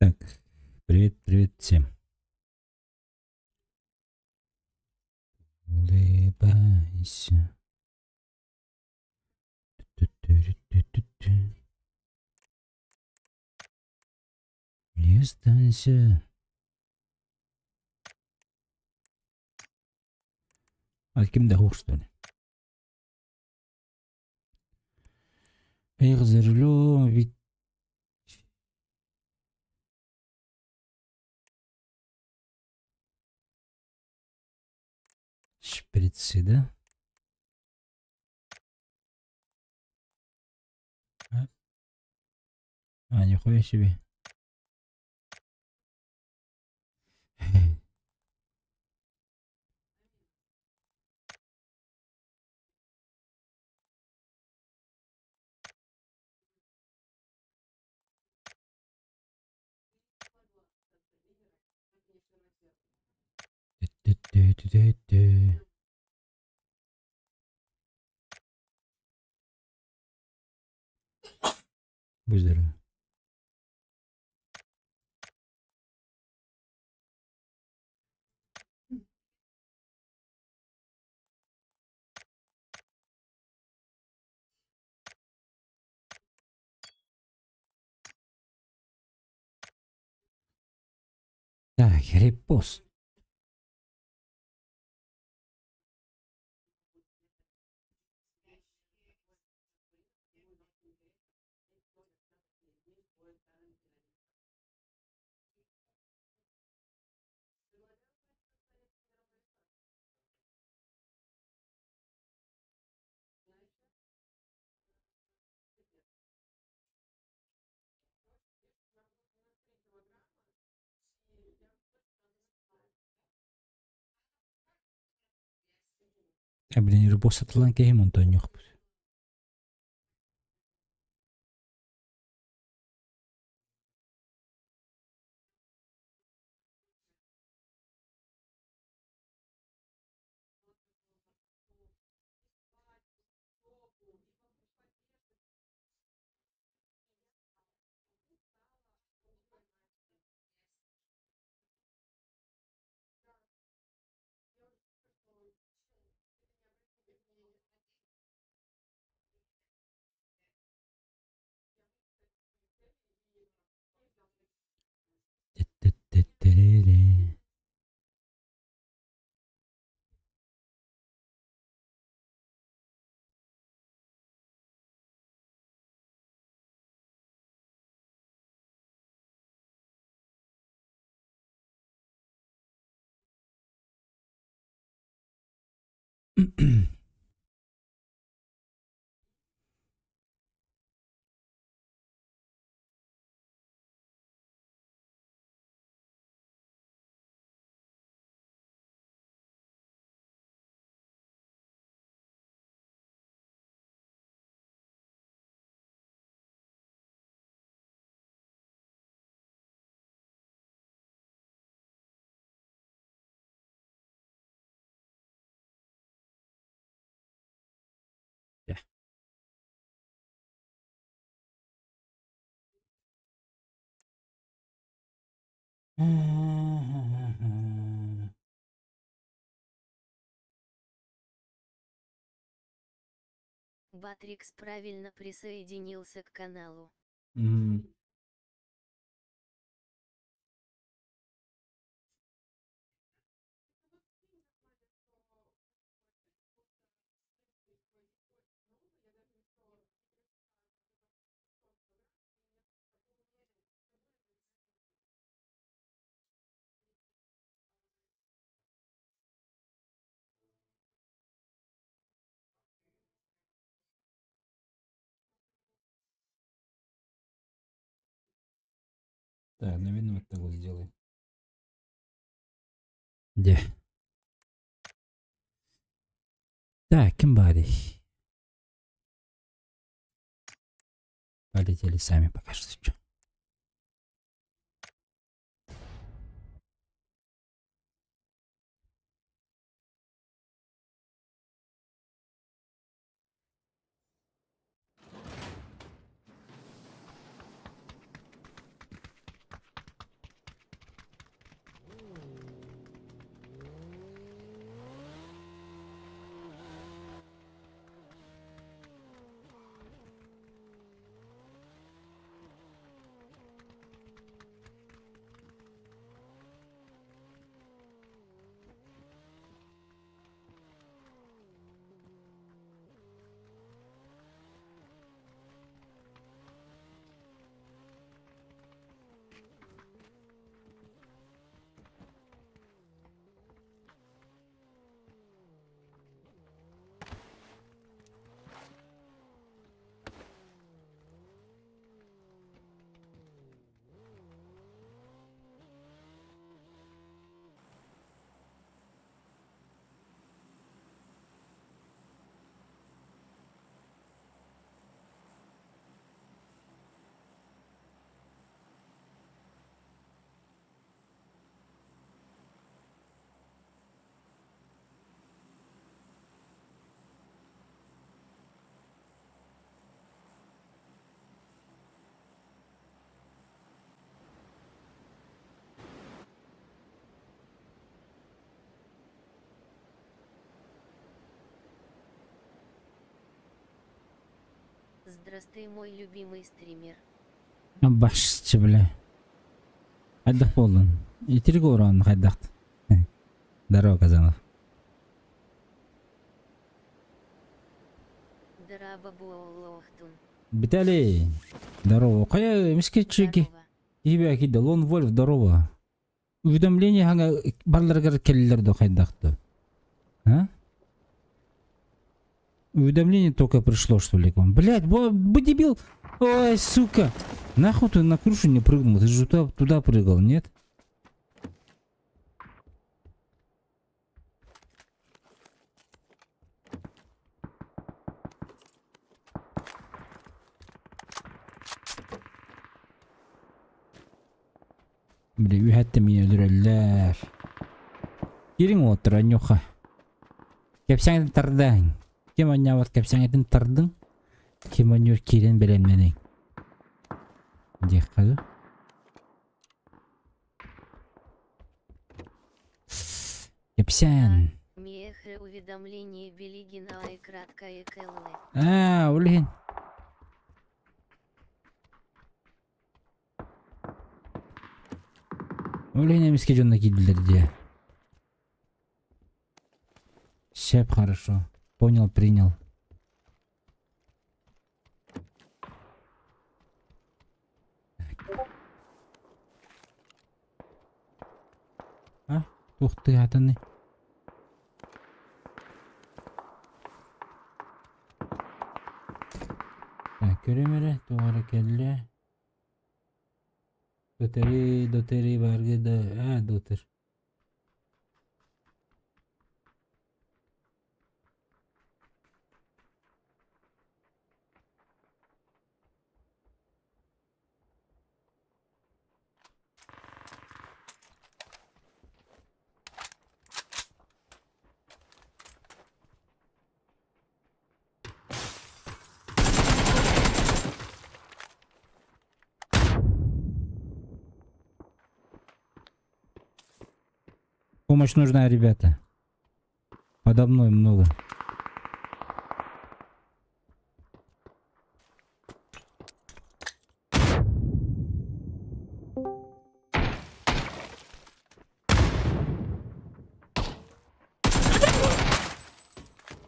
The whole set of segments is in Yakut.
Так, привет, привет всем. Улыбайся. Ту-ту-ру-ту-ту-ту. Не останься. А ким да что ли? Эх, за рулем ведь. Шприцы, да? А? А, нихуя себе. Ту-ту-ту-ту-ту. Будь здоров. Так, репост. Блин, репост атылан киһи монтонньуохпут. Тет-тет-тет-терерэ. Дьэ. Батрикс правильно присоединился к каналу. М. Так, наверное, вот так вот сделаем. Где? Так, ким баарый? Полетели сами пока что. Чё? Здравствуй, мой любимый стример. Башчы бля. Хайдах буоллун? Итирик уораан хайдахт? Здорово, Казанов. Дорообо буолуохтун. Виталий, здорово. Хайа, эмискэ Здорово. киһи киирдэ. Лон Вольф, здорово. Уведомление хаҥа барыларыгар кэллилэр дуо хайдах А? Уведомление только пришло, что ли, к вам? Блять, бо, бо дебил! Ой, сука! Нахуй ты на крышу не прыгнул? Ты же туда прыгал, нет? Бля, үһәттэ мин өлөрөллөр. Кириҥ уоттар, анньуха. Кэпсээҥҥитин тардааҥ. Ким анньаабат кэпсээҥҥитин тардыҥ. Ким анньуур киирэн бэлэмнэниҥ. Диэххэ дуу. Кэпсээн. Миэхэ уведомление билигин аай краткое кэллэ. Аа, ол иһин. Ол иһин эмискэ дьонно киирдилэр дии. Сөп, хорошо. Понял, принял. А? Туох тыаһаатаный? Так, көрүм эрэ, туох эрэ кэллэ. Дотери, дотери барга да, а, дотер. Помощь нужна, ребята. Подо мной много.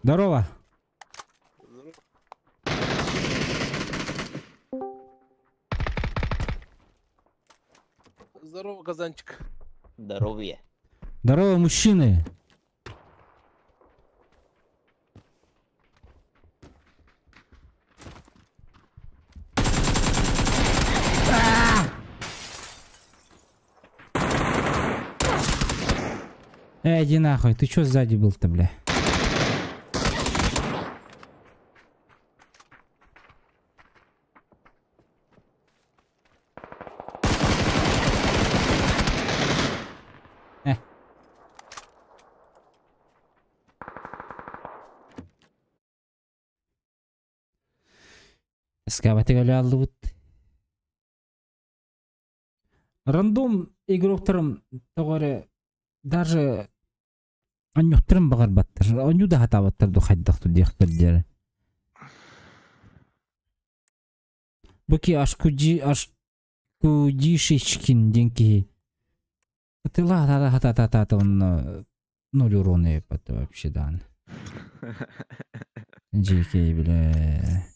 Здорово. Здорово, Казанчик. Здоровье. Здорово, мужчины. Эй, иди нахуй, ты чё сзади был-то, бля? Скабаты алдыбыт. Рандом игроктарым тоҕо эрэ даже оонньуохтарын баҕарбаттар. Оонньуу да сатаабаттар ду хайдах диэхпэр диэри. Бу ки Ашкуджи Ашкудишечкин диэн киһи. Тыла хата онно ноль урона еппат вообще даҕаны. Дьиикэй бля.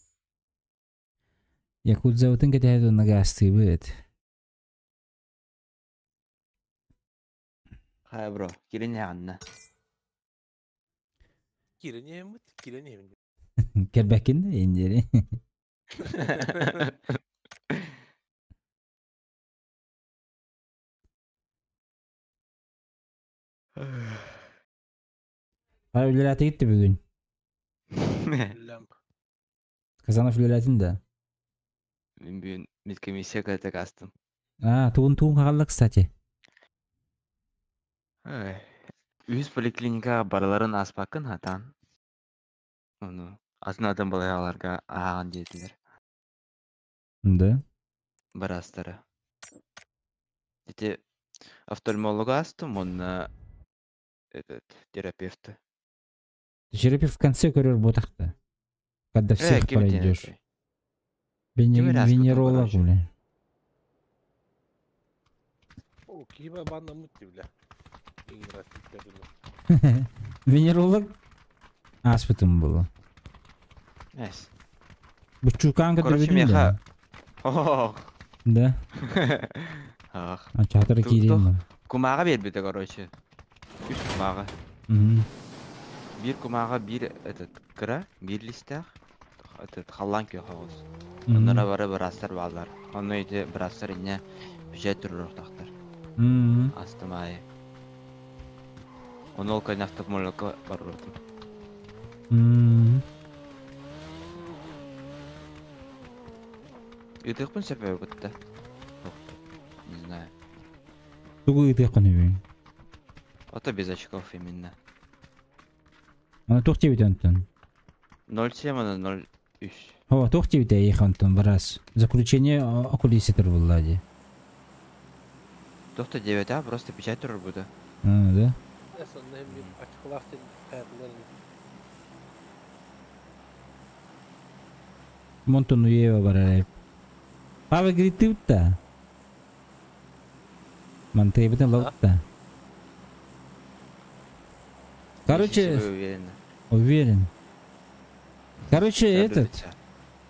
Якудзабытын кэтэһэ уонна гаастыыбыт. Хайа бро, кирин эҕэннэ. Кирин иһиммит, кирин иһиммит. Кэрбэккин да индиэри. Ара үлэлээтэ гитти бүгүн. Лэмп. Казанов үлэлээтин да. Мин бүгүн медкомиссия кытта астым. А, тугун тугун хаалла, кстати. Ай, Үһүс поликлиникаҕа барыларын ааспаккын хатаан. Ону атын атын балыыһаларга ааҕан диэтилэр. Да. Быраастара. Ити офтальмолога астым уонна этот терапевты. Терапевт в конце көрөр буотахта. Когда Э, всех ким пройдешь. диэн. Ким эрэ ааспытын Венеролог, короче. бля. О, киһи баннаммыт дии, бля. Венеролог ааспытым буолуо. Эс. Буччуукаан Короче, көрдөрбүтүм миэхэ... да. Ох. Да. Ах. Ачаатара Ту- киириэн туох? бар. Кумааҕы биэрбитэ, короче. Үс кумааҕы. Мгм. Биир кумааҕы биир этот кыра, биир листээх, этот халлаан күөх оҕус. Мгм. Оннура бары быраастар бааллар. Онно ити быраастар инньэ печать туруоруохтаахтар. Мгм. Астым аайы. Ону ол кэннэ автомобилка барбытым. Мм. Ыытыахпын сөп эбит кытта. Не знаю. Тугу ыытыаххын үһү? Ото без очков именно. Аны туох диэбит онтон? 0,7 ана 0,3. О, туох диэбит эйиэхэ онтон быраас? Заключение окулиситер булла дии. Туох да диэбэтэ, просто печать турарбыта. А, да? Сонно бир ачыкылаах диэн хаятылар Монтон уева барар. Пава гритыпта. Мантайбытын лаутта. Короче, Если вы уверены. Уверен. Короче, этот...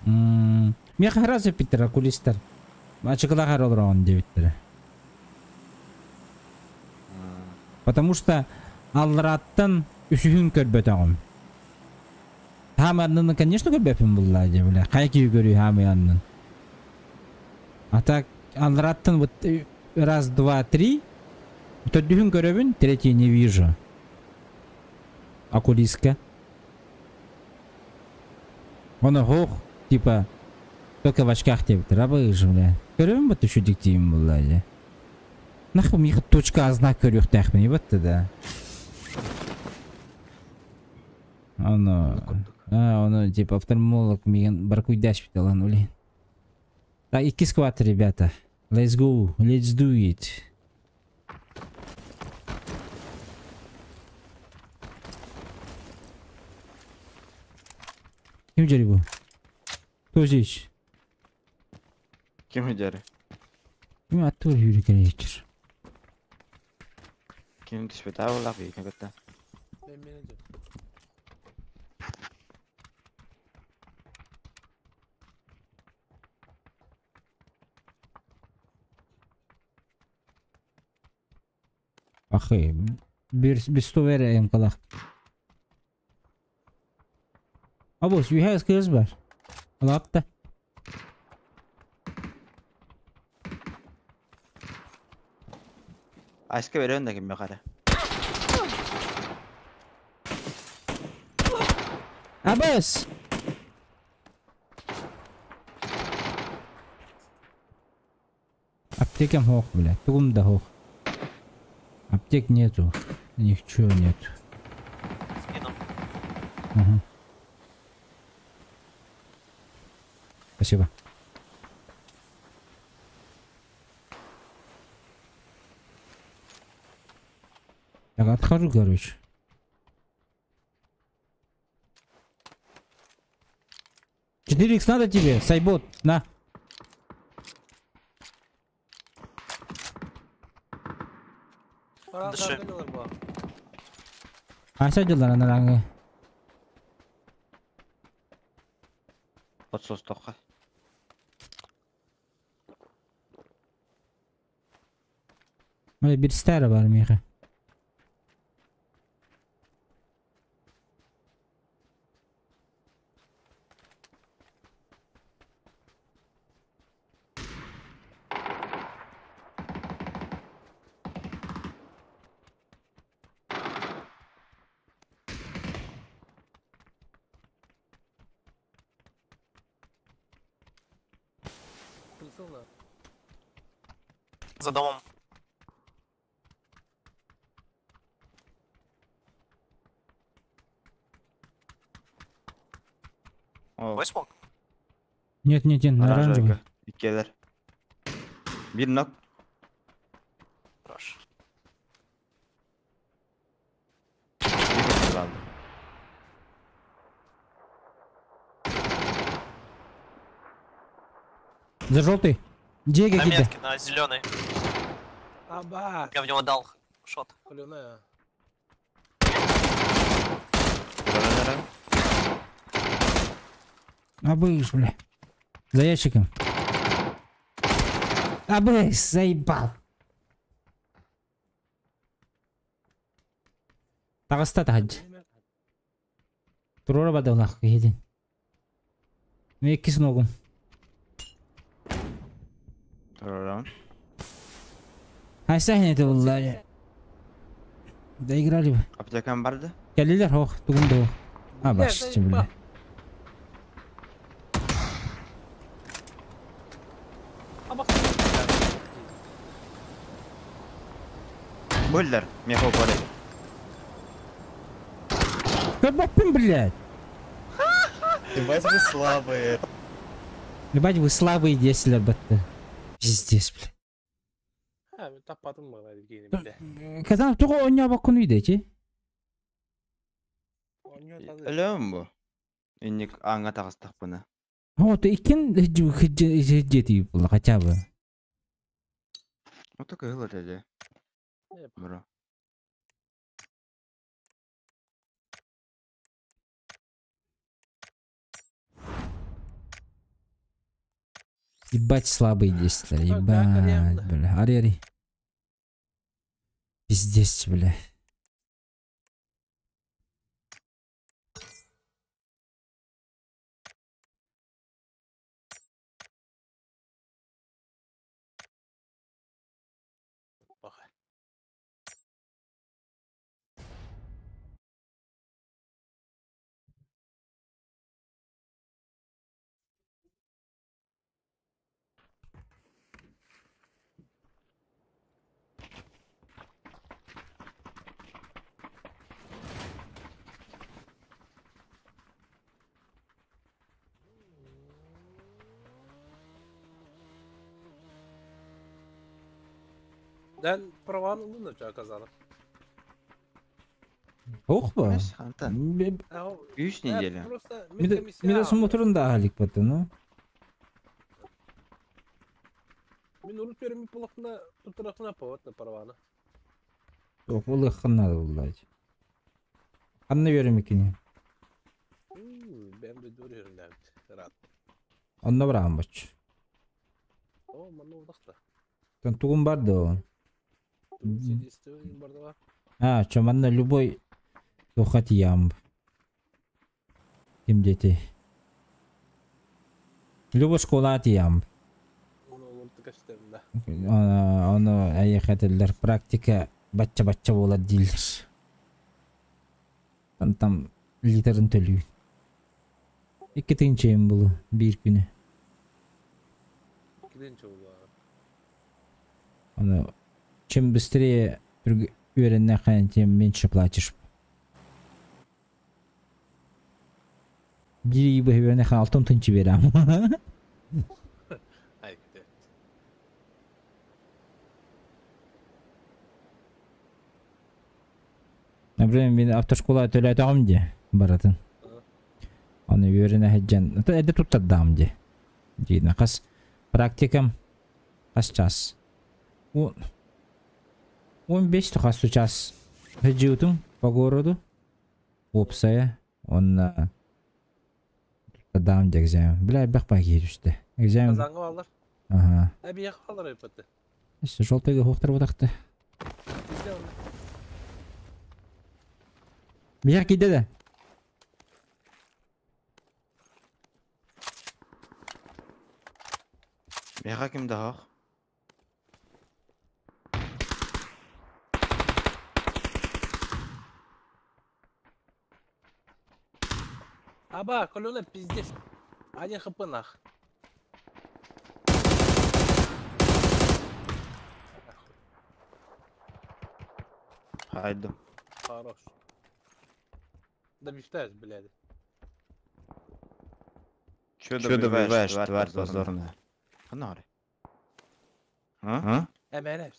Меха разы питер окулистар. Ачыкылахар олорон диэбиттэрэ. Потому что аллараттан үсүһүн көрбөтөҕүм. Хаамы аннын, конечно, көрбөппүн булла дии, бля. Хайа киһи көрүү хаамы аннын. А так, аллараттан вот раз, два, три. Төрдүһүн көрөбүн, третий не вижу. Окулистка. Оны хоох, типа, только в очках диэбиттэр, абыгыж, бля. Көрөбүн бу түшү диктиим булла дии. Нахуй миэхэ точка знак көрүөхтээхпин, ебатты да. Ону, а, ону, типа, офтальмолог миигин баркуйдаш ылан улин. Так, икки сквад, ребята. Let's go, let's do it. Ким дьэри бу? Кто здесь? Ким дьэри? Ким аттыгар сүүрэ кэлээччир? Ким түспэтэ буоллах биһигини кытта. Мен менеджер. Ахы, бир бистовер эмкалах. Абос, үһэ кыз бар. Алапта. Аска берен да ким бахара. Абас! Аптекам хох, бля. Тугум да хох. Аптек нету. Ничего нет. Скинул. Угу. Спасибо. Так, отхожу, короче. 4х надо тебе, сайбот, на. Дыши. А что делала на ранге? Подсос тоққа. Мына бир стара бар миха. За домом. О, Твой смог? Нет, нет, нет, на оранжевый. Иккилэр. Бир нок. Хорош. Бир kaldı. За желтый. Где На какие-то? метке, на зеленый. Аба! Я в него дал шот. Колюна. Абыш, бля. За ящиком. Абыш, заебал. Таҕыста таһырдьа. Туруора бадалаах киһитин. Мен иккис ногум. Туруоран. Хайса это булла. Доиграли бы. Аптекам барды. Кэллилэр ох, тугум да ох. А, баш, бля. Буллар, мехо корей. Көрбөппүн, блядь. Ебать вы слабые. Ебать вы слабые деслер батты. Пиздец, блядь. Ha, мен таппадым бана дегени бile. Казан тоҕо оонньообоккун үйдечи? Өлөм бу. Инник аңа таҕыстахпына. Вот иккин хиджети было хотя бы. Ото кыһыл этэ. Бро. Ебать слабые действия, ебать, бля. Ари, ари. Пиздец, бля. Ben праваны ылдым да казанып. Ох ба. Хантан. Үс неделя. Мида смотрун да алик бата, ну. Мен урут берем булакна тутуракна пават праваны. Ох, ол ханна буллай. Ханна берем икини. Бем де дөрөрүм рад. Онно барам бач. О, манна удакта. Тан тугум бар да. А, чё, манна любой тухат ям. Ким дети? Любой школа ям. Оны аяхателлер практика бачча-бачча болар дейлер. Там там литерин төлүү. Икки тыгынчайым булу бир күнү. Оны чем быстрее үйренне, тем меньше платишь. Бир бы үйренне алтын тынчы берем. Например, мен автошкола төлөтөгөм де баратын. Аны үйренне хеджен. Это тут таддам де. Дейна кас практикам кас час. 15 тухас час хеджиутум по городу. Опсая. Он таддам де экзамен. Бля, бак бак жүрүштү. Экзамен. Казанга алар. Ага. Әби алар өпөттү. Желтыйга хоктор бодакты. Бияр кийде да. Меха ким да хох? Аба, колона пиздец. Один хп нах. Хайду. Хорош. Добивтаешь, блядь. Чё добиваешь, тварь позорная? Ханары. А? МНФ.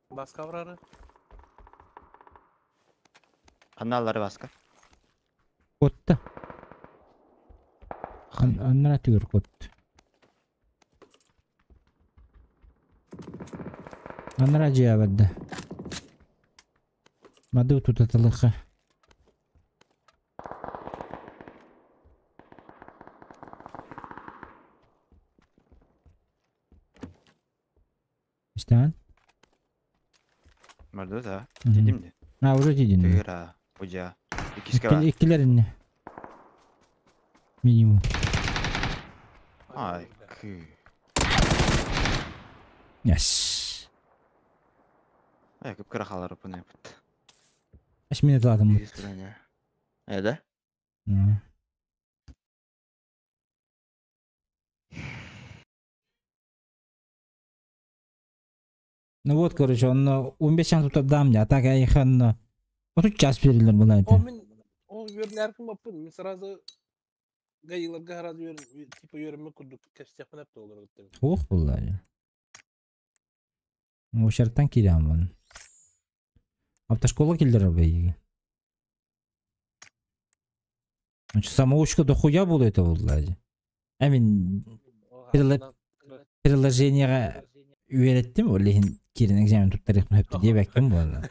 Баска врары. Каналлары баска. Куотта. Аннара түгэр куотта. Аннара дьиэ барда. Мады тутатылыха. Истэҕин? Барда да. Дидим де. А, уже дидин. Тыгыра, удьа. Иккискэ бар. Иккилер инне. Минимум. Ай, кы. Yes. Ай, кып-кыра халар опын эпит. Аш минут ладым. Э, да? Ну вот, короче, он 15 чан тутардам я, так я их он. Вот час берилер була О, это. мин ол үөрнэркин баппын, мин сразу гаиларга сразу үөр типа үөрэммит курдук кэстиэхпин эпте олорор гыттым. Ох була. Ошартан кирамын. Автошкола килдер бейги. Значит, самоучка дохуя була это була. Амин приложениега үйреттим, ол лехин кирин экзамен туттарыхмын хөптү диэбэккин буолла.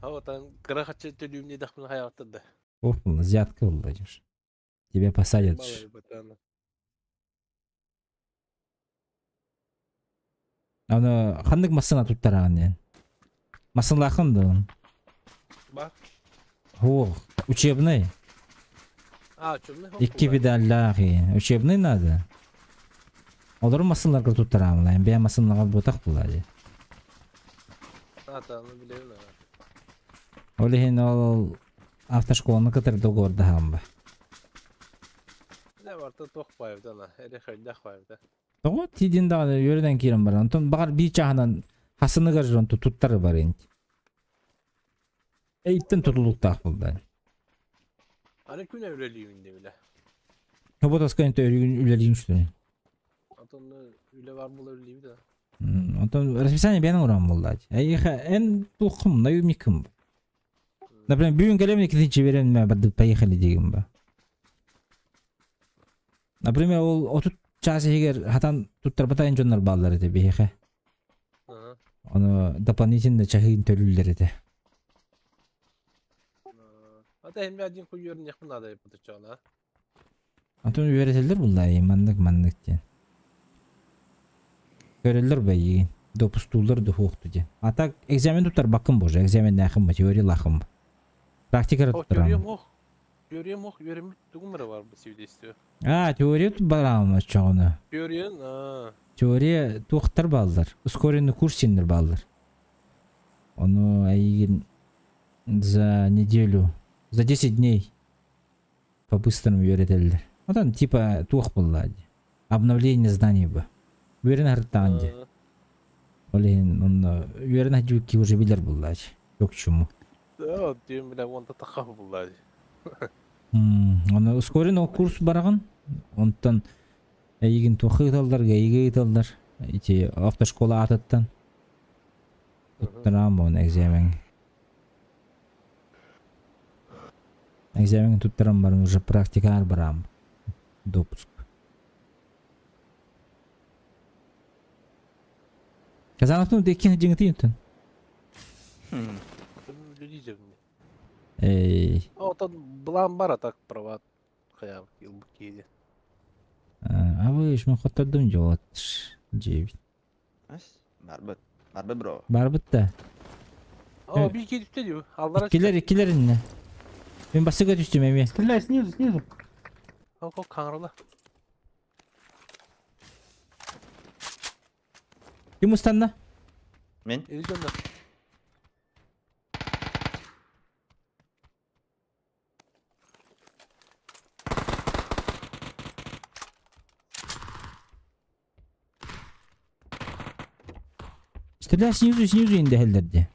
Отан кыра хачы төлүүмне дахмын хаябаттыр да. Ох буолла, взятка буолла дьуш. Тебя посадят. Аны ханнык массына туттараган диэн. Массынлаахын да. Ба? О, учебный. А, учебный. Икки педаллаах учебный надо. Олор массынларга туттараамын, бэйэ массынлага буотах буолла дии. А, та, ну билебин. Ол иһин ол автошколаны кытары договордаһаамба. Не барта тох байбыта, эре хойдах байбыта. Тоҕо тиидин даҕаны үөрэнэн киирэн баран, онтон баҕар биир чааһынан хасыныгар дьон туттары бар инт. Эйттен тутулуктаах буолла. Аны күн үлэлиибин дебиле. Роботовскай үлэлиин үстүнэ. Онтон үлэ бар була үлэлииби да. Онтон расписание бэйэн уран буолла. Эйиэхэ эн туоххум, наемникым. Например, бүгүн кэлэмин иккитинчи берем бардык поехали дигин ба. Например, ол отут час иһигэр хатан туттарбатайын дьоннор бааллар этэ биһиэхэ. Ону дополнительно чаһыын төлүүллэр этэ. Ата хэмми один хуйёрнехпин надо ипотечана. Антон үөрэтэллэр буллаа маннык маннык диэн. Көрөллөр бэйигин. Допустууллар духуохту диэн. А так экзамен туттарбаккын боже, экзаменнээхин ба, теориялаахын ба. Практикара О, теория туттарам. мох. Теория мох, үөрэммит тугум эрэ бар бу свидетельство. А, теория бараамын оччоҕуна. Теория, а. Теория туохтар бааллар. Ускоренный курс синнер бааллар. Ону эйигин за неделю, за 10 дней по-быстрому үөрэтэллэр. Отон типа туох буолла дии. Обновление знаний бы. Үөрэн хартаан дии. Ол иһин онно үөрэн хадьыбыкки уже билэр буолла дии. Туох чуму. Да, диэн билэ уонта тахха буолла дии. Оны ускоренный курс бараҕын. Онтон эйигин туох ыыталлар, эйиги ыыталлар. Ити автошкола аатыттан. Туттараам он экзамен. Экзамен туттаран баран уже практикаар бараам. Допуск. Казановтун икки дьиҥитин үттэн. Эй. Отон былаан бар так права хаябыт ылбыт киһи. А вы ж мен хоттордум жолот. Жебит. Ас, барбыт. Барбыт бро. Барбыт да. О, бир киһи түстэ дии. Аллара Иккилер, иккилер инне. Мен басыга түстүм эми. Стреляй снизу, снизу. О, каңырла. Ким устанна? Мен? Илден. Стреляй снизу, снизу инде хеллерди.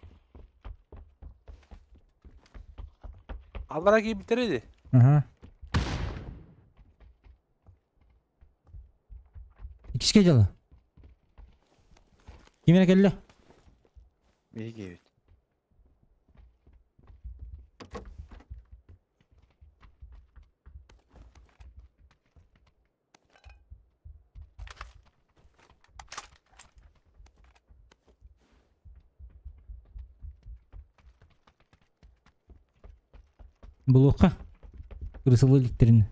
Аллара киһи битереди. Ага. Иккиске дьала. Ким эрэ кэллэ? Биһиги. Булуохха. Крысалы иликтэрин.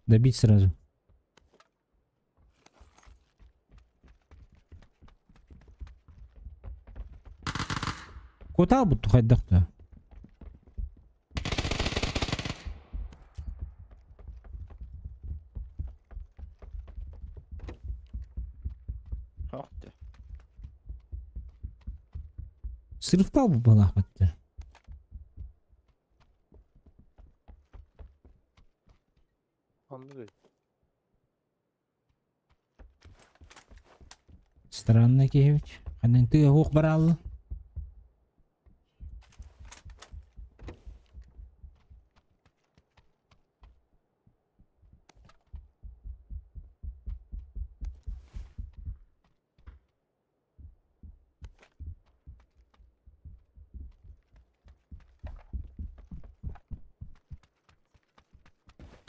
Добить сразу. Куотаал бутту хайдах да. Сырыктал бу балаахпатты. Анныгы. Странно киһибит. Ханан тыа хуох бараалла.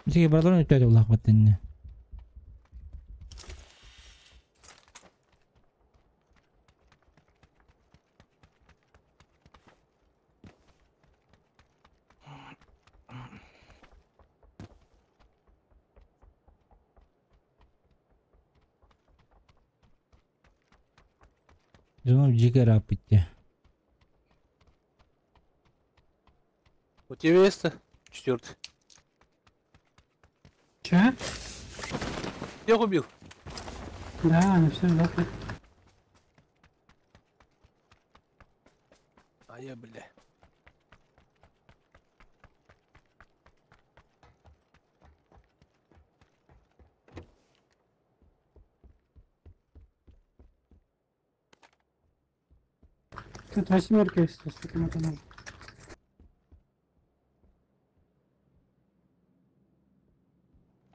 Биһиги барыларын өттөөтө улаахпат иннэ. Дьоно дьиэ ырааппыт дии. У тебя есть четвертый? Че? Всех убил? Да, они все сдохли. А я, бля. Тут восьмерка есть, если кому-то нужно.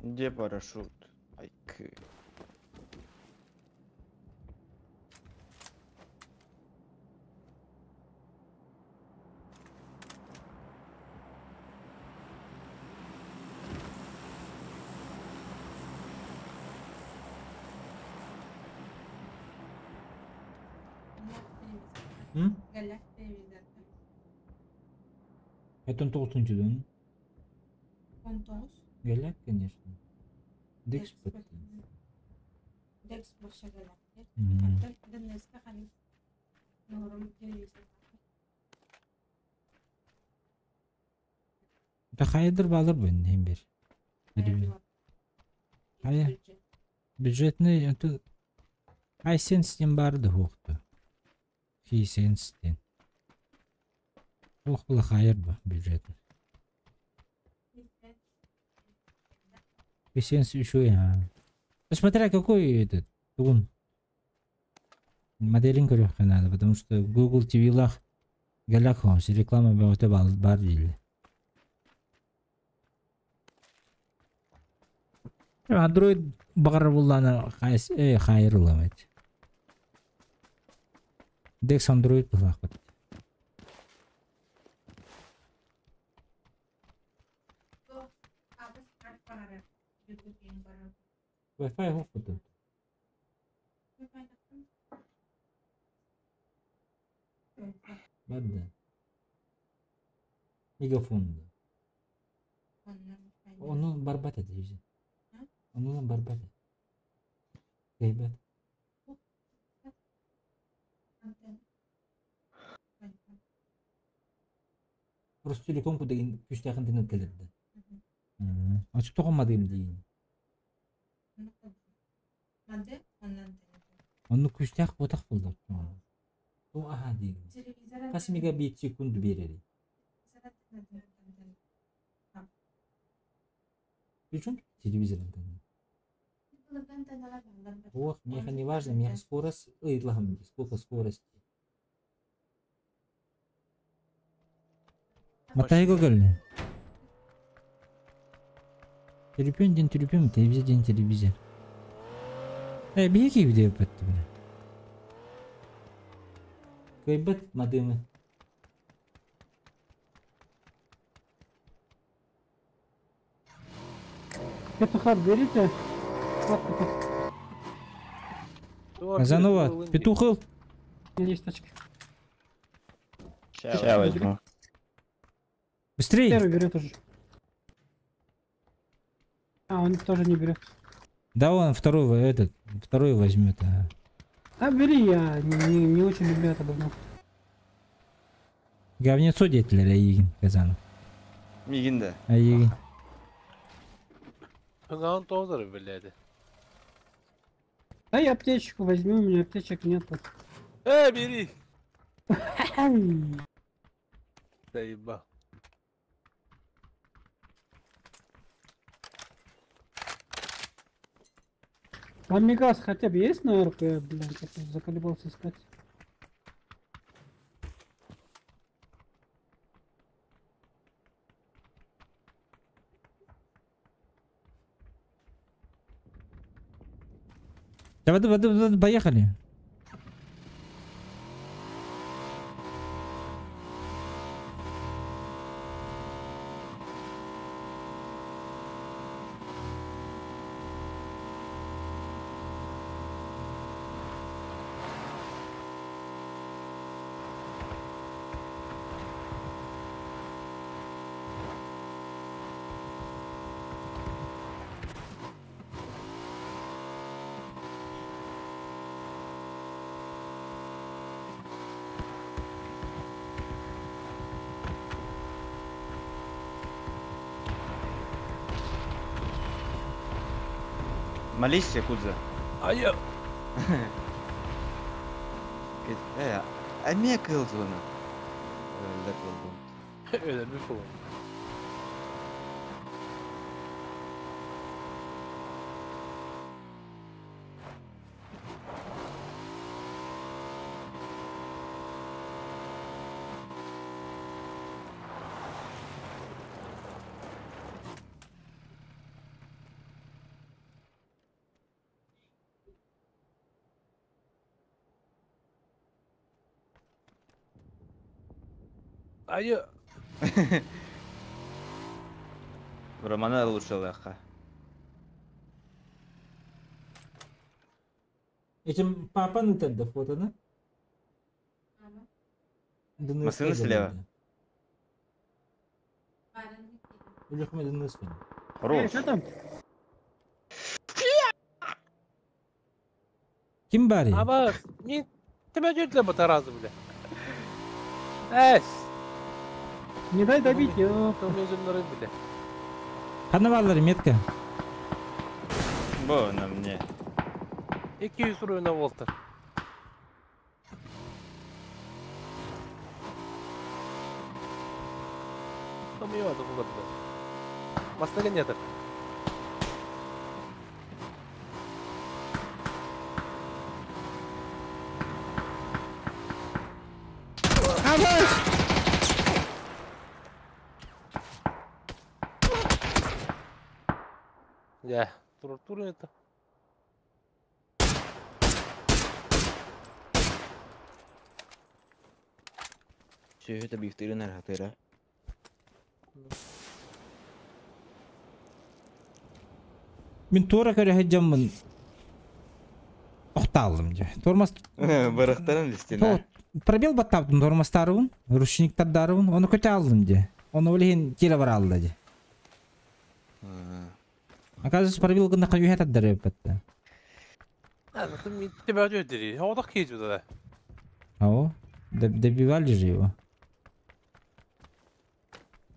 Где парашют? Айк. М? Это он толстун Галяк, конечно. Декспот. Да хайдыр балыр бу hem bir. Хайа бюджетный это Hisense диэн баар да суохту. Hisense диэн. Туох була хайар бу бюджетный. Hisense үчүгэй аа. Смотря какой этот тугун моделин көрүөххэ наада, потому что Google TV-лах Галак реклама бөҕөтө баар дииллэр. Android баҕарар буоллаҕына хайыр ылыам эт. Dex Android быһаахпыт. Wi-Fi хоқпутун. Бадда. Мегафон. Ону барбат этэ дии. Онунан барбат. Кыайбат. Ростелеком кудагин күүстээх интернет кэлэрдэ. Ачык тоҕомадыым диин. Онну күүстээх буотах буолла. Ту аха диин. Хас мегабит секунд биэрэрий? Причем телевизор интернет? Ох, мне не важно, мне скорость, ой, ладно, сколько скорости. Матайго кэллэ. Төлөпүөн диэн төлөпүөн, телевизор диэн телевизор. Э, биһиги киһи диэбэт бile. Кыайбат Мадыымы. Петуха берите. Вот петух. Казанова, петух ыл. У меня есть тачка. Сейчас возьму. Быстрей! Первый берет уже. А, он тоже не берет. Да он второй, этот, второй возьмет. А. А, бери, я не очень люблю это давно. Говнецо диэтилэр эйигин, Казанов. Миигин да. Эйигин. Хыҥаҕын тоҕо блядь. Да я аптечку возьму, у меня аптечек нету. Э, бери! Заебал. А Мегас хотя бы есть на РП, блин, как-то заколебался искать. Давай, давай, давай, давай, поехали. Молись, Якудза. А я... Э, а меня кылзуна. Өлөрбүт буолуо. А я... Романа лучше леха. Этим папа на тогда фото, да? Машина слева. Эй, что там? Ким бари? Аба, не... Тебя дётля батаразы, бля. Эс! Не дай добить, ёпта. Там өзүмнөр бля. Ханна метка. Бо, на мне. 200 уровень Волтер. Там его это куда Маснага нет. Я, тур тур это. Все это бифтыры нархатыра. Мин туора көрө жаммын. Охталдым же. Тормоз Барахтарым листина. Пробел баттаптым тормозтарыбын, ручниктардарыбын, оны көтө алдым же. Оны билин теле бар алды же. Оказывается, пробел гына каюхат аттар өпөттө. А, ну ты мне тебя дери. О, так да. О, добивали же его.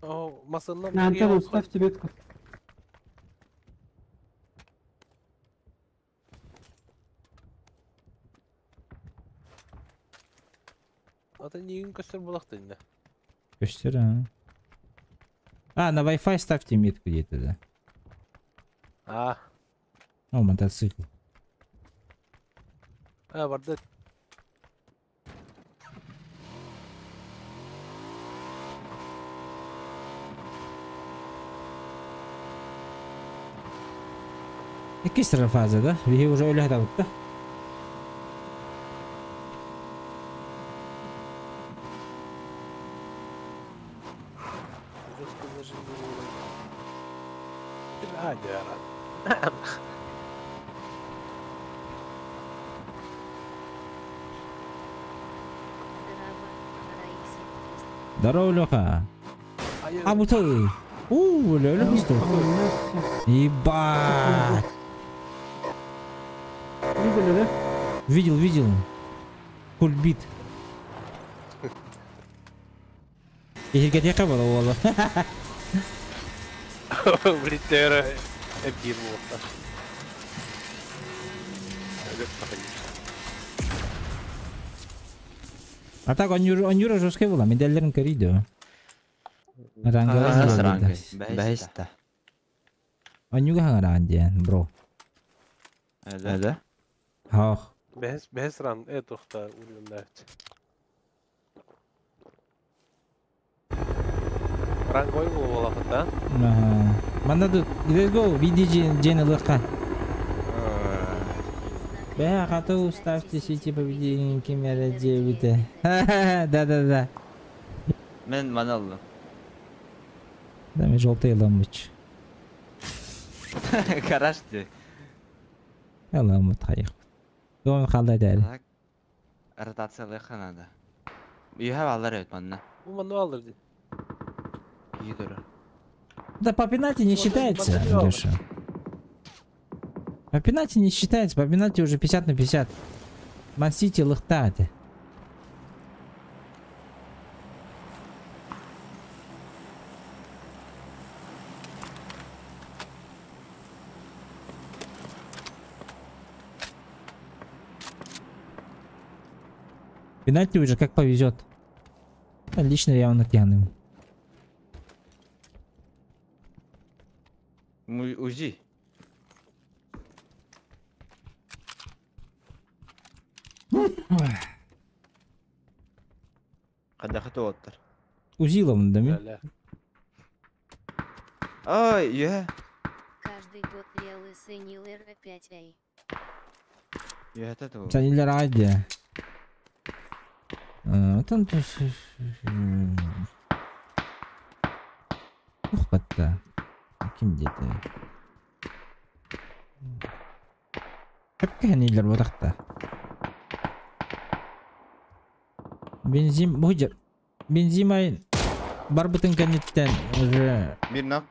О, масына. На антенну ставьте метку. А ты не көстөр булакты инде. Көстөр, а. А, на Wi-Fi ставьте метку где-то, да. А. О, мотоцикл. А, барды. Икки фаза, да? Вихи уже өлі да? Здорово, Леха. А бу тыл. У, Леха что? Ебать. Видели, да? Видел, видел. Кульбит. Киһиргэтиэххэ буола уолу. Блиттера эбдир буолта. А так онюра жесткая была, медальлерин көрүйдү. Ранга. Бэйста. Онюга хаңараан диэн, бро. Да? Хох. Бэс бэс ран этохта урюндач. Рангой буола да? Ага. Манна тут, let's go, VDG дьен ылыхха. Бля, готов ставьте сети победителей мера 9. Да-да-да. Мен маналлы. Да, мен желтый ламыч. Гараж ди. Ламыт хайық. Дом қалда дәл. Так. Ротациялыха надо. Юха алар өт манна. Бу мануалдыр ди. Юдуру. Да по пенальти не считается, Леша. По пенальти не считается, по пенальти уже 50 на 50. Ман-Сити лыхтаты. Пенальти уже как повезет. Лично я он тяну. Узи. Кадахаты оттар. Узилом, да ми? Ой, я. Каждый год лелы сынилэр опять ай. Я это то. Санилер айде. Там Ух, батта. Ким деді? Көпке нелер бодақта. Бензин бұжыр. Бензин ай бар бүтін кәнеттен уже. Бир нак.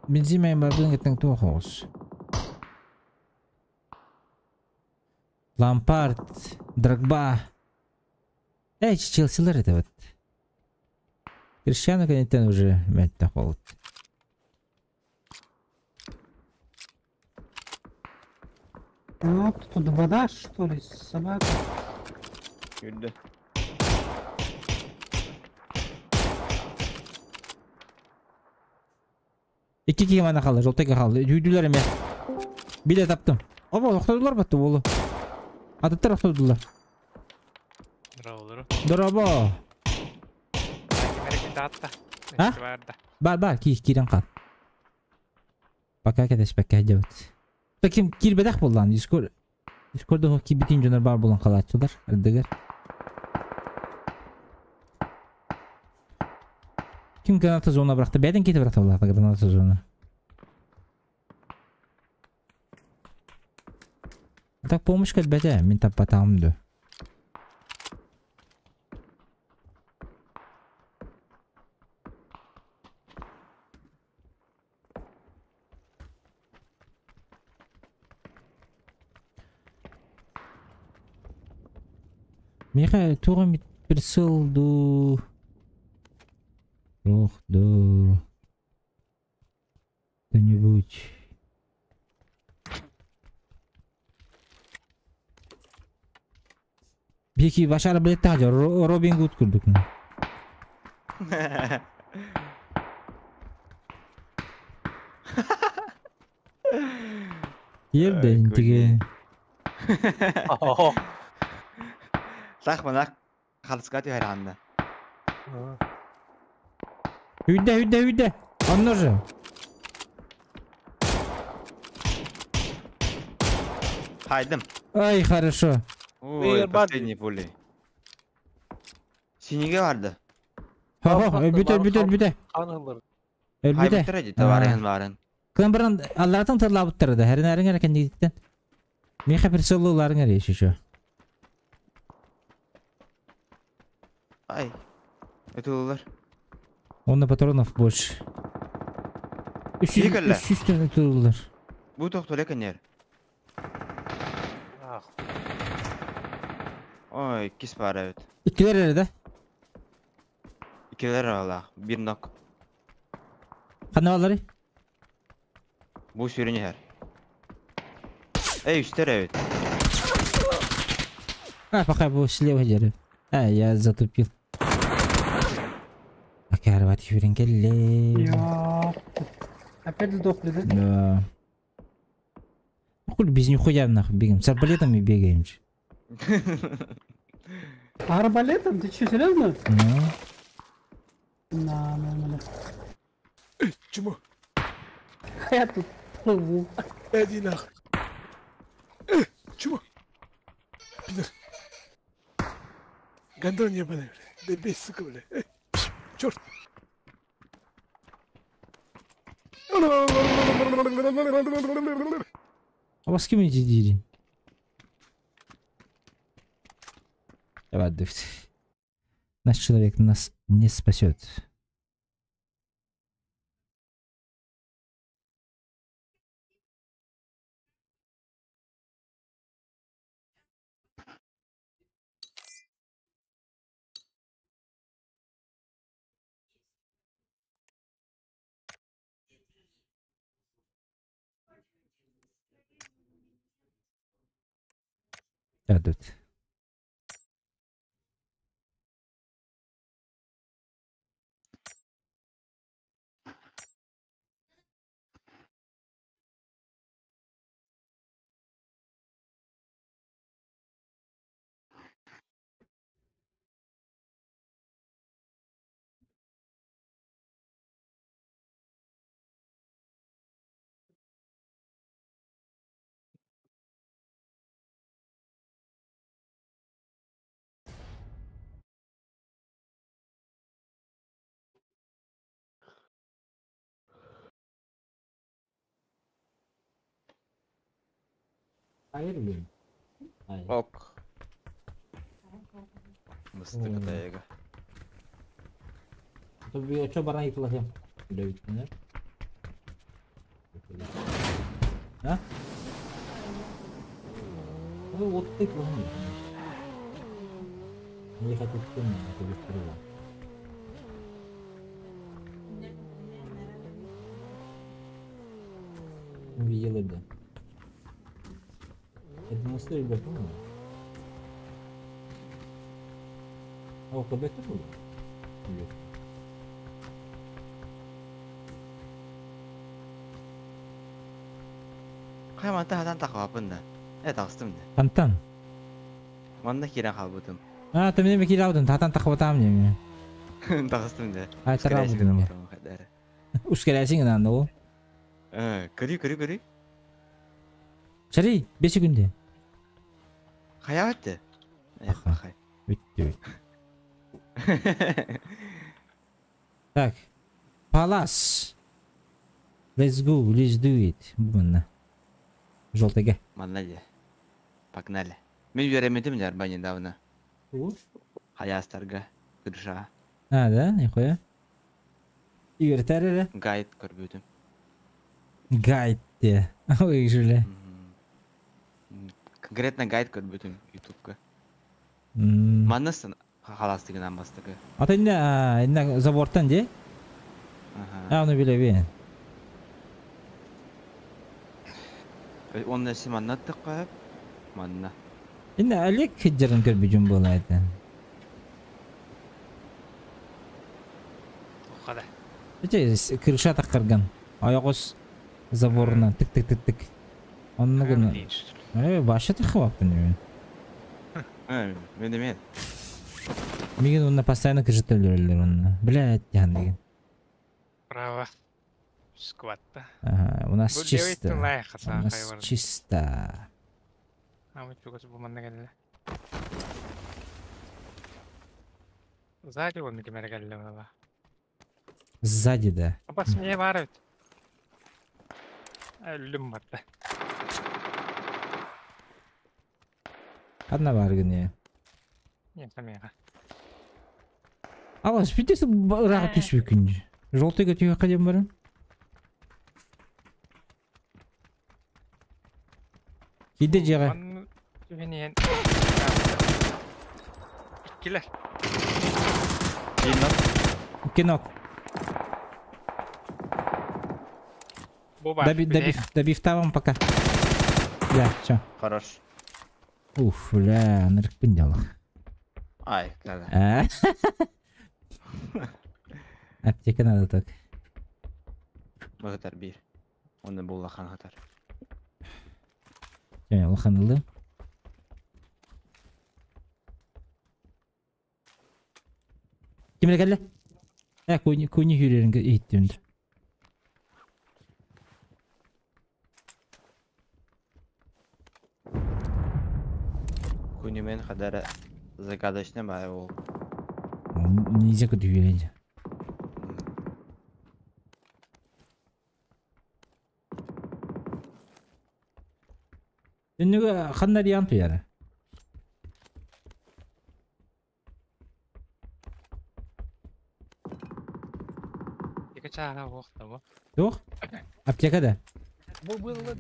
Бензин ай бар бүтін кәнеттен туа хоғыз. Лампард, Дрогба. Эй, Челсилер это вот. Криштиану кәнеттен уже мәтті холод. А, тут вода, что ли, собака? Юрді. Икки киһи мана қалды, жолтайга қалды. Жүйдүлер эме. Биле таптым. Оба, охтодулар батты болу. Атыттар охтодулар. Здорово. Дороbo. А? Бар, бар, ки кирен кал. Пока кетеш, пока делать. Таким кирбедах болдан, Дискорд. Дискордо кибитин жонор бар болан калатчылар, ардыгар. Ким граната зона быракты? Бәден кетіп быракты булар граната зона. Так помощь кәлбәтә, мин таппатамды. Миха тура присыл ду. Ох, да. Кто-нибудь. Беки башара билет тажа Робин Гуд курдук. Ерде интиге. Сах манак халыска түһэр анна. Үйде, үйде, үйде. Онно же. Хайдым. Ай, хорошо. Ой, последний пули. Синиге барды. Хо, хо, бүтө, бүтө, бүтө. Канылыр. Өлбүтэ. Хайбыттар эди, табарыһын барын. Кымбыран алларатан тыллабыттар да. Хэрин әрин әркен диттен. Меха прицелларың эрэ еще. Ай. Ытыллар. Онно патронов больше. Киһи кэллэ. 300 төн ытыллар. Бу тохтоле кэннэр. Ах, Ой, кис бар эбит. Иккилер эрэ да? Иккилер алаах. Бир нок. Ханна баллары? Бу сүрүн иһэр. Эй, үстэр эбит. А, пока бу слева дьэрэ. А, я затупил. Акарбат юрин келле. Ёпта. Опять сдохли, да? Да. Ну хули без нихуя нахуй бегаем. С арбалетами бегаем. же. Арбалетом? Ты что, серьезно? Ну. На, на, на, на. Чему? А я тут плыву. Иди нахуй. Чему? Пидор. Гондон ебаный, бля. Да бей, сука, бля. Черт. А вас с кем эти дири? Давай, дыфт. Наш человек нас не спасет. Да, дыфт. Hayır mı? Hayır. Ок. Мыстык М. тайга. Тобі що баран їхала? Бля, не? А? Ну вот ты классно. Я хотел темно, а то без Увидела, да. Это монастырь, ребят, по-моему. А у КБ тоже было? Нет. Хай манта хатан тахвапын да. Э тахстым да. Фонтан. Манна кирен халбытым. А, ты мне кидаудын, татан тахватам не. Тахстым да. А, тарабытым не. Ускоряйсың анда ол. Э, көрүй көрүй көрүй. Шари, 5 секунды. Хая өтті. Э, Аха. хай. Өтті. Так. Палас. Let's go, let's do it. Бұнна. Желтыйга. Манна де. Погнали. Мен үйренмедим де арба недавно. Хаястарга. Кырша. А, да, нихуя. Үйретер эле. Гайд көрбүтүм. Гайд де. Ой, жүле. Конкретно гайд көрбүтүм ютубка. М. Маннасын халастыгын амбастыгы. Ата инне, инне забортан де. Ага. А, оны биле бе. Онна си манна тыккап. Манна. Инне Олег хеджерин көрбүжүм болайды. Тухада. Эте крыша таққарган. Аяғыз заборына тык тык тык тык. Онны гына. Э, башы тахып мен. Э, мен демен. Мигин онна постоянно крыша төлөрөлөр онна. Блядь, ян деген. Право. Скватта. Ага, у нас Бу чисто. левый лайх У нас чисто. А мы чугас бу манна келле. Сзади он кемер келле бала. Сзади, да. Апас мне бар бит. Өлүм барда. Ханна бааргын ээ? Нет, мега. Алас, бүтес ыраах түспүккүн. Желтый көтүөххэ диэн баран. Киирдэ дьиэҕэ. Манны түһэн иһэн иккилэр. Кинок. Кинок. Бу бар. Доби, добив, добивтавам пока. Да, все. Хорош. Уф, бля, нырыкпын дьалах. Ай, када. А? Аптека надо так. Быһытар биир. Онно бу улахан хатар. Чэ, улахан ылым. Ким эрэ кэллэ? Э, куни, куни сүүрэрин иһиттим. Күнүмэн хадара загадочный баай ол. Нельзя көтүһүөрэн. Түннүгү ханна диэн туйара? Екі чаара уохта бу. Туох? Аптека да? Бу было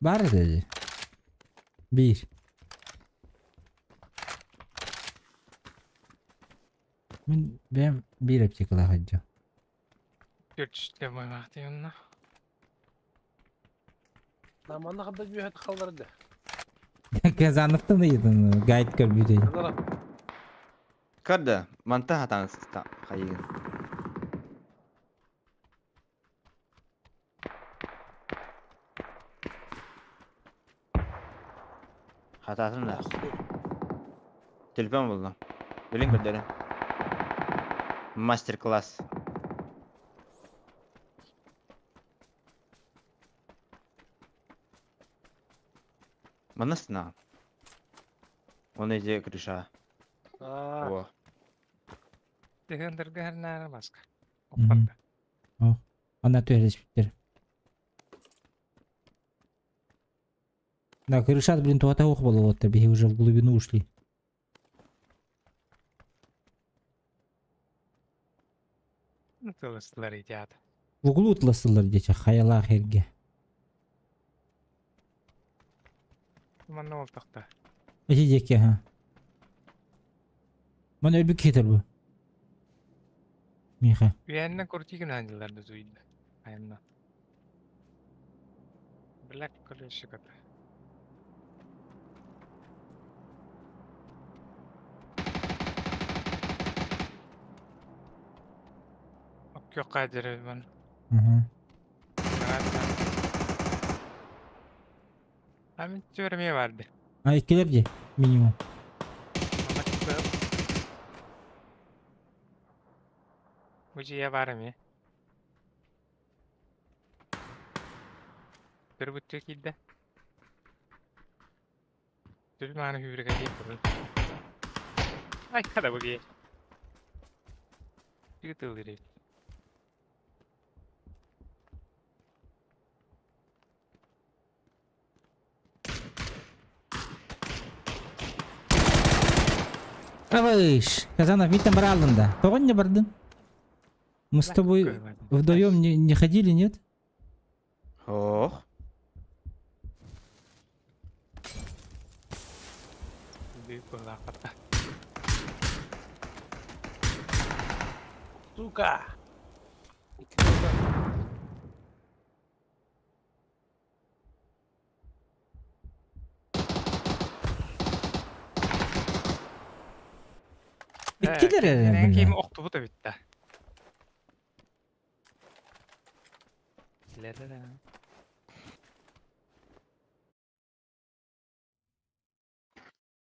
Бар этэ. Биир. Мин бэйэм биир аптекалаах сылдьа. Төрт үстэ баҕаахтыйынна. Наманна хабда бүйөт халларды. Казановтан ыйытын гайд көрбүтүй. Назара. Көрдө, манта хатан хайыгын. Хататын да. Телефон булдum. Билин көрдөрүн. Мастер-класс. Манасына. Он иде крыша. Аа. О. Дыгындырга наара баска. Мгм. Оппарда. Ана түһэрэ Да, крышат, блин, туата ух было, вот, беги уже в глубину ушли. Тылыстылар идят. В углу тласылар дече, хаяла херге. Манна ол тохта. Эти деке, ха. Ман өлбүк кетер бу. Миха. Үйәннен куртигин андыларды туйды. Айынна. Black колесико. Оккё кадыр бан. Угу. Амин төрме барды. А иккилер де, минимум. Бу жия бар эми. Бір бүттө килде. Түл маны хүрүгө дейт турун. Ай, када бу бие. Тыгытыл. Авыш, Казанов, мин там бралын да. Тоҕо не бардын? Мы с тобой вдвоем не ходили, нет? Ох. Сука. Иккилер эрэ, Ким бля. октубу да битте.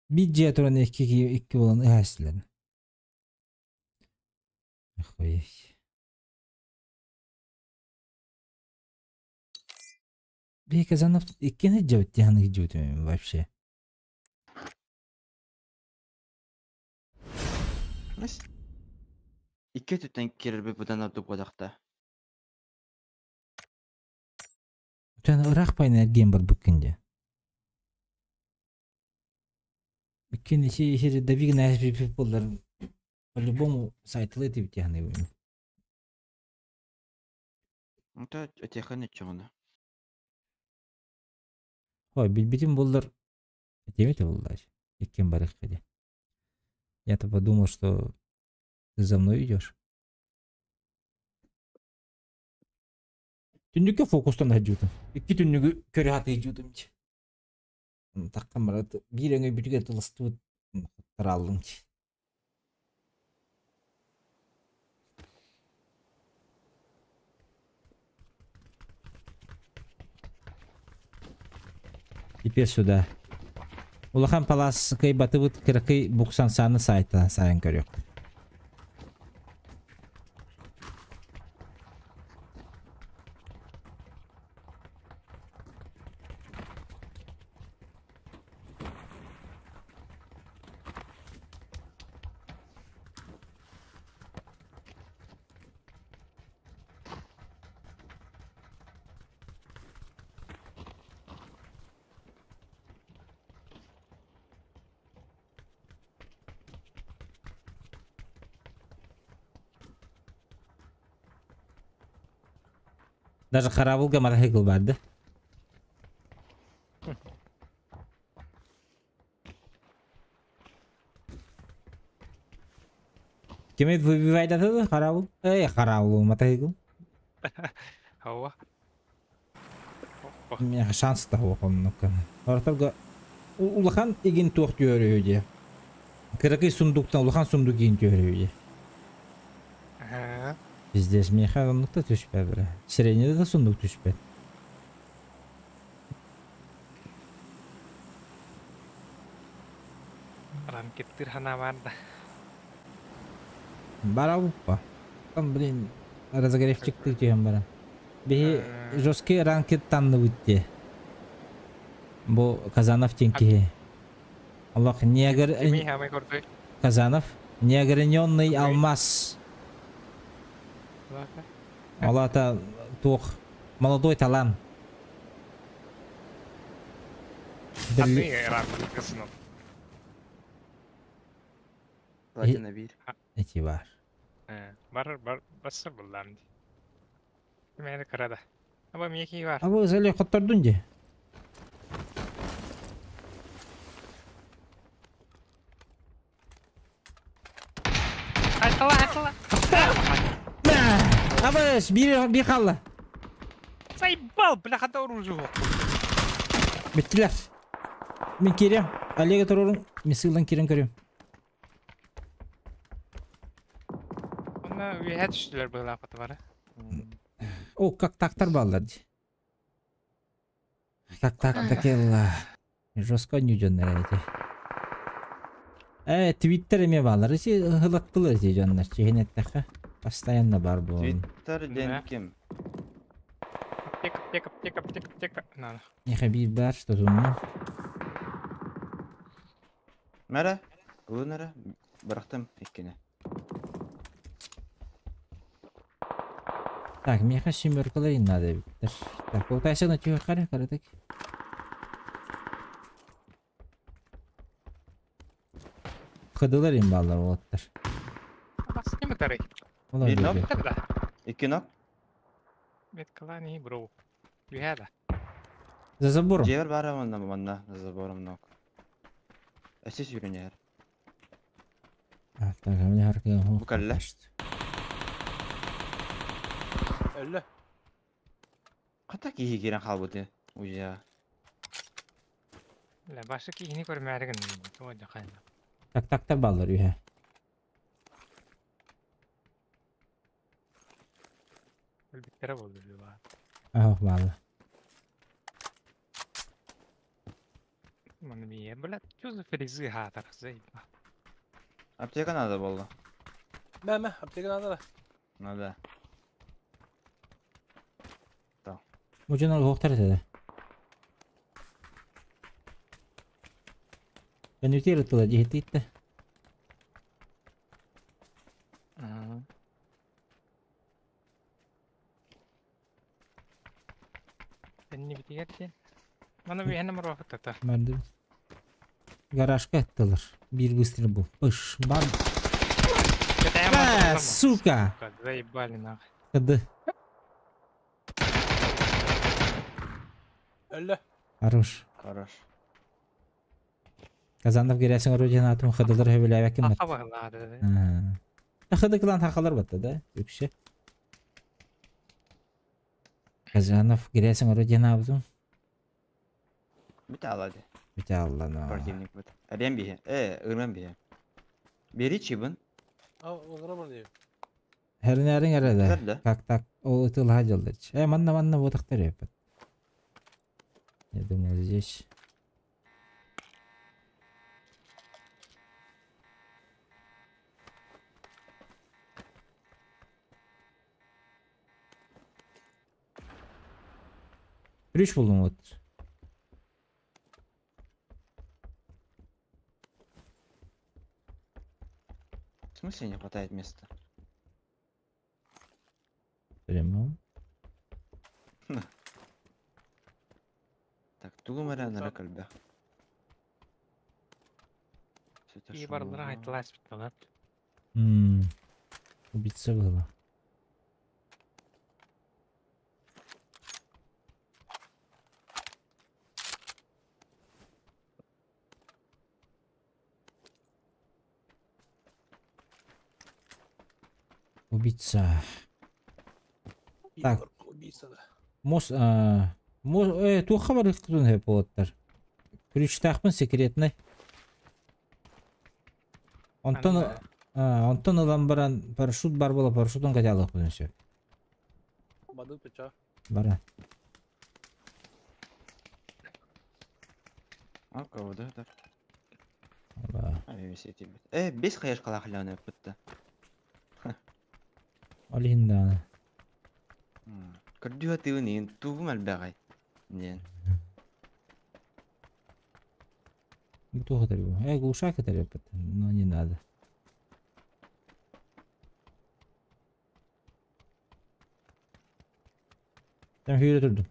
Биир дьиэ туран икки икки буолан ыһаастылар. Охуеть. Бей Казанов иккини дьэбит тиһаны дьэбит вообще. Мыс. Икки түттен кирби будан ордук бодақта. Тэн ыраах пайна эргиэн бар буккинде. Иккин ити рядовик буоллар по-любому сайтылы этибит яһаны. Это этиэхэ ничего. Ой, билбитим буоллар этиэм этэ буоллар. Иккин барыахха диэн. Я-то подумал, что ты за мной идешь. Түннүккэ фокустан сылдьыбытым. Икки түннүгү көрө сатыы сылдьыбытым дии. Таххан барат биир өҥөйбүтүгэр тылыстыбыт тарааллым дии. Теперь сюда. Улахан палаас кыайбатыбыт кыракый буксан сааны саайтан саайан көрүөх. Даже хараабылга мотоцикл баар да? Кими выбивайдатыды хараабыл? Эй, хараабыл мотоцикл. Хауа. Миэхэ шанс да суох оннук. Ортолго улахан игин туох түөрү дии. Кыракый сундуктан улахан сундук игин түөрү дии. Пиздец, миэхэ оннук да түспэт бля. Среднийде да сундук түспэт. Ранкеттир хана бар да. Барабуппа. Там, блин, разогревчик түһэн баран. Биһи жесткий ранкет танныбыт дии. Бу Казанов диэн киһи. Олох негр Кими хамай көрдөй? Казанов неограненный алмаз. Ол аата туох молодой талант. Аты ранкет Платина биир. Эти бар. Бар бар бассыр буллам ди. Кимэри кырада. Аба миэки бар. А вы зали хоттордун дии. Айтала, айтала. Абыс, биир биир хаалла. Заебал, бля, хата оружие. Бүттүлэр. Мин киириэм. Олега туруорун мин сыылан киирэн көрүөм. Онно үөһэ түстүлэр быһыылаах бары. О, как тактар бааллар дии. Как так такелла. Жестко ньюдьоннор эти. Э, твиттер эмиэ бааллар. Ити ыһылаттылар ити дьоннор. Чиһин эттэххэ. Постоянно бар буолан. Твиттер диэн ким? Аптека, аптека, аптека, аптека, аптека. Надо. Миэхэ биир баар, что тунну. Мэрэ? Ылын эрэ. Бырахтым иккини. Так, миэхэ семеркалар надо эбиттэр. Так, утайсана түһүөххэ каратык. Кыдылар им бааллар уолаттар. Бас ким ытарый? Олар Биир нок. биир. Ытар да. Икки нок. Меткалани бро. Үөһэ да. За забором. Дьиэбэр баара манна манна за забором нок. Өссө сүүрүнэр. А, так, а мне харкы. Бу кэллэ. Өллө. Хата киһи киирэн хаалбыты. Уйа. Бля, башы киһини көрмээригин. Туга дьахайна. Так, так, бааллар үһэ. Өлбүттэрэ буолду баар. Ах, бааллар. Маны мие, бля, что за фризы хатар, заебал. Аптека надо было. Мэ мэ, аптека надо да. Надо. Бу дьон олохтор этэ. Көнүтер тыла дьиһититтэ. Энни битигэр диэн. Маны үөһэнэ мороохуттата. Бардыбыт. Гаражка аттылар. Биир выстрел был. Пыш, бам. А, сука! Заебали нахуй. КД. Өллө. Хорош. Хорош. Казанов герәсең орудиен атым хыдылар хөбүләбә ким. Аха бағылады. Хыды клан хакалар батты да, үкше. Казанов герәсең орудиен абдым. Бит алады. Бите Алланы. Противник бит. Әбен бие. Ырман бие. Бери чибын. А, оңыра бар дейм. Хәрнәрин әрәдә. Хәрдә. Как так ол ытыл хаҗалды. Манна манна вот актар япат. Я думал здесь. Ключ булдым вот. В смысле не хватает места? Прямо. Так, тугу мәрә нара көлбә. И барлар айтылас бит. Убийца было. Убийца. Так. Убийца да. Мос, туха бар ықтын хөп болаттар. Ключтақпын секретный. Онтон, онтон ылан баран парашют бар бола парашютын катялық бұны все. Бады печа. Бара. А, кого да, да. Ба. А, бес хаяш кала халяны бітті. Алихинда. Көрдү атыгын ин тугум әлбәгай. Нен. Туха тарибу. Глушак это но не надо. Там хүйрі тұрдым.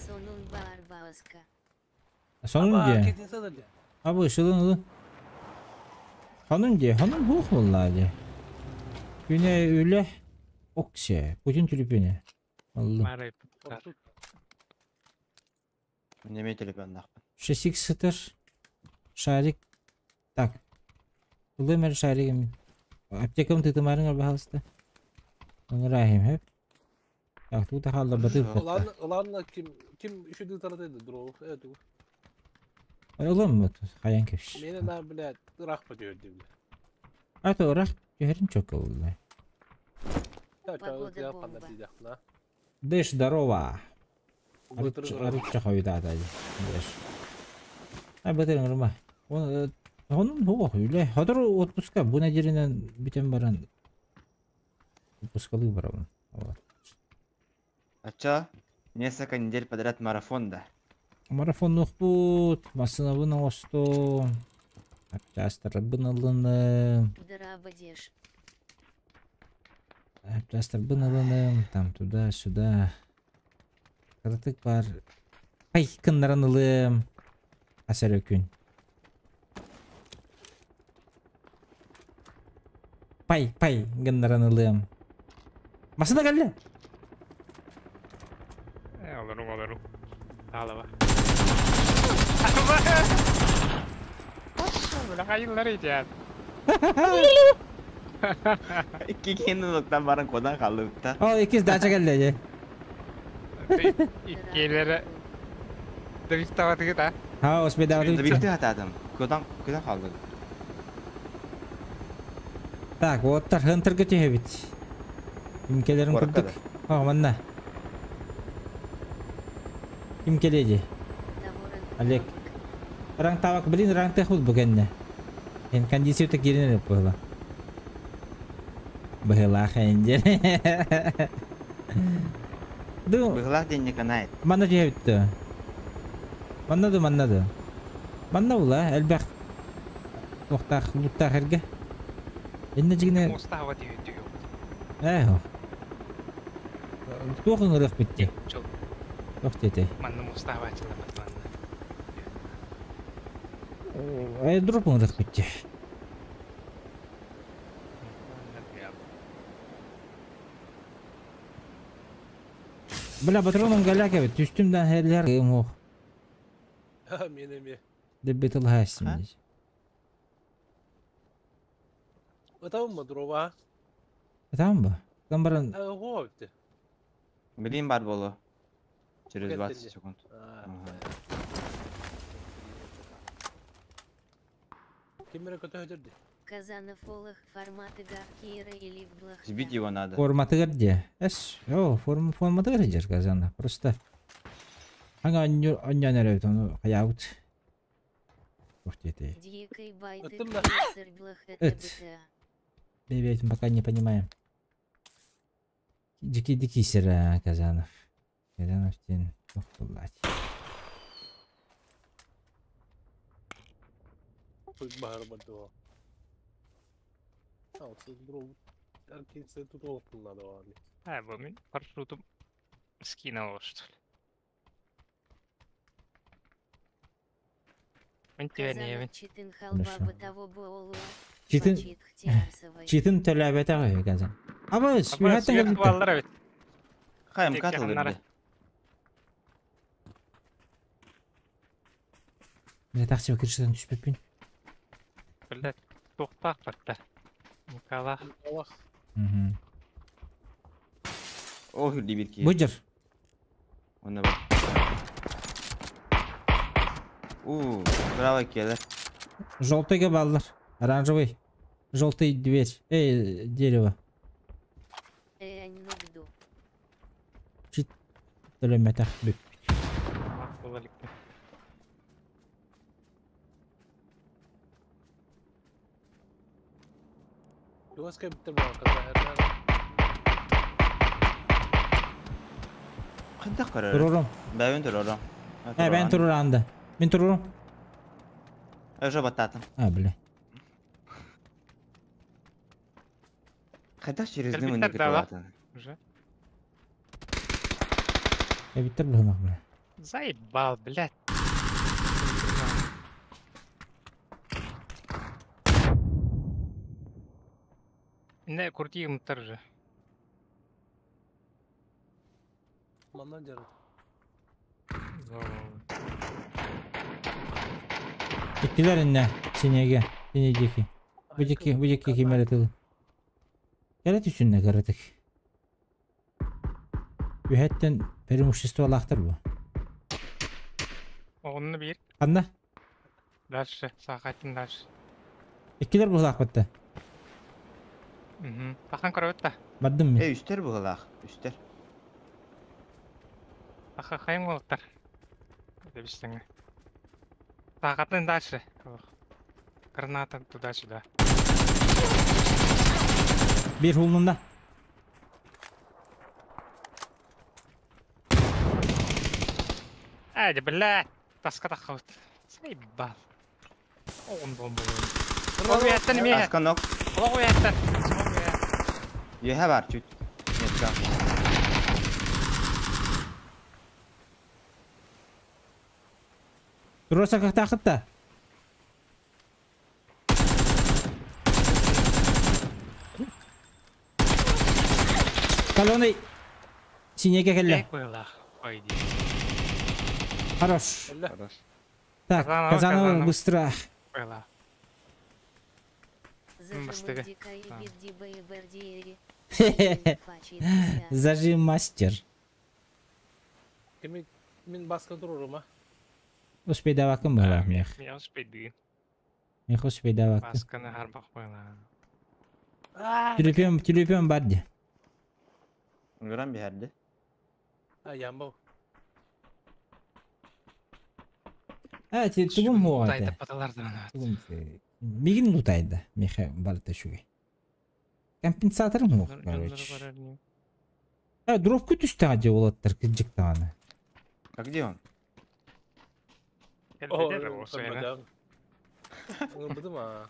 Сонун бар. Сонун де. Абы шылын ылы. Ханун де, ханун хух болла де. Күне үле оксе, Путин түлүпүнө. Алла. Неме телефон нахпын. 6 сытыр. Шарик. Так. Улы мер шаригим. Аптекам тытымарың пожалуйста. Оңрахим хеп. Так, тут халда батып. Ыланна ким ким үшүдү таратайды дро. Evet. Улым вот, хаян кепш. Мени на блядь, рах бөтөйдү бile. Ато рах жөрин чок олду. Погода бомба. Дэш здорово. Арычча хойда да. Дэш. Ай батырың рыма. Он Onun хоо үле. Хадыр отпуска бу неделенен битен баран. Отпускалы барабын. Вот. А чё? Несколько недель подряд марафон, да? Марафон нухпут, масынабын оңосту. Аптастырбын ылыным. Дырабадеш. Аптастырбын ылыным. Там туда-сюда. Кыртык бар. Ай, кыннарын ылым. Асар күн. Пай, пай, гыннарын ылым. Масына келді. Олорум, олорум. Алава. Бля, хайыллар идет. Икки киһини ылыктан баран куотан хааллыбыттар. Ол иккис дача кэллэ дьэ. Иккиэлэрэ Дрифтоватыгыт а? Ха, успедаватыгыт. Дрифти хатаатым. Куотан куотан хааллыбыт. Так, уоттар хынтырга түһэбит. Ким кэлэрин Куоракка курдук. О, манна. Ким кэлиэ дии? Олег. Ранг тавак, блин, ранг тех бу кэннэ. Эн кондицията киирэн эрэ буолла. Быһылаах эндер. Ду, Быһылаах диэн не канает. манна түһэбит да. Манна да, манна да. Манна була, элбэх туохтаах, луттаах эргэ. Инне дьигинэ, Муостаһаба түһү түһү. ээ, туох ыҥырыах битти. Чол. Туох диэтэй. Манна муостаһаба ачылабат манна. Airdrop ыҥырыах битти. Бля, патроном галяк эбит. Түстүм да херлер ымох. Мен эме. Деббет ылһаастым. А? Ытабын ма дрова? Там ба. Там баран Ого, битти. Билин бар болу. Через Кэлтэллэ. 20 секунд. Ага. Киммере көтө өтөрдү. Казанов олых форматыгар Кира или в Сбить его надо. форматыгар де. Эс, о, форм форматыгар жер казанда. Просто Anga анню аннян эребит оны хаябыт. Ух ты. Дикой байтык Ыттым да. сырблах Эт. это Бебетим пока не понимаем. Дикий дикий сера Казанов. Казанов ден. Ох, блядь. Бахар бадуа. Алсы дров. Аркинсе тут олпунна да вами. А, бу мин парашютум скинул, что ли. Мен тебя не Казанов читын халва Хорошо. бытово боолуа. Читын Читын. читын төлөбөтө Казан. Аба, сүйәттен Сүйәт келбитте. баллар бит. Хайм Тек катыл якыннары. бирде. Мен такси киршиден түшпөппүн. Блядь, туктак баттар. Николах. Аллах. Мгм. О, хүрди бир ки. Бу жер. Онна бар. У, браво келер. Желтыйга баллар. Оранжевый. Желтый дверь. Эй, дерево. Э, Төлөмөтөх бүп. Булаликте. Юас кебиттер баа каза. Кантак карар. Турурум. Бәйін турорум. Э, мен туруранды. Мен турурум. Уже баттатым. А, бля. Кайда через Кэлбиттэр дым да ба? күтүп Уже. Эбиттер булмак бля. Заебал, блядь. Не, крути мтар же. Маннан жары. Иттилер инне синеге. Синегеки. Бу жеки, бу жеки кимеле тыл. Кэлэ түсүнне каратык. Үһәттен преимущество лахтар бу. Онны бир. Анна, Дальше, сахатын дальше. иккилер булак батта. Угу. Тахан көрөт та. Бардым мен. Эй, үстер бугалах, үстер. Таха хайын болуттар. Дебистеңе. Сахатын дальше. Ох. Граната туда-сюда. Бир хулнунда. Ай, блядь. Таска тахабыт. Заебал. Он бомба. Ол яттан ме. Асканок. Ол яттан. Юхэ бар чуть. Нет, Туруса кахтахытта. Колонны синеге келле. Эх, Пойди. Хорош. Хорош. Так, Казанова, Казанова Казанова. быстро. Была. Бастыгы. Зажим мастер. Кими мин баска турурум а. Успейдавакын быһалаах миэх. Мен успейдыгын. Миэх успейдавакын. Масканы харбах буолаа. Түлүпүөн, түлүпүөн бар ди. Ыҥыран биһэрди. А ямбау. А, ти тугум хуоҕа Тайда этэ. паталардан. Тугум мигин лутайда. Миэхэ барыта үчүгэй. Компенсаторым хуох, короче. Э, дропку түстэҕэ дии уолаттар кырдьык даҕаны. А где он? Ыҥырбытым а.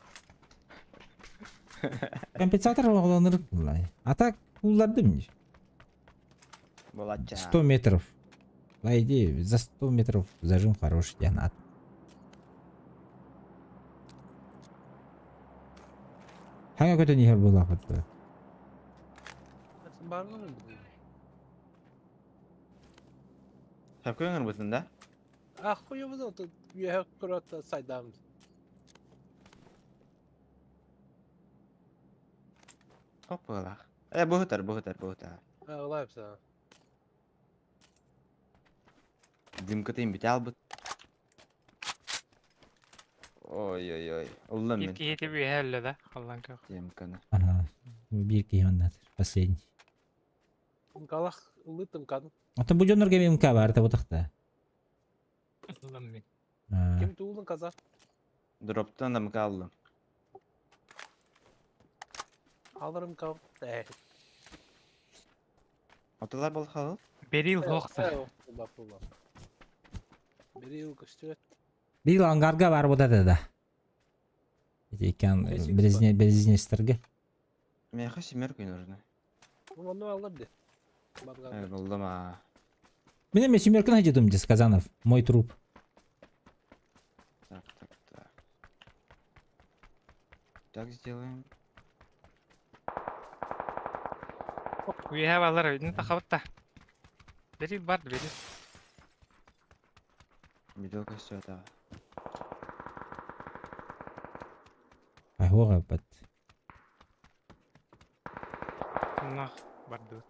Компенсатор оҕолонор буллай. А так кууллардым дии. Булачча. 100 метров. По идее, за 100 метров зажим хороший диэн ат. Хаҥа көтөн иһэр буолаахпыт дуо? Баарынан ылбытым. Сөпкө ыҥырбытын да? А хуйубут отут үөһэ көрөт сайдаам. Хоп быһыылаах. Э, быһытар, быһытар, быһытар. А, ылаапса. Димкатын бүтэ албыт. Ой-ой-ой. Ыллым Биир мин. киһи үөһэ өллө да, халлан көх. Димканы. Ага. Биир киһи оннатыр. Последний. Галах ылытым кан. Оттон бу дьоннорго эмиэ МК баар табытахта. Ыллым мин. Ким туулун каза? Дроптан да МК аллым. Алырым кав. Э. Оталар бол хал. Берил хоқса. Берил көстүөт. Биир ангарга бар бутата да. Ити иккан березнестерге. Меха семерка не нужна. Онну алыр ди. Э, булдым а. Мен эме семерканы жедум дес Казанов. Мой труп. Так, так, так. Так сделаем. Үөһэ балар өйдүн тахабытта. Берил бар, берил. Видео костюта. Ахуға бат. Нах барды.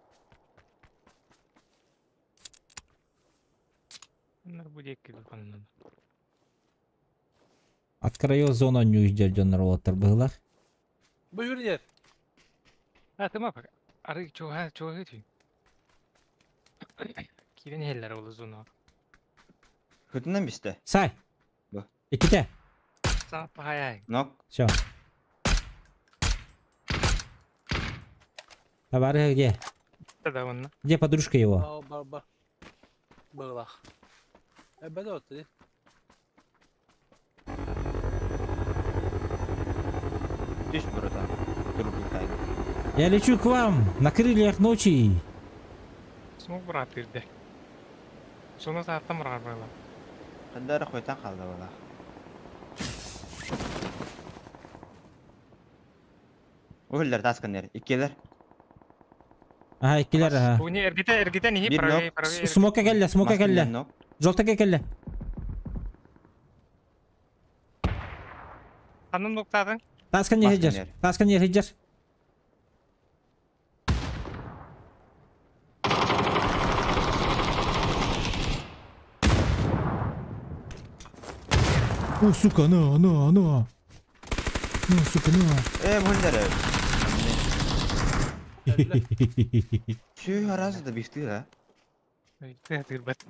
Нар бу диэки ханнан. Открою зону ньюждер дьоннор уолаттар быһылар. Бу юрьер. А тыма бак. Ары чуга чуга түй. Кирен хеллер ол зона. Хөтүнэн бисте. Сай. Бу. Икките. Са пахай. Нок. Все. Товары где? Да онна. Где подружка его? Ба ба. Быглах. Э, бәдә отты. Түш бұрыта. Трубы тайды. Я лечу к вам на крыльях ночи. Смог брат ирде. Соны сааттан барар была. Қандары қойтан қалды бала. Өллер тасканер. Иккелер. Ага, иккилер, ага. Буни эргите эргите нихи Бир правый нок. правый. Смока келле, смока келле. Нок. Жолтака келле. Ханын ноктадың. Таскан не хеджер. Масканер. Таскан не хеджер. О, сука, на, на, на. На, сука, на. Э, өллер. Чүй аразы да бифты, да? Тырбат.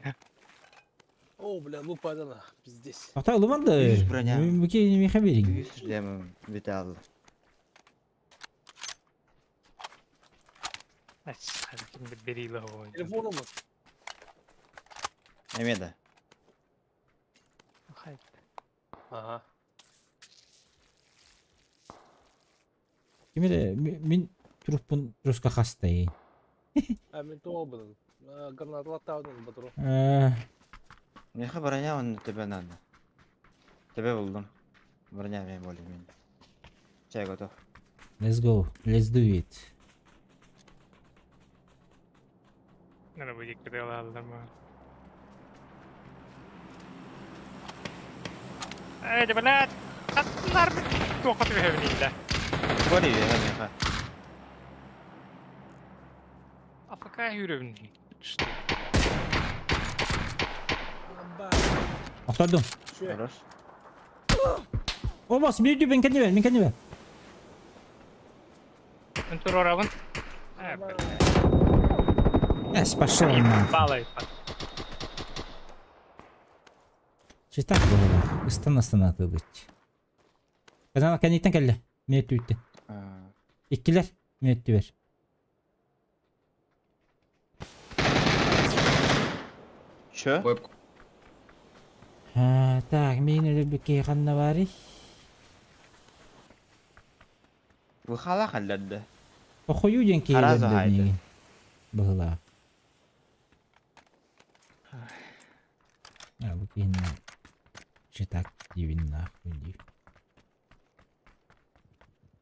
О, бля, лупа дана. Пиздец. Ата улуманды. Үс броня. Бүке меха берин. Үс шлемім бите алды. Берил ол. Телефону му? Эме да. Ага. Кимере мин труппун руска хастай. А мен туол бұның. Гранаталар табын батыру. Меха броня он тебе надо. Тебе булдым. Броня мен более-менее. Чай готов. Let's go. Let's do it. Надо будет кидала Эй, блядь! Атлар тоқыт бермейді. Кори меха. АФК yürüyorum. Что? Охтордум. Хорош. О, бас, мен мен кәне мен кәне. Мен тур орабын. Эс, пошел на. Балай. Читак было. Ыстан астана тылыч. Казан кәнеттен кәлле. Мен түйтті. Иккилер мен бер. Чё? Так, мен өлі қанна бари. Выхала халларды. Похую ден Аразу хайды. Бұғыла. А, бұл кейін читак дивин нахуй див.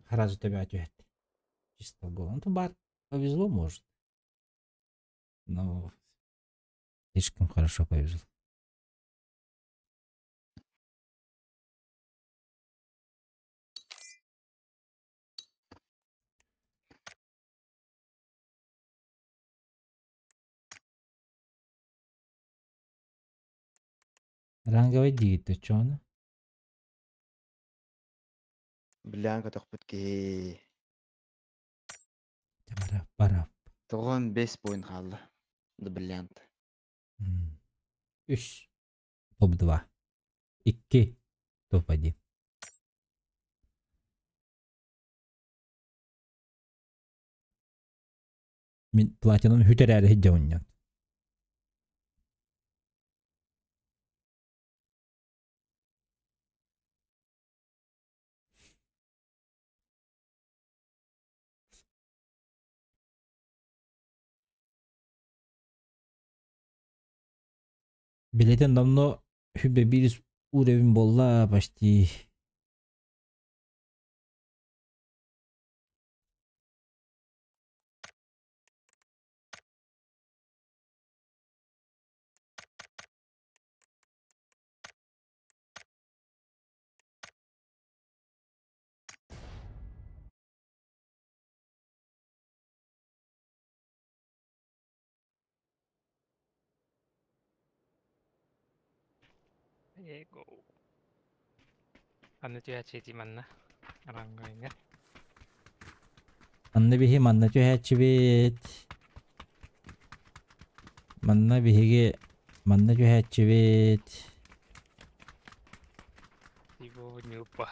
Сразу тебя ответ. Чисто в голову. Ну, бар повезло, может. Но слишком хорошо повезло. Ранговый дигит, чё он? Блянка тохпут ки. Бара, бара. Тоғын 5 поинт қалды. Да бриллиант. Үш. Топ-2. Икки. Топ-1. Мен платинын хүтер әрі хидде ойнан. Билетен давно хүбе бирис уровень болла почти. Его. Анны түйәчи манна. Ранговый. Анны биһи манна түһәччибит. Манна биһиги манна түһәччибит. Его не упа.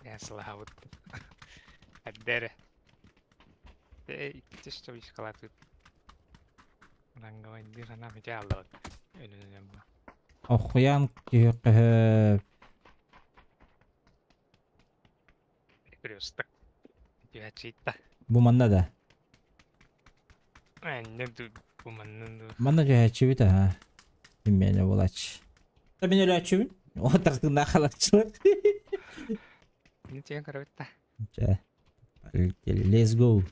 Я славут. Аддере. Эй, ты что искала тут? Ранговый дирана металлот. Охуян күйөккөһө Перекресток. Түйәчи-та. бу манна да. Анны ду бу манны ду. Манна түһәччибит аха. Иммене булач. Та мен өләччибин. О тартына халатчылык. Не тиен карабытта. Чэ. Let's go.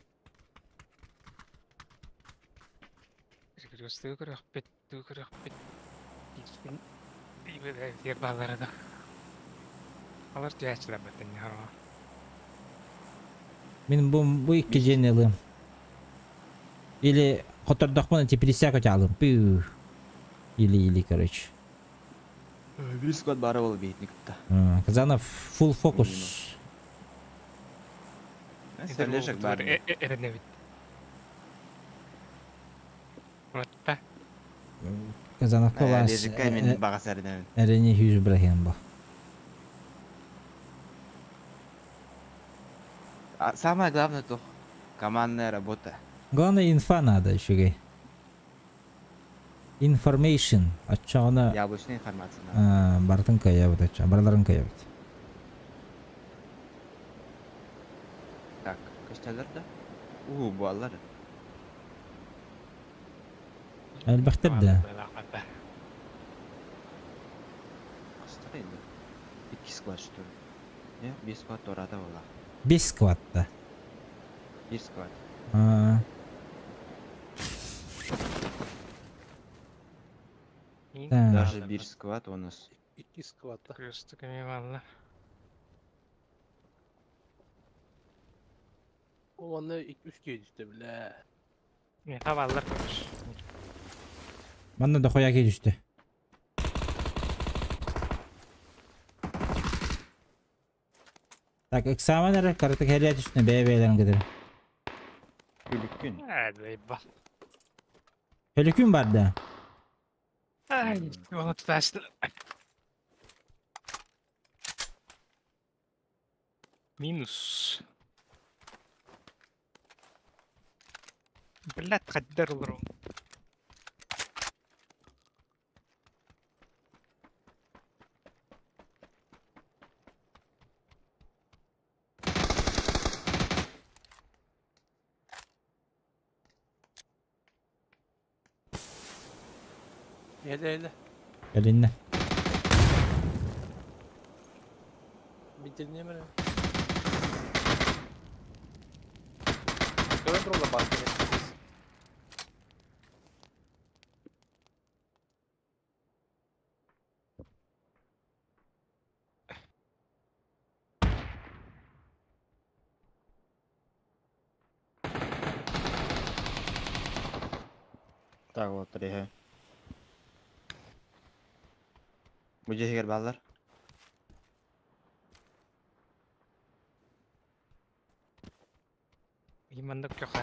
Перекресток көрөкпет, көрөкпет. Ибе баллары да. Алар түйәчилер беттен харма. Мен бу икки женелым. Или котордохмон типа алым. Пю. Или короче. Бир склад бары бол бейтникта. Казанов full фокус. Олежек бар. Эренебит. Отта. Казанов класс. Олежекка мен бағас әрінемін. Эрене хүз брахен ба. Самое главное то командная работа. Главное инфа надо еще. Information. Ачана. Яблочная информация. надо. Бартын кая вот ача. Барларын кая вот. Так, кашталар да? У, баллар. Әлбәхтер да. Кастар енді. Икки склад что ли? Не, бир склад торада бола. Бес складта. Бир склад. Так. Даже бир склад у нас. Икки сквата. Кресток валла. Ол онно үс киһи түстэ, бля. Миэхэ бааллар көрүс. Манна дохуя киһи түстэ. Так, экзамен эрэ карата кэлиэ түстэ бэйэ-бэйэлэрин кытары. Күлүккүн. Ээ, заебал. Өлүкүн бар да. Ай, оны тутаачты. Минус. Блядь, хаддар олору. Hele hele. Кэлиннэ. Bitirdiğine mi? Көрөн тураллар баскы. Так вот, реhe. Бу дьиһигэр бааллар. Имандык көхө.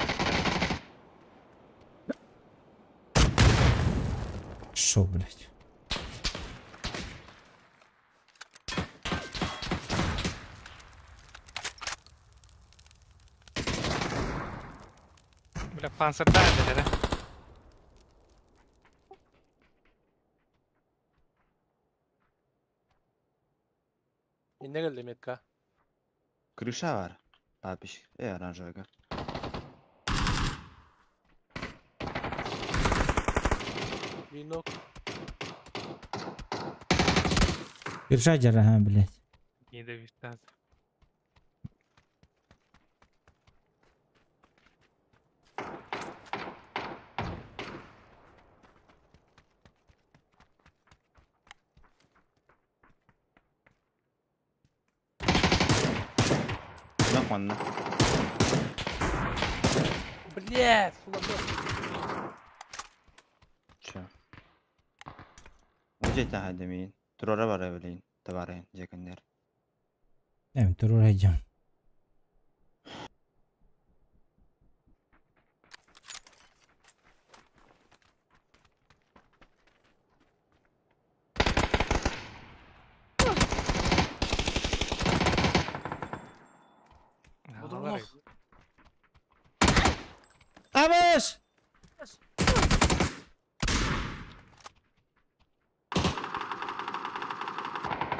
Шо, блядь? Бля, панцирда да. Инне келди метка. Крыша бар. Папиш. Оранжевыйга. Винок. Крыша жара, ха, блядь. Не довистаз. Нах манна. Блядь, фулабет. Чё? Бу дьиэтэ хадамин. Турара бара билин. Табарайын дьиэкэннэр. Эм, турур айдьам. Бодурмох. Абыш!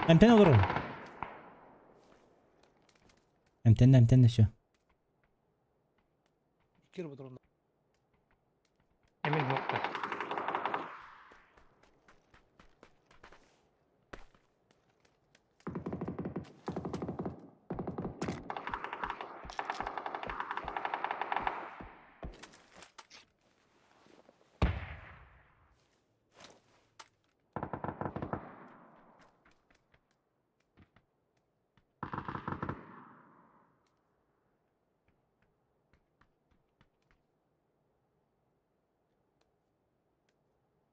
Эмтен олорор. Эмтен, эмтен все. Кир бодурмох. Эмин нокта.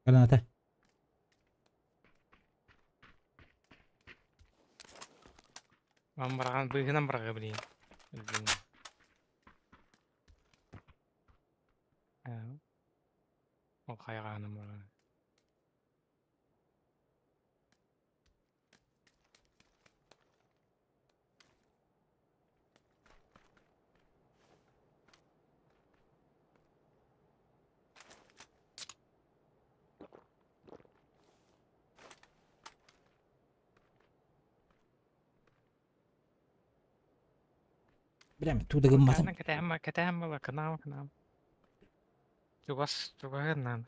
Граната. Ман барган быһынан барга билин. Билин. Аа. Ол хайганым барган. Бля, туда гымматым. Кэтэһэм кэтэһэм була канал канал. Чугас чугаһынан.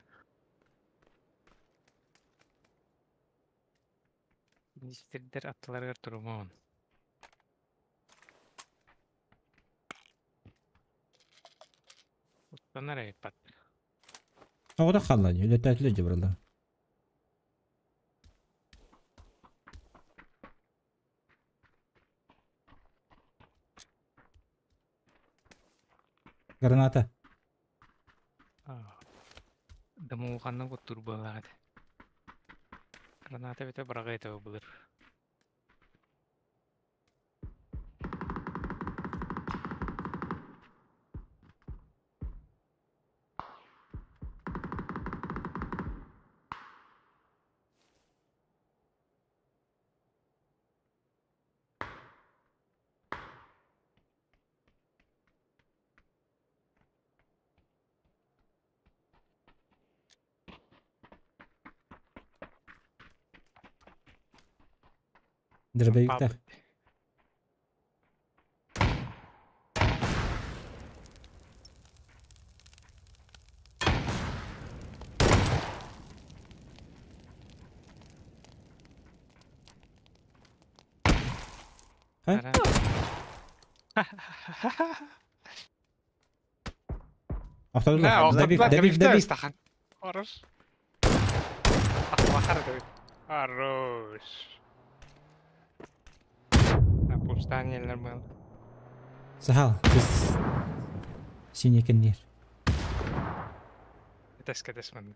Министрдер аттыларыгар турумон. Уттанар айпат. Оҕото халла, үлөтөөтүлө жыбырылар. Граната. Дымулҕанна куттуур буоллаҕа этэ. Граната эбэтэ быраҕыы этэ былыр. Дробовиктар. Хай? Да, Добив, добив, добив. Хорош. Хорош. Опустание был. Сахал, синий кеннир. Тэс мен.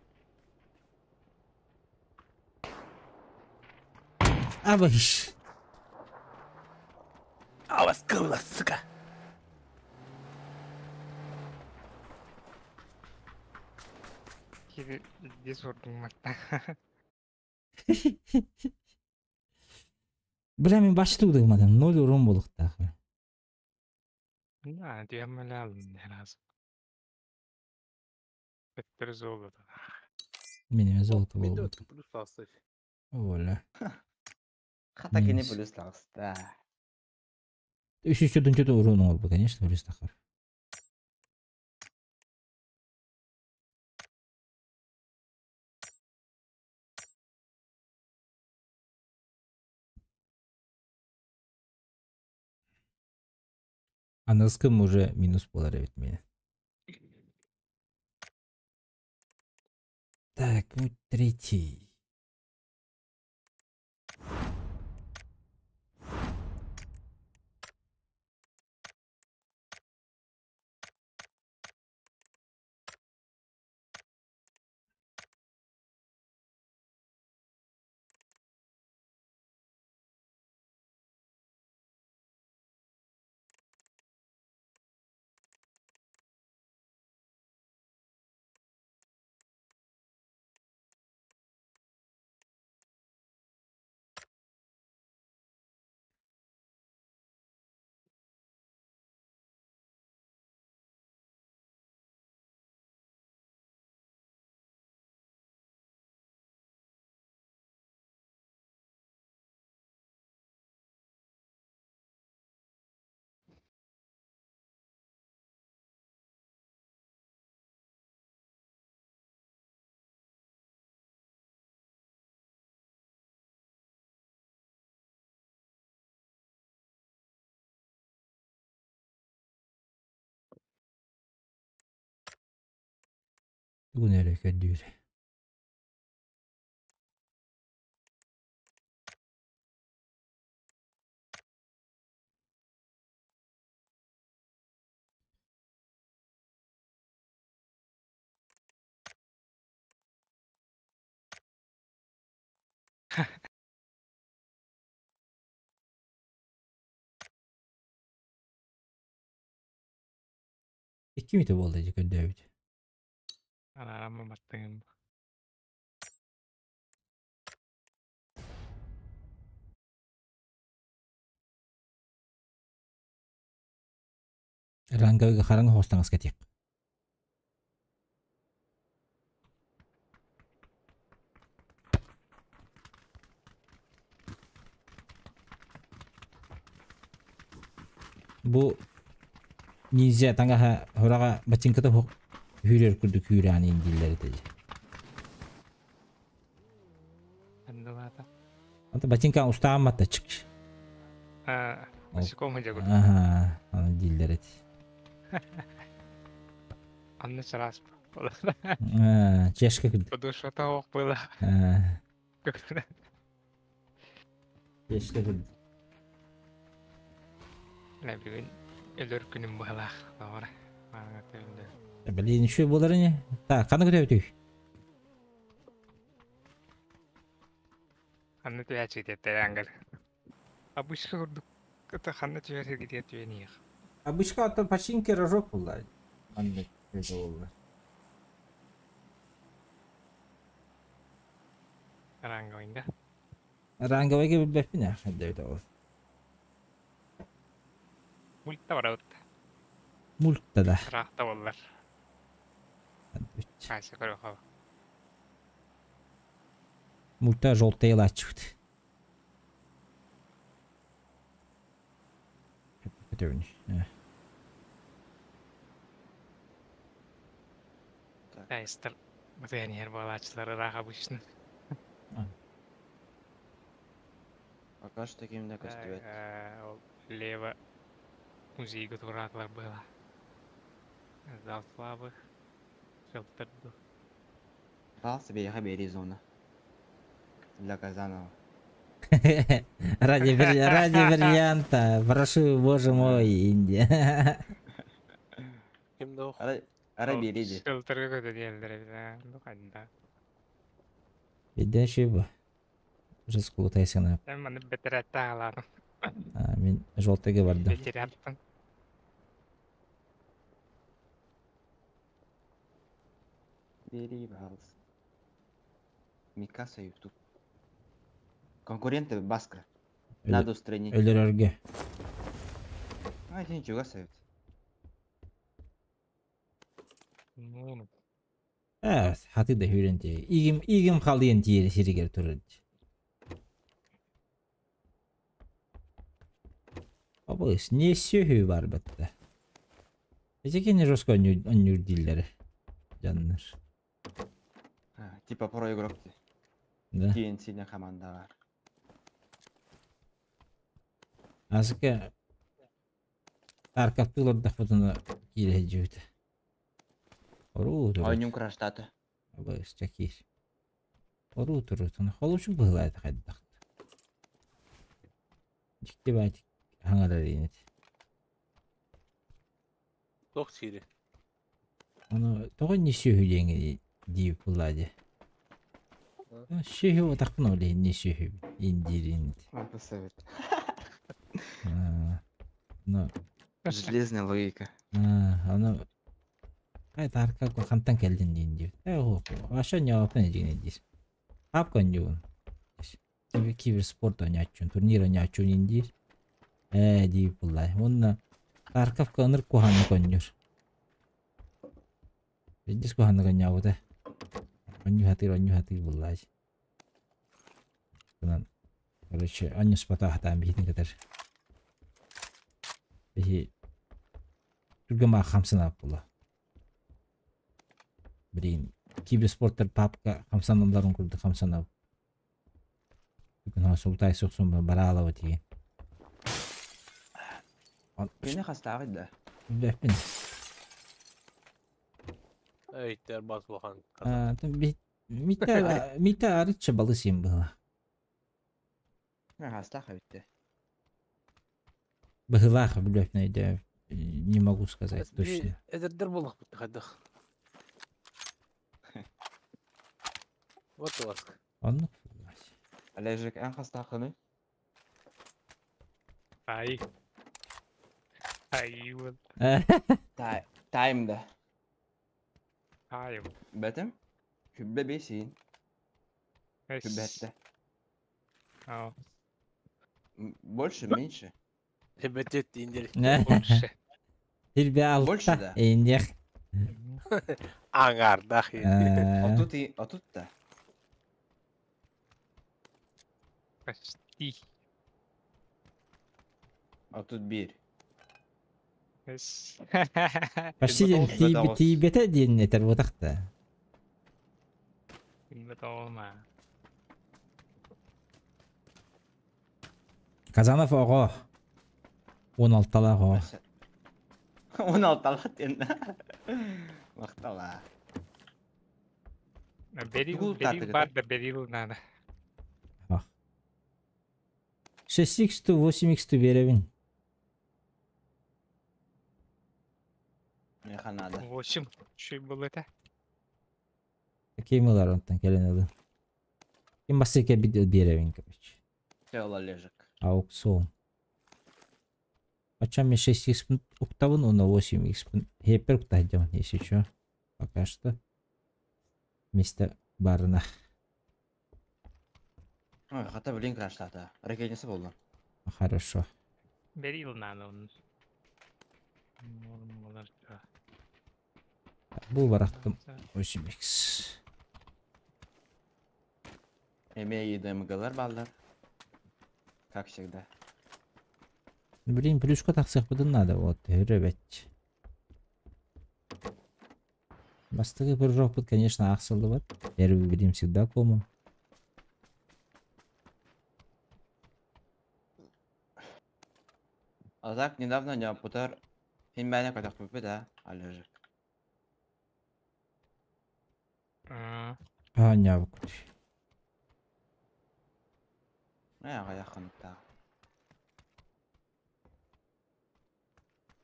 Абыш. Авас кылла, сука. Здесь вот Бля, мен башты удырмадым. Ноль урон болуктах. Да, lazım. Беттер золото. Менеме золото болбут. Оля. Хата кини плюс тағыста. Үш үш өтүнчө урон олбу, конечно, плюс тахар. Аныскым уже минус болар эбит мени. Так, путь третий. Бүгін әрі көддүр. Икки мите болды көддөөбүт. Анарамма баттыгым. Ранга харанга хостаңыз кетек. Бу ниндзя таңаха хорага бачинката хүрер күрдүк хүрәни индиллери теже. Андылата. Anta бачинка устааматта чык. А, насекомый дегут. Ага, аны диллер эти. Анны сарас. А, чешка күрдүк. Подушата ок было. А, чешка күрдүк. Не бүгүн өлөр күнүм буолах. Бавара. Блин, еще болар не? Так, қаны күтәбітүй? Ханна түһээччи диэттэр ангар. Обычка курдук это ханна түһэр сиргитигэр түһэн иһиэх. Обычка аттан починки рожок булла. Маннык это болла. Ранговыйга. Ранговыйга билбэппин ээ, хайда ол. Мульта барабыт. Мульта да. Ыраахта буоллар. Хайса көрүөххэ. Мульта желтый ылааччыбыт. Айстар бытыан иһэр буолааччылар ыраах обычно. Пока что ким да көстүбэт. Ол лево музейга тураатылар быһыла. Зал славы. Шелтерду. Пожалуйста, биһиэхэ биэрии зона. Для Казанова. Ради, ради бриллианта, прошу, боже мой, Индия. Ким да Арай, арай биэрии дии. Шелтерга көтө диэллэр эбит аа. Ну ханна. Биден шүй бу. Уже скулутайсына. Мен маны бэтэрээтте аҕалаатым. Мин желтыйга бардым. Бэтэрэаттан. Биэрии, пожалуйста. Микаса YouTube. Конкуренты Баска. Надо устранить. Өлөрөргө. А, это ничего совет. Ну, Э, хаты да хүрен тие. Игим, игим халыйын тиери сиригер турар. Абыс, не сөхü бар бітті. Эжеке жестко оннюр диллери. Жаннар. А, типа про игрок ти. Да. TNC на команда бар. Азыка Таркаттылар да фотоны кире жүйті. Ору туру. Ойнум краштаты. Абыс, чакир. Ору туру. Холучу быһылайт хайдах. Дикти байтик хаңарар инет. Тох сири. Оны тоҕо не сүһү диэҥи диип буллади. Сүһү отақпын оле не сүһү индирин. Надо совет. Но Железная логика. аны кай тарка хантан келдин диин дип. Э аша ньоопын дигин дис. Апкан дьуун. Киберспорт оñааччун, турнир оñааччун индир. Э диип буллай. Онна Тарковка ыныр куханны коннюр. Видишь куханны коннябыта. Онню хатыр буллай. Кынан, короче, онню спата хатаан бихитин катар. Бихи түргема хамсына була. Блин, киберспорттар папка хамсанымларын курду хамсана. Бүгүн ха султай суксун бараалава тиген. Кини хастааҕый да. Билбэппин. Эйттер бас улахан. Митя Митя арычча балысым была. Хастаах эбитте. Быһылаах билбэппин өйдөө. Не могу сказать точно. Эдердер боллах бутты хайдах. Вот у вас. Оннук. Олежек, эн хастаахыный? Ай. Ай, вот. Тайм да. Ай. Бэтим? Күббэ бесин. Күббэтте. Ау. Больше, меньше? Эбетет индир. Больше. Тилбе Больше, алта да? индиэх. Аңардах А тут и, а тут да. Почти. А тут бир. Эс. Почти Бэтэ тиибете диэн этер бутахта. Бэтэ Казанов оҕо. 16-лаах оҕо. 16-лаах диэн. Махтала. Берил, Тугул берил таатыгыта. бар да берил надо. 6x 8x беребин. Миэхэ наада. 8 шүй был это. Ким ылар онтон кэлэн ылын. Ким бастыы кэлбит биэрэбин, короче. Все, Олежек. Аукцион. Оччо мен 6 х уктабын, уонна 8 х хеппер уктаһдьабын, если чё. Пока что. Место барына. Ой, хата блин краштата. Ракетница буолла. Хорошо. Бери ылнааны он. Нормалар. Бу барахтым 8x. Эмиэ ЕДМГлар бааллар. Как всегда. Блин, плюшка тахсыахпытын надо, вот, өрөбөт. Бастакы прыжокпут, конечно, ахсыллыбат. Первый, блин, всегда комом. А так, недавно не путар. Хин мээнэ көтөхпүппүт да, Олежек. А, А, нябыкпыт. Ээ, аҕыйах хонуктаах.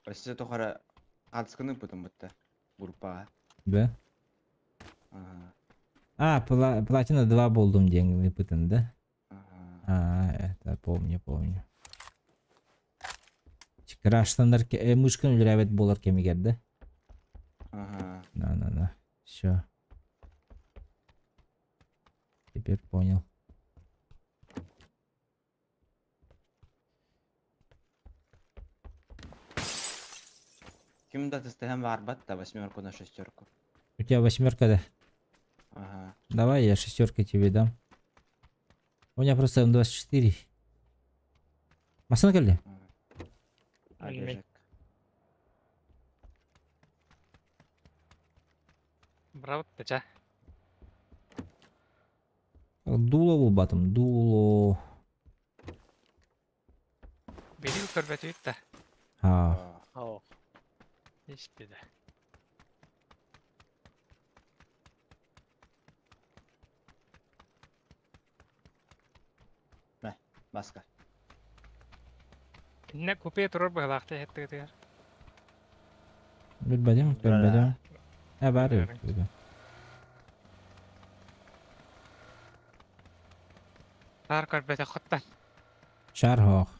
Өссө тухары хаартысканы ыппытым бытта. Группаҕа. Да? Ага. А, платина 2 буоллум диэн ыппытын, да? Ага. А, это помню, помню. Краштанар мышканы үлэлээбэт буолар кэмигэр, да? Ага. На-на-на. Все. Теперь понял. Ким да тестеһэн баарбат да восьмерку на шестерку. У тебя восьмерка, да? Ага. Давай я шестерка тебе дам. У меня просто М24. Массыына кэллэ? Олежек. Браво, тача. Дуло булбатым, дуло. Бери көрбөтүбүт да. А, О, Исти да. Баска. Инне купе турар быһылаахта хеттигитигэр. Билбэтим, көрбөтүм. Э, бар Бары. эбит. Таар көрбөтө хоттан. Шар хоох.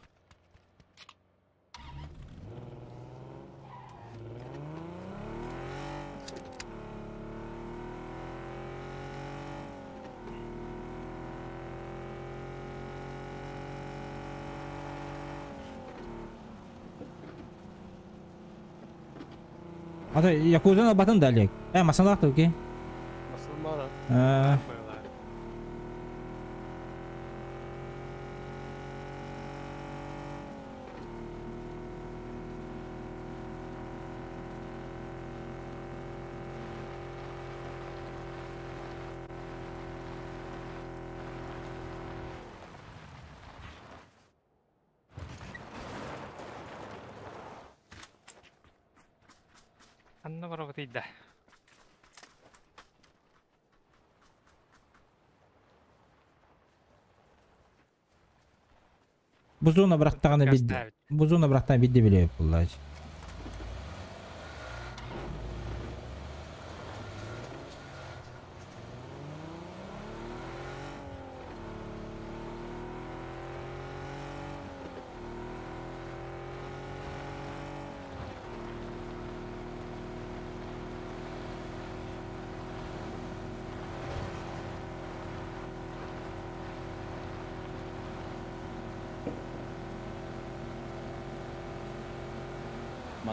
Ата Якузан батын да Олег. Э, масалах туки. Массыына баара. А, Быһылаах. Анна барабыт да. Бу зона бырахтаҕына бидди. Кастаабит. Бу зона бырахтаҕына бидди билиэп буллаач.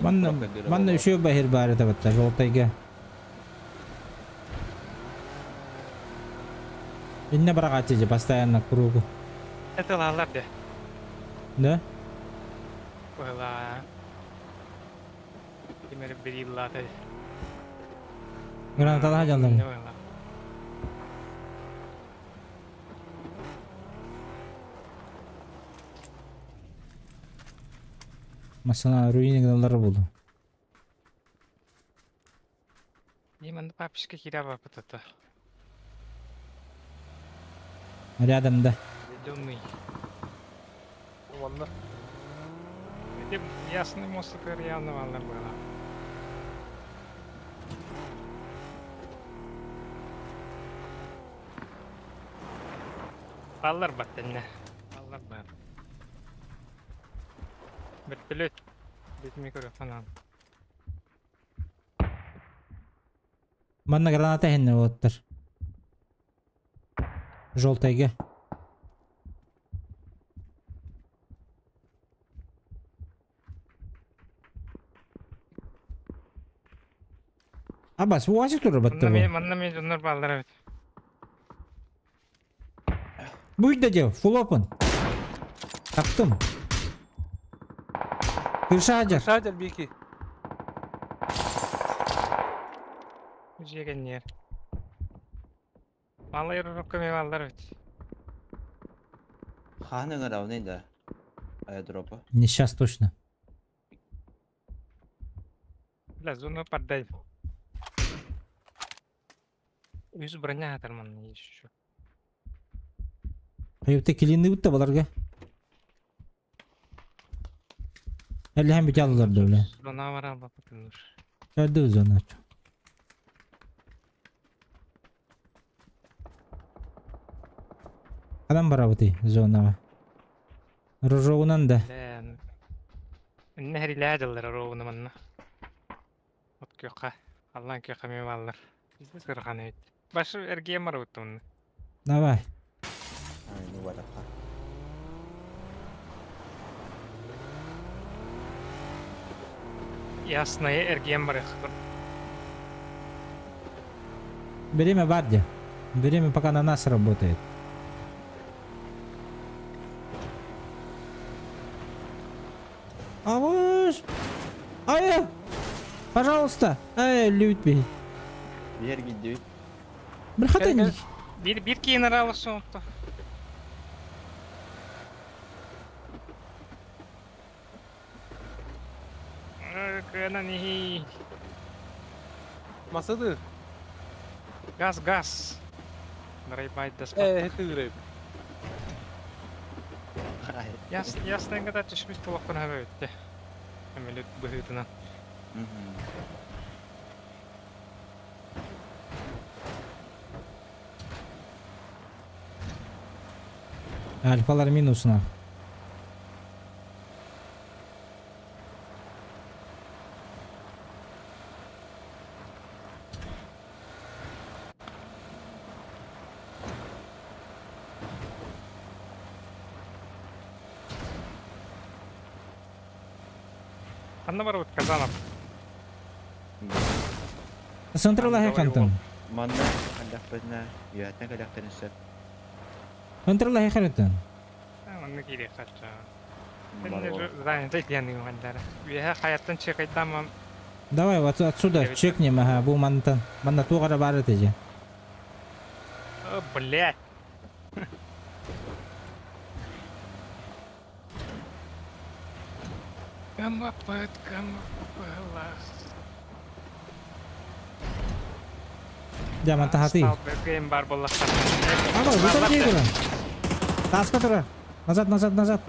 Манна манна үшөө бахир баары табатта жолтайга. Инне барагаачы постоянно кругу. Это лалар да. Да? Быһылаах. Кимер бери лаата. Гранаталаха жалдым. Быһылаах. Масына руины гыналары булду. Именно папочка хира бапытата. Рядом, да. Ведомый. Манна. Эти ясный мост явно валар было. Баллар баттэнне. Баллар бар. Вертолет. Бит микрофон. Манна граната хенне оттар. Желтайга. Абас, уазик турар батта бу. Манна мен дьоннор бааллар эбит. Будь да дел, full open. Таптым. Крыша ажар. Шадер бики. Жегеннер. Малай рукка мен баллар эбит. Хааны равный да. Аэдропа. Не сейчас точно. Бля, зону подай. Үз броня атарман еще. Айыпта келинни бутта баларга. Әлі һәм бит алалар да бля. Зона бар алба потыныр. Өрді зона. Адам барабыты зонага. Рожогунан да. Бля. Инне хәрилә дыллар роуны манна. От кёка. Аллан кёка мен баллар. Бизнес кырган эбит. Башы эргием бар бут Давай. Ай, ну барапа. Ясное эргием бар. Время в Время пока на нас работает. Авыш! Ай! Пожалуйста! Ай, любви. Бер гидди. Бір хата Bir bir кейин аралысы отто. Кына нихи. Масады. Газ, газ. Нарайбайт даспа. Это Яс, ясный гада түшмүс болоктон хөбө өттө. Эмелет быһыытынан. Альфалар минусына. Ханна бар бут Казанов. Централа хекантын. Манна каллахпытна, юятна каллахтан сөп. Централа хекантын. Манна кире кача. Давай вот отсюда чекнем, ага, бу мантан. Манна тугара бар этеже. О, блядь. Камапат, камапалас. Да, манта хати. Бар болла. Ага, вот это Таска тура. Назад, назад, назад.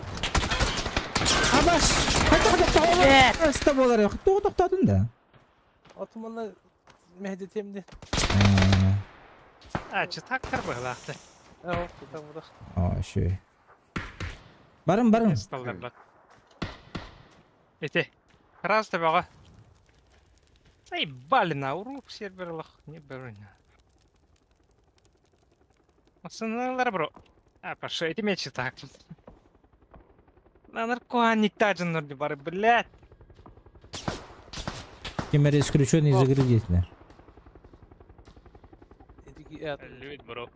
Абаш! Хайда хайда Ста болар yok. Тугу токтодун да. Атыманы мехдетемди. А, чытак тарбылакты. Ага, там вот. А, шүй. Барым, барым. Эти. Раз табага. Ай, балина, урук серверлах, не беруна. Асыналар бро. А, пошел, эти мечи так. На наркоаник тажын норди бары, блядь. Кемер исключен из игры деятельно. Любит, бро.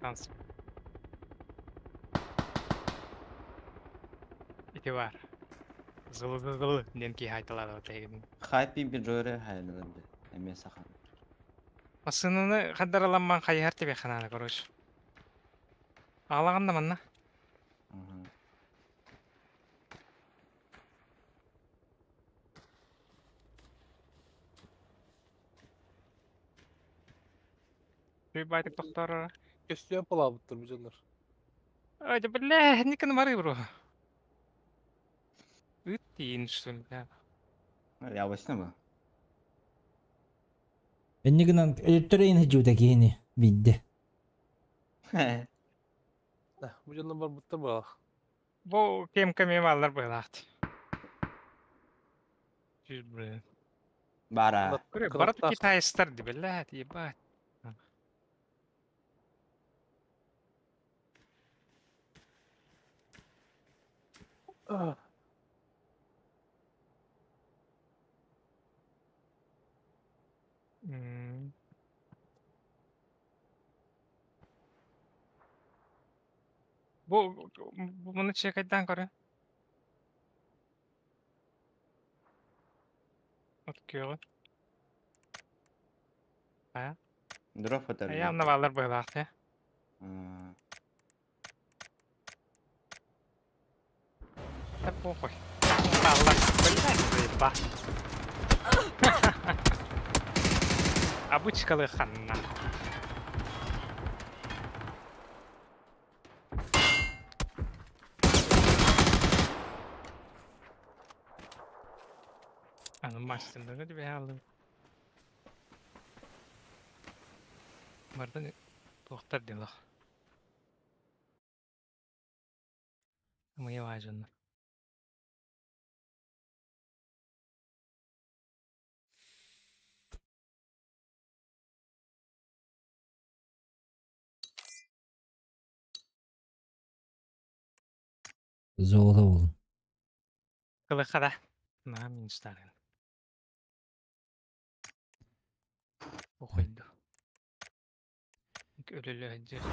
Шанс. Эти бар. Зылы-зылы, денки хайталар отайгын. Хайпи биджоре хайнырынды. Эме сахан. Масыныны хаддараламман хайхар тебе хананы, короче. Алаганда манна. Байтык токтор. Көстүө палабыттыр бу жоннор. Ой, да бля, никон мары, бро. Ыттин, что ли, бля. Ябышны бу. Эннигинан өлтөрөйн хижута кихини бидде. Да, бу дьонно барбыттар буолах. Бу кем кеме баллар байлаахт. Жүз блин. Бара. Көрө, барат китайстар ди блядь, ебать. Бу bunu чекайдан көрө. От көрө. А? Дроп атар. Аямна баллар байлаахт. Да похуй. Баллар, блядь, заеба. Обычкалы ханна. Аны мастерлерге деп алдым. Бардан тоқтар делах. Мы важно. Золото болun. Кылықада. На минстарын. Охойду. Өлөлө жер.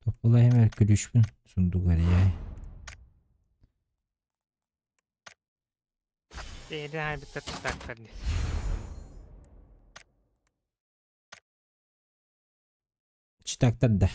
Топпула хемер күлүшпүн сундугар яй. Эйден хайбыттар тактар. Читактар да.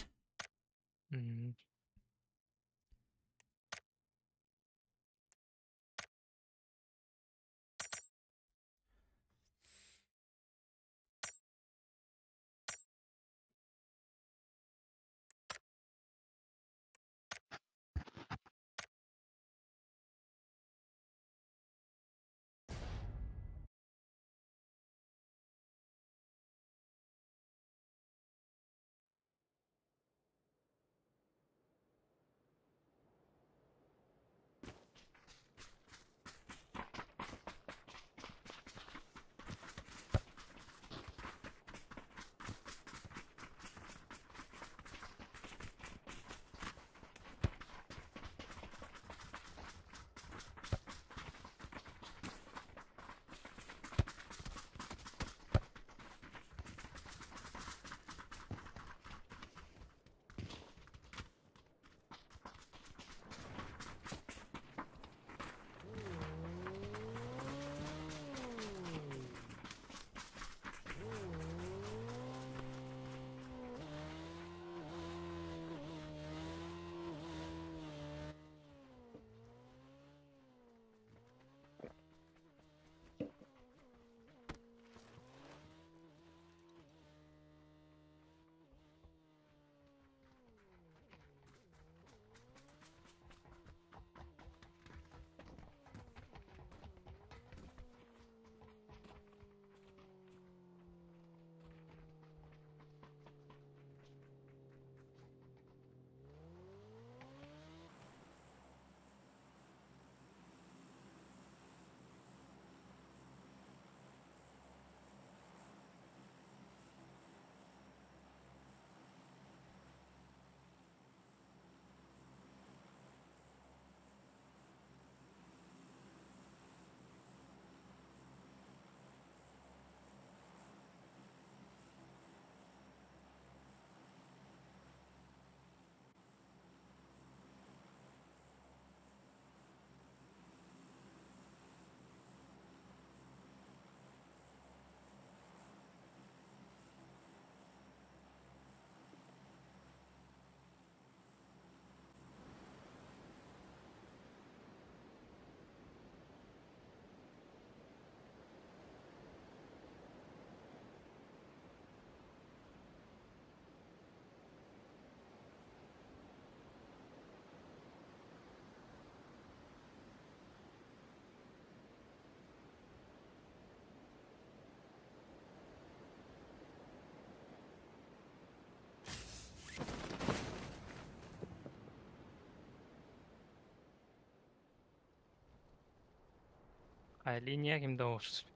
А линия ким да olsun.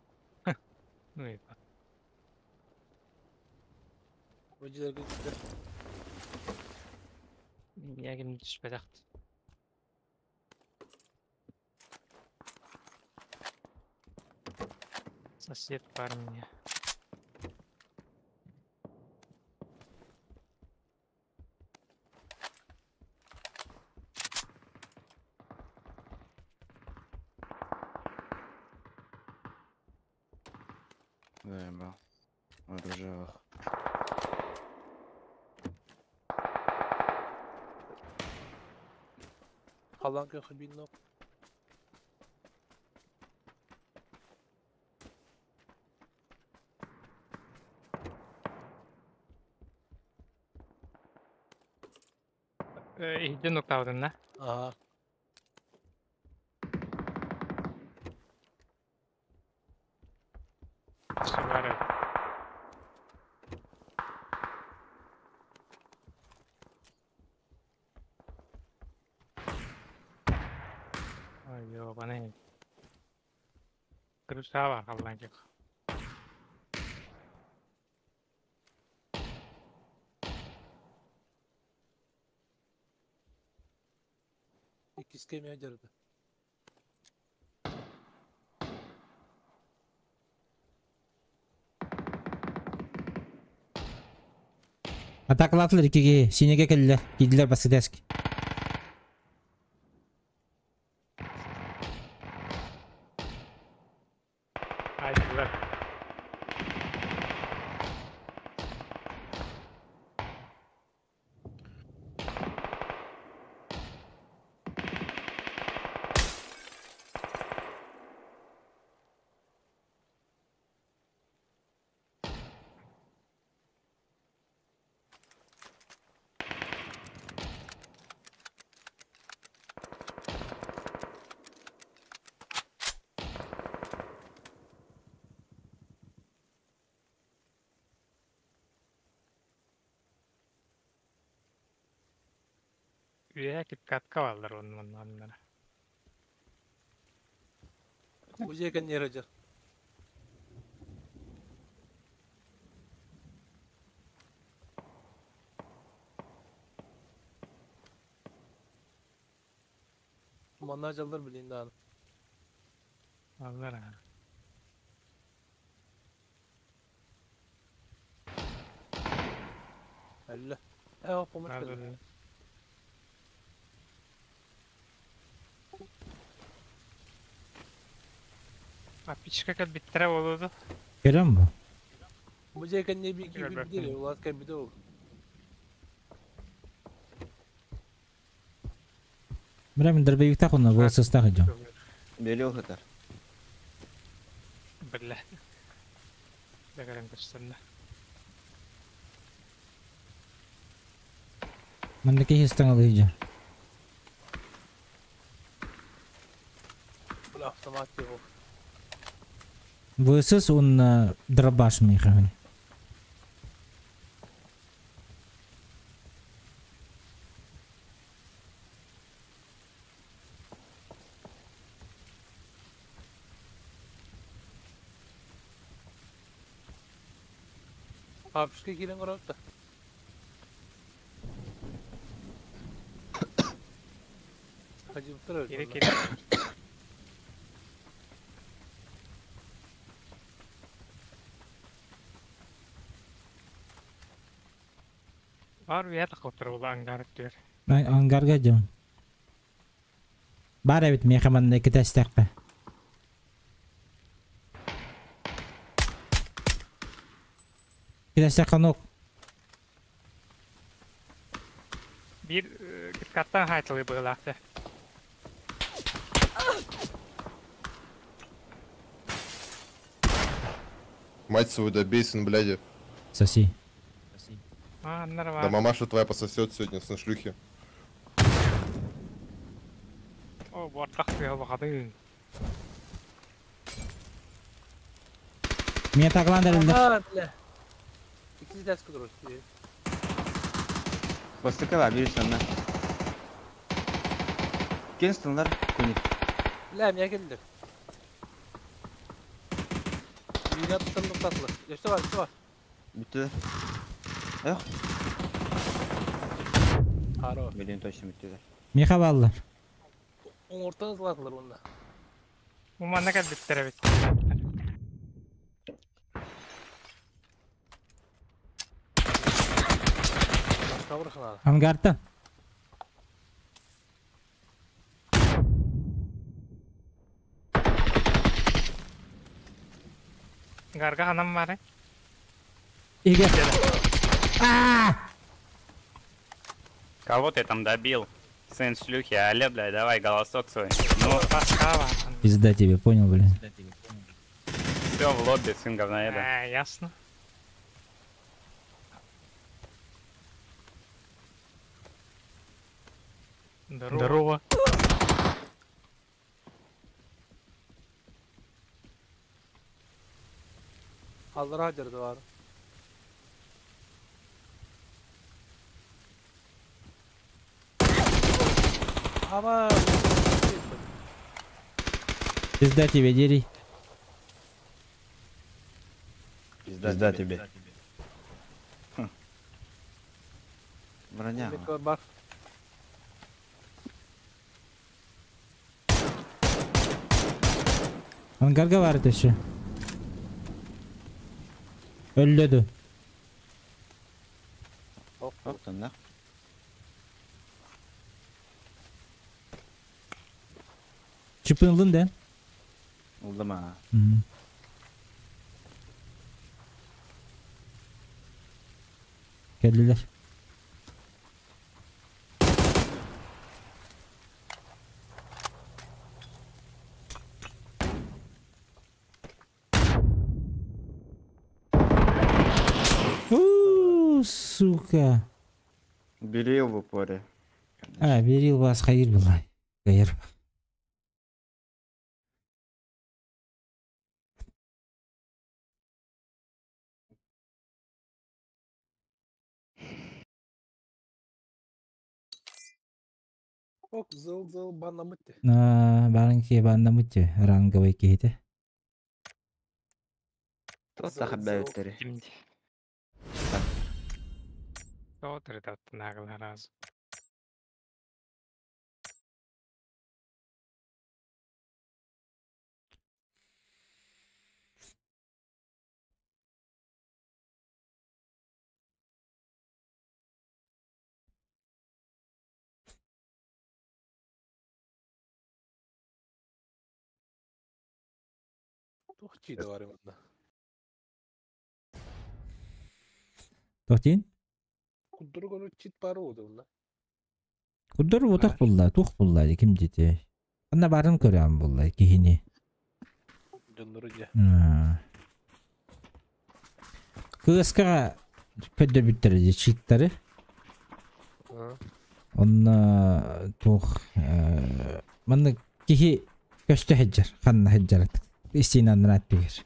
Ну и Бу дьиэлэргэ киирдэ. Линия ким түспэтэх. Сосед парня. Заебал. Оружие. Халлаан күөххэ биир нок. Иһден нуктаабытын да. Аһа. Сыбары. Ай, ёбаный. Крыша халлаан күөх. Иккискэ эмиэ дьарыта. Атакалаатылар иккиги синеге кэллэ. Киирдилэр бассыдеск. Айдылар. Үөһэ киткатка бааллар оннун оннуна. Бу дьиэ кэнниэр дьар. Манна дьаллар билин даҕаны. Аллар аа. Әллә. Ээ, помощь кэллэ. Надо. Апичка кэлбиттэрэ буолуо. Көрөн бу. Бу дьиэ кэнниэ биир киһи Көрбөппүн. диэри улаат кэлбитэ ол. Бля, мин дробовиктаах уонна ВСС-таах дьон. Белил хытар. Бля. Дәгәрен көстөннө. Манна киһи ыстаҥалыы дьон. Бля, автомат диэх. ВСС уонна дробаш миэхэ. Папушка киирэн көрөт да. Хадьыбыттар эбит Кири манна. кири. Бар үөһэ таххыттар буолла ангар өттүгэр. Ангарга дьон. Баар эбит миэхэ манна иккитэстэххэ. Иккитэстэххэ нок. Биир киткаттан хаайтылыы быһыылаах. Мать свою добей, сын, бляди. Соси. Аа, аннара Да баар. мамаша твоя пососет сегодня, сын шлюхи. Оо, буортах тыа баҕатын. Миэ атакалаан эрэллэр. Аа, бля. Иккис этээскэ турар. Бастакы бар, биир санна. Кенстонлар көник. Бля, миэхэ кэллилэр. Биир аттан туктатылар. Өссө бар, өссө бар. Bitti. Yok. Харо. Bilin точно bitti. Миха баллар. Оңортан ылатылар онда. Уманна кэлбиттэр эбит. Башка бір ханада. Ангарта. Гарга ханам бары. Игорь. А! Кого ты там добил? Сын шлюхи, алле, блядь, давай голосок свой. Ну, Баска Пизда тебе, понял, блин. все в лобби, сын говноеда. А, ясно. Здорово. Здорово. Аллара жерде бар. Ама Пизда тебе, дери. Пизда тебе. Хм. Броня. Мека бар. Ангарга бар еще. Өллөдү. Хоп, да. Чыпынылдын да. Oldu mu? Geldiler. Ууу, сука. Бери в упоре. А, берил вас хайыр была. Хайыр. Ок, зыл-зыл баннамытты. Барынки баннамытты ранговый кейте. Тот тахаббәүттери. Кимди? Тоотыр раз. Тух чиді бар онда. Тохтин? Куддур көрө чит бар оды онда. Куддур утах булла, тух булла ким дете. Анна барын көрөм булла кихини. Дьоннору же. Кыска көддөр бүттер же читтары. Онна тух манны кихи көстө хеджер, ханна хеджер. Истинан рат бигер.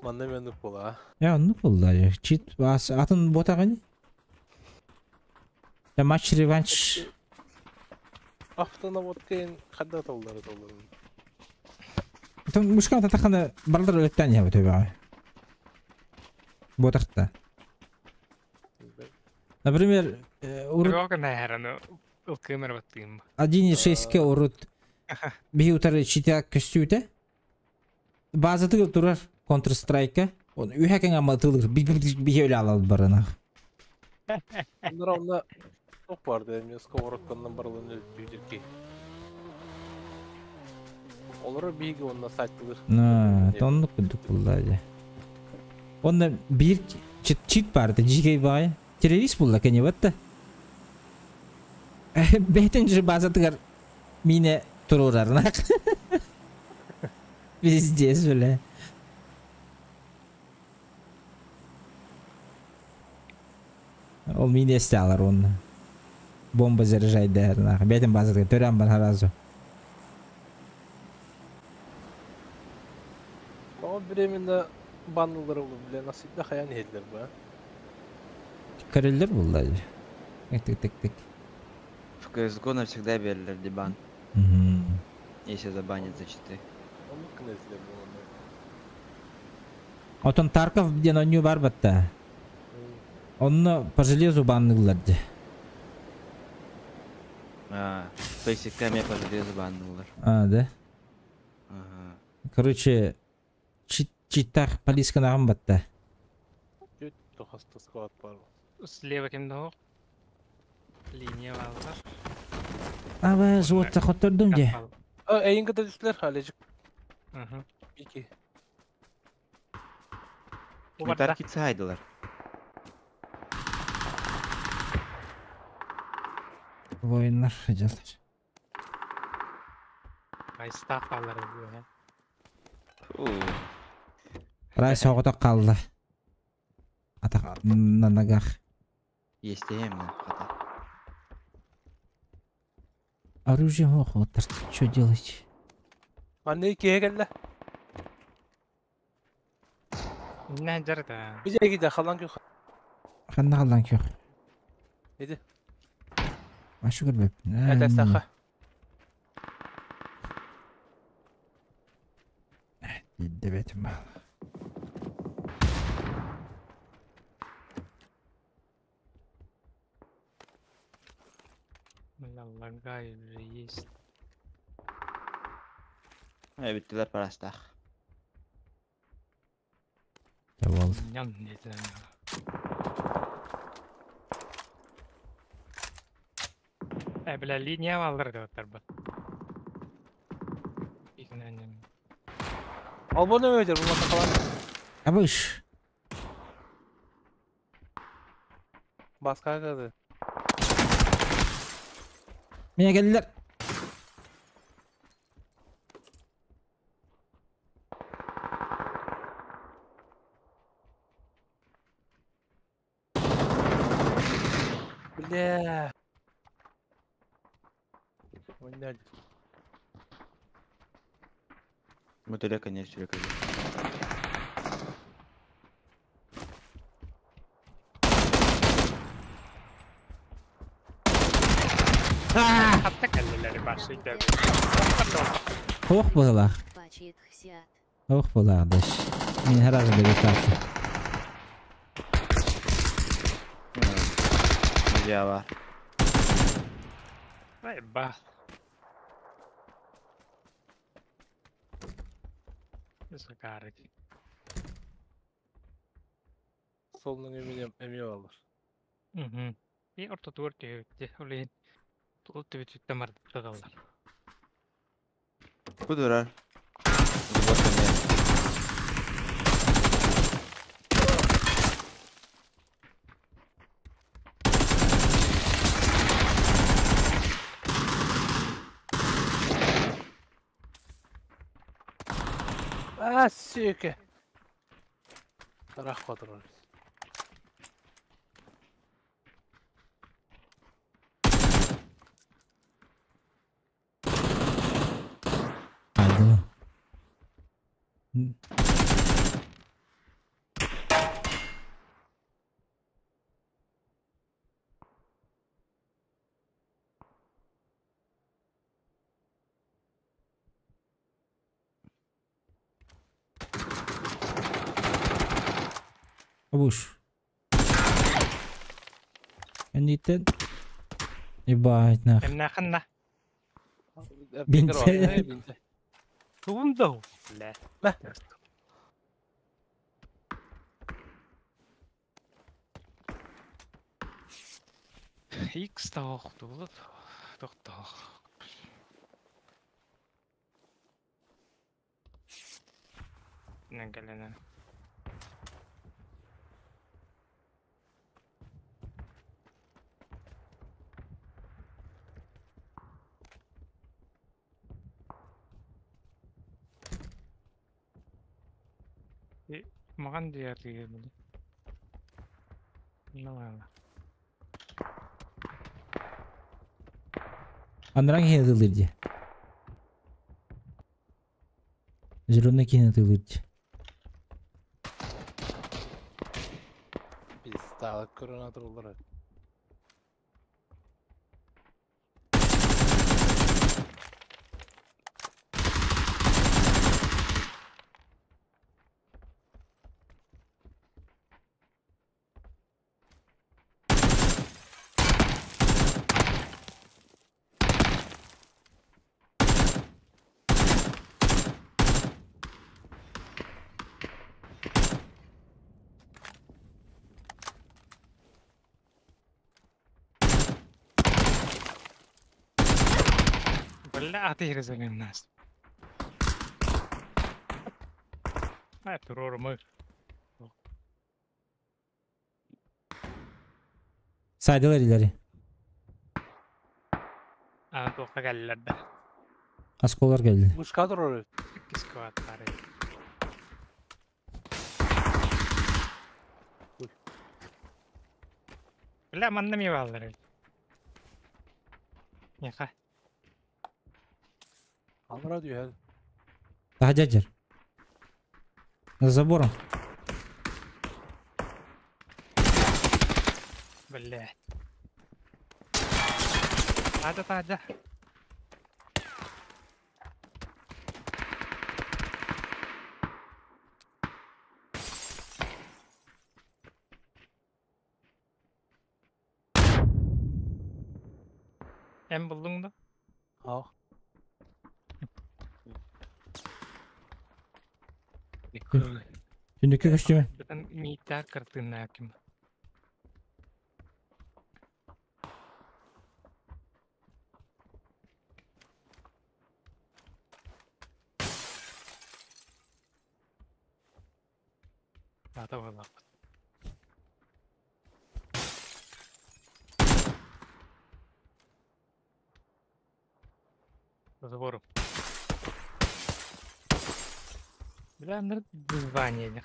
Манна мен була. Я онну булла. Чит бас атын ботагын. Я матч реванш. Автонаводкайын хадда толлары толлары. Там мушка татахана барлар өлөттөн я бөтөбө. Ботакта. Например, урут Yok наверное, ылкымыр баттым. 1.6 ке урут би утары чита көстүүтэ. Базаты турар Counter Strike-ка. Он үхәкәң ама тылыр би би өлө алал барына. Оннор онна ток бар да, мен сковородкандан барлын өлтү Олар биги онна сайттылыр. На, тонну кудук булла же. Онна бир чит чит барды, жигей бай. Террорист булла кене батта. Бетен же базатыгар мине турурарнак. Пиздец, бля. Ол мине эсте алар онна. Бомба заряжай дәрнак. Бетен базатыгар төрәм бар харазу. О временно баннылар oldu бile nasip хаян хедлер бу. Көрелер булла. Тик тик тик тик. В CSGO навсегда берилер дебан. Если забанят за читы. Onu кнезлер бу. Отон Тарков диэн оонньуу баар батта. Онно по железу банныыллар дии. А, Бейсикка эмиэ по железу баанныыллар. А, да? Ага. Короче, читтах полисканаҕын батта. Чуть тохоста склад бар. Слева ким да суох. Линия бааллар. Аба, зуотта хоттордум дии. А, эйин кытта түстүлэр халежик. Мгм. Ики. Бу барда. Таркит сайдылар. Воиннар дьаллар. Айстаах бааллар бу. Рай соҕотох хаалла. Атах на ногах. Естеем да, хата. Оружие ох, вот что делать? Манна иккиһэ кэллэ. Иннэ дьарыта. Бизэ киде халан күх. Ханна халлан күөх. Иди. Ашы көрбөппүн. Это саха. Дебетим баал. Бля, лагает же есть. Э, бүттүлэр парастаах. Бол. Нян не знаю. Э, бля, линия бааллар деп аттар бат. Икинен. Албан өйдер бу мата халан. Абыш. Баска кады. Меня келдилер. Бля. Ойнады. Мотыля, конечно, сүрөкө. Хатта кэллилэр башыйда. Ох была. Пачит хсят. Ох была даш. Мин сразу догадался. Дьяба. Ай, ба. Закарыть. Солунан эмине эми алар. Угу. И ортотугар түһүбүттэ. Ол тул түбүтүттэ мардытталлар. Бу турар. А, сүйке. Тарах батырар. Айды. Абыш. Энниттен. Ебать нах. Эмнаханна. Бинте. Бинте. Тугум дау. Бля. Мә. Икс таох тулут. Тохтоох. Нәгәләнә. Маган диярдиге били. Ну ладно. Анраң хин тылырди. Зеленый кин тылырди. Пизда, корона турулар. Бля, а ты разорим нас. А, турор мы. Saydılar ileri. А, туохха кэллэр да. Осколар geldi. Мышка турар. Икки сквад баар. Бля, манна ми бааллар. Ньэхэ. Аллара дүйэр. Daha дядер. За забором. Бля. Таажа, таажа. Эн буллуҥ да? Аа. Түндүккэ көстүмэ. Бытан мииттää картыннааким. Ата буоллахпыт. Забору. Бля, название не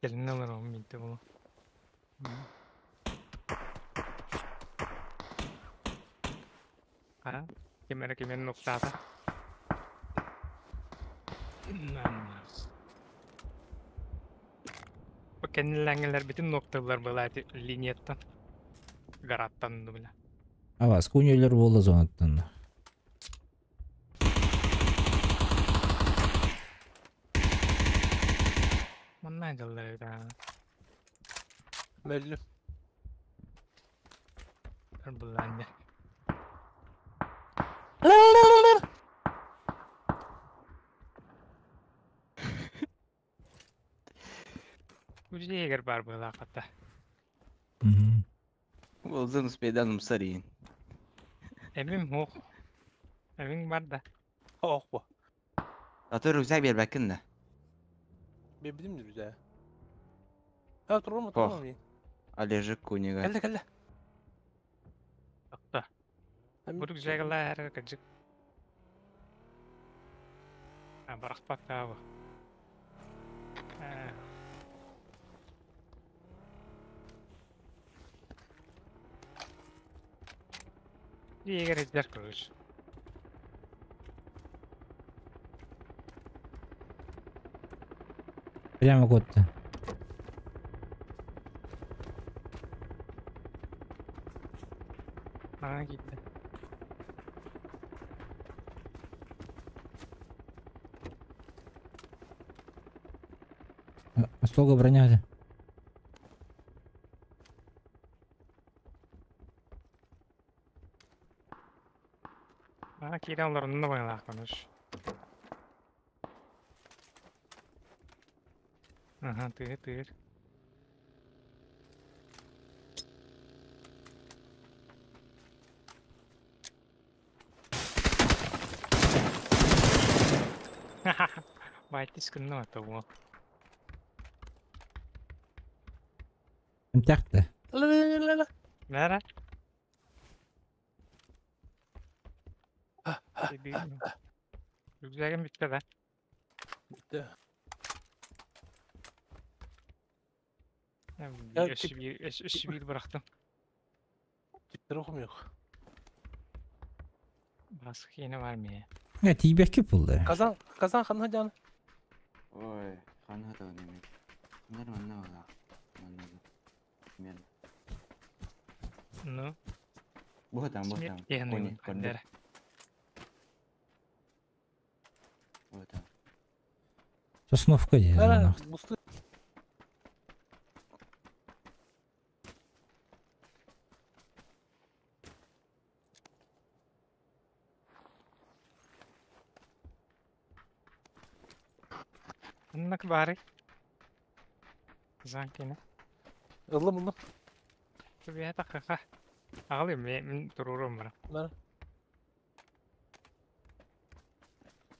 Кэлин олором минте була. А? Кемере кемен ноктата. Кэннилээҥҥэлэр бүтүн нокталлар была линияттан. Гараттан била. Ава, скуньолер буолла зонаттан. Манна дьаллар да. Мэллим. Буллаанньа. Егер бар была хата. Болзун успейдан умсарин. Эмим хух. Эмиң бар да. Ох бу. Аты рюкзак бербәккин да. Бебдим рюкзак. Ха турма турма. Олежек кунига. Кэллэ кэллэ. Тохто. Бу рюкзагла эр кыжык. А барахпат таабы. Егер издер короче. Прямо код-то. А, gitti. Осколка броня. А, кирен олар онно байлаах konuş. Ага, тыыр, тыыр. Байтис күннө ата бу. Тахта. Ла-ла-ла-ла. Nära? Рюкзагым bitti да. Bitti. Ya, Өссө bir bıraktım. Gitti okum yok. Баска yine var mı ya? Ya тиибэкки булды. Казан казан ханна жан. Ой, Ханна хатабын эмиэ. Манна манна балаах. Манна да. Примерно. Ну, Бу хатан, бу смерть хатан. тиһэн Кони, ыйын көрдүк. хандара. Бу хатан. Сосновка дии. Ара, бусты. Оннук баарый. Занкина. Ыллым ыллым. Түбэһэ тахха. Аҕалым мин туруорум бара. Бара.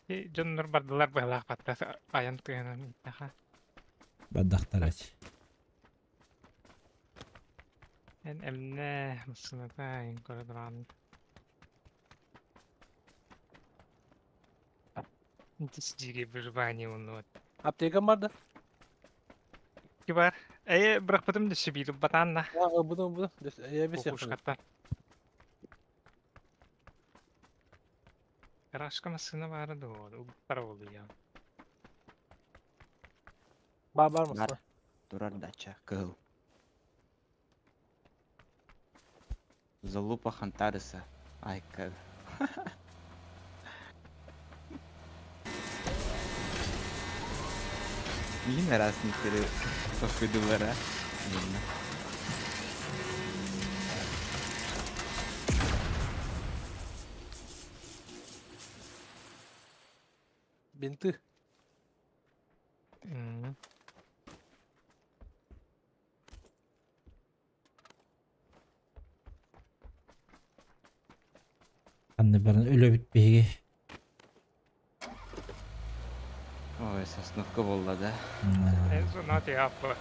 Дьоннор бардылар быһалаах батта айан тыынан итэха. Бадахтар ач. Эн эмне массыната ин көрө Диги выживание он вот. Аптека бар да. Кибар. Э бырахпытым да сибиир батанна. А, буду буду. Я без всех. Кукушкаттан. Гаражка массына бары да угуттар болду я. Бар бар Бар. mısın? Турар дача, кыһыл. Залупа Хантариса. Айка. Мин разниктери тохуйдулара. Мин. Бинты. Анны барын өлөбүт биһиги. Ой, сосновка болла да. Зона тиаппы.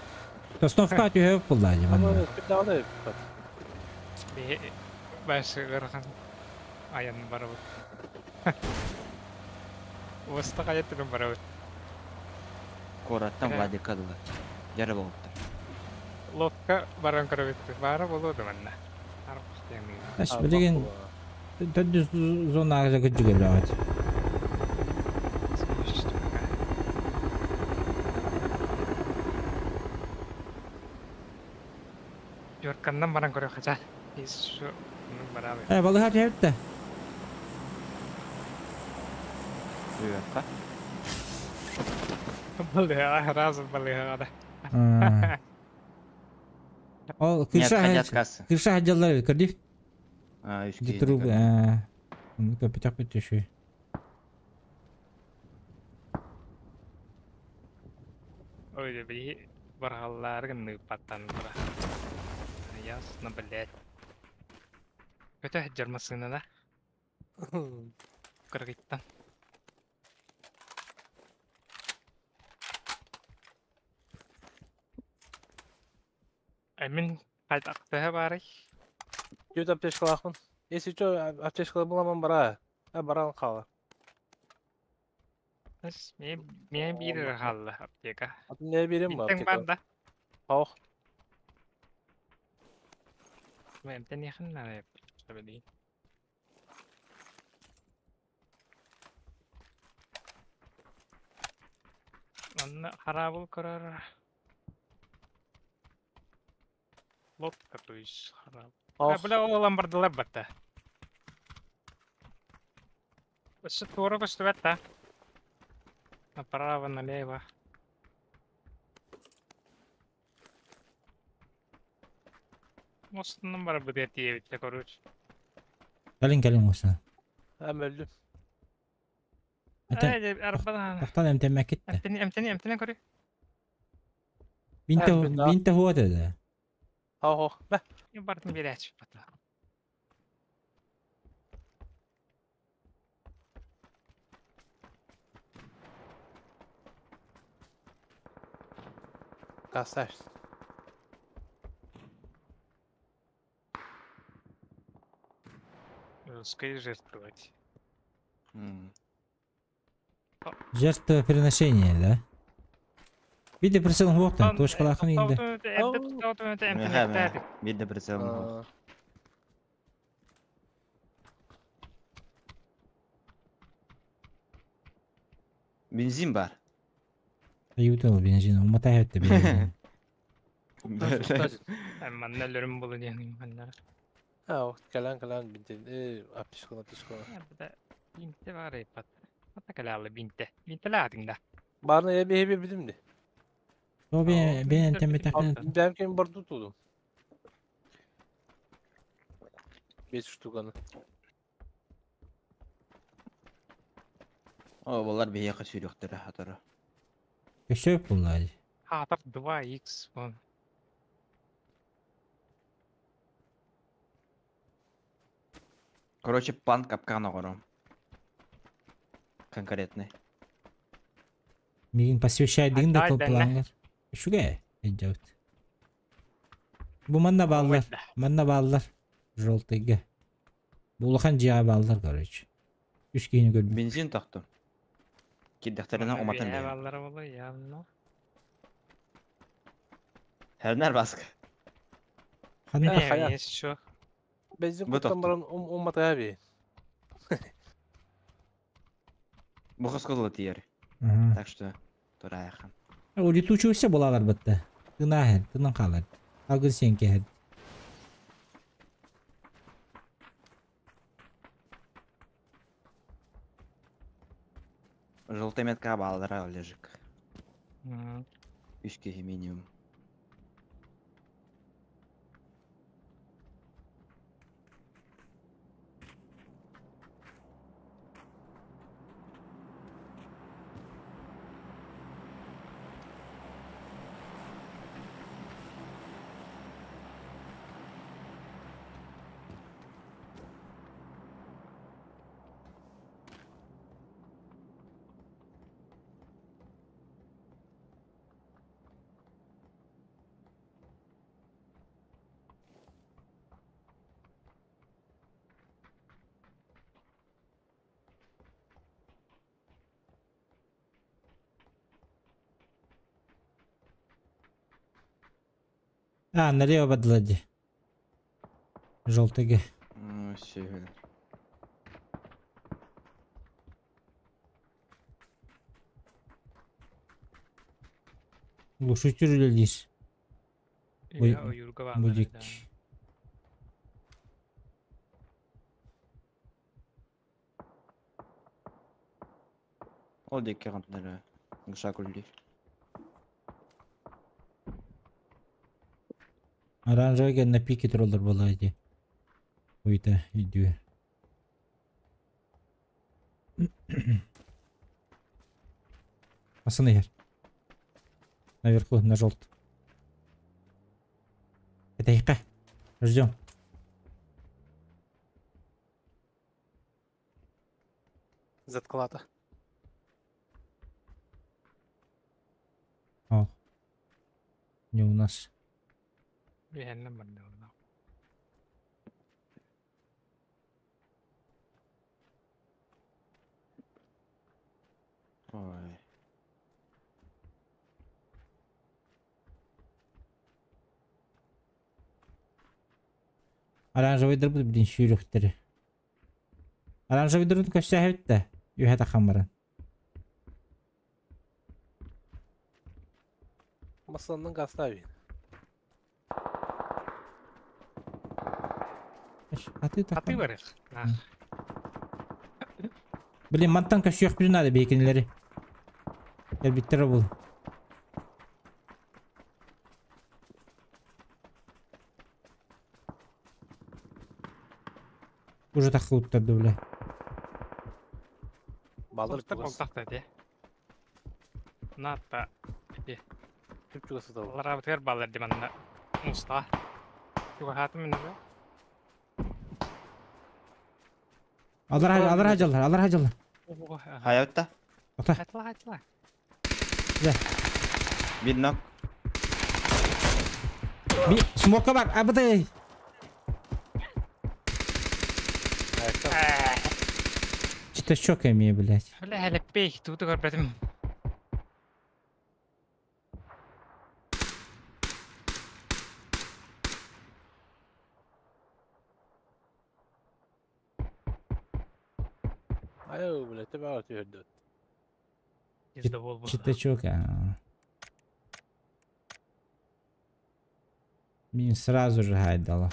Сосновка түһөп булла дии Аны манна. дагы Би башы ырхан аян барабыт. Уста каятын барабыт. Кораттан Э. Владика дылы. Жары болуптар. Лодка баран көрөбүт. Бары болуду манна. Арып Аш билеген төдүс зонага жакы жүгө. Жоркандан баран көрө хача. Ис шу барабы. Э балыга түһөп да. Уйакка. Балыга разы балыга да. Ол Нет, кырша ходят кассы. кырша хаджаллар көрдүк. А, үч Ди трубы. Оны көпөтөк бүтүшү. Ой, би баргаллар гын паттан бара. Ясно, блядь. Көтө жармасына да. Кыргыттан. Эмин кайтактыга бары. Төт аптечкалаахпын. Если что, аптечкала буламан бара. А баран кала. Мен мен бир халла аптека. Атын не берем ба Биттең бар аптека? да. Ох. Мен тен якын на. Онна харабыл көрөр. Лодка, то есть хараб. Ох. Бля, ол ламбардылар батта. Осы тура көстүбэт та. Направо, налево. Мостунун бар бу тиебитте короче. Калин калин уса. Hem öldüm. Ата Ай, арбадан. тохтан эмтеммек кетти. Эмтени, эмтени, эмтени көрү. Бинте Ә, бин- бинте хуа деди. Ох, ох. Бә. Бардым бери ачып бата. Кассаж. Русской жертвовать. Жертвоприношение, да? Виде прицелом хуакта, точкалахын инде. Видно прицелом. Бензин бар. Аютал бензин, уматай өттө бензин. Манна өлөрүм болу диэн манна. А, кэлэн кэлэн бинтен аптечканы аптечканы. Бинте бар ипат. Ата кэлэ бинте. Бинте да. Барны эби эби билим де. О бен бен теметакын. Бәм кем бар тудум. 5 штуканы. О, булар бейе сүйрөктөрө хатыры. Өсөп буллар. Хатыр 2x вон. Короче, план капкана гором. Конкретный. Мигин посвящай дигин да планлар. Шуге идет. Бу манна баллар. Манна баллар. Желтыйга. Бу улахан жиа баллар, короче. Үч кийини көрбүм. Бензин тохтум. Киддехтерine уматын бейм. Баллар болу явно. Herner baskı. Ханна Еще. Бензин Бу куттан тохтум. баран уматай аби. Бу хосколу тиер. Так что тураяхан. Улетучился булалар бытты. Тына тынан калар. Агын сен кehер. Желтый метка балдара лежик. Үч киһи минимум. А, налево подлади. Желтый. Ну, все. Глушитель лишь. Будик. Ол декке қантнары. Гуша күлли. Оранжевый на пике троллер была иди. Уйта, иди. Пацаны, наверху, на желт. Это их. Ждем. Затклата. О. Не у нас. Реально бардылар. Ой. Оранжевый дырбыт блин сүүрүхтери. Оранжевый дырбыт көссөһөбүт да. Үһэ тахаммаран. Масанның гастави. Аты Аты бар. Блин, мантан көссөөх билин надо бейкинлери. Элбиттер бул. Уже так уттарды, бля. Балдыр Болтак болтак да. Ната. Де. Түп чугас да. Алар абытыр баллар диманна. Муста. Юга хатым мен Алар алар хажалар, алар хажалар. Хаятта. Ата. Хатла хатла. Да. Bir knock. Би смока бар, абытай. Читачок эми, блядь. Бля, хелеппей, туту көрбөтүм. Айо, блядь, тебя түһөрдө. Пиздобол был. Читачок, а. Мин сразу же хайдала.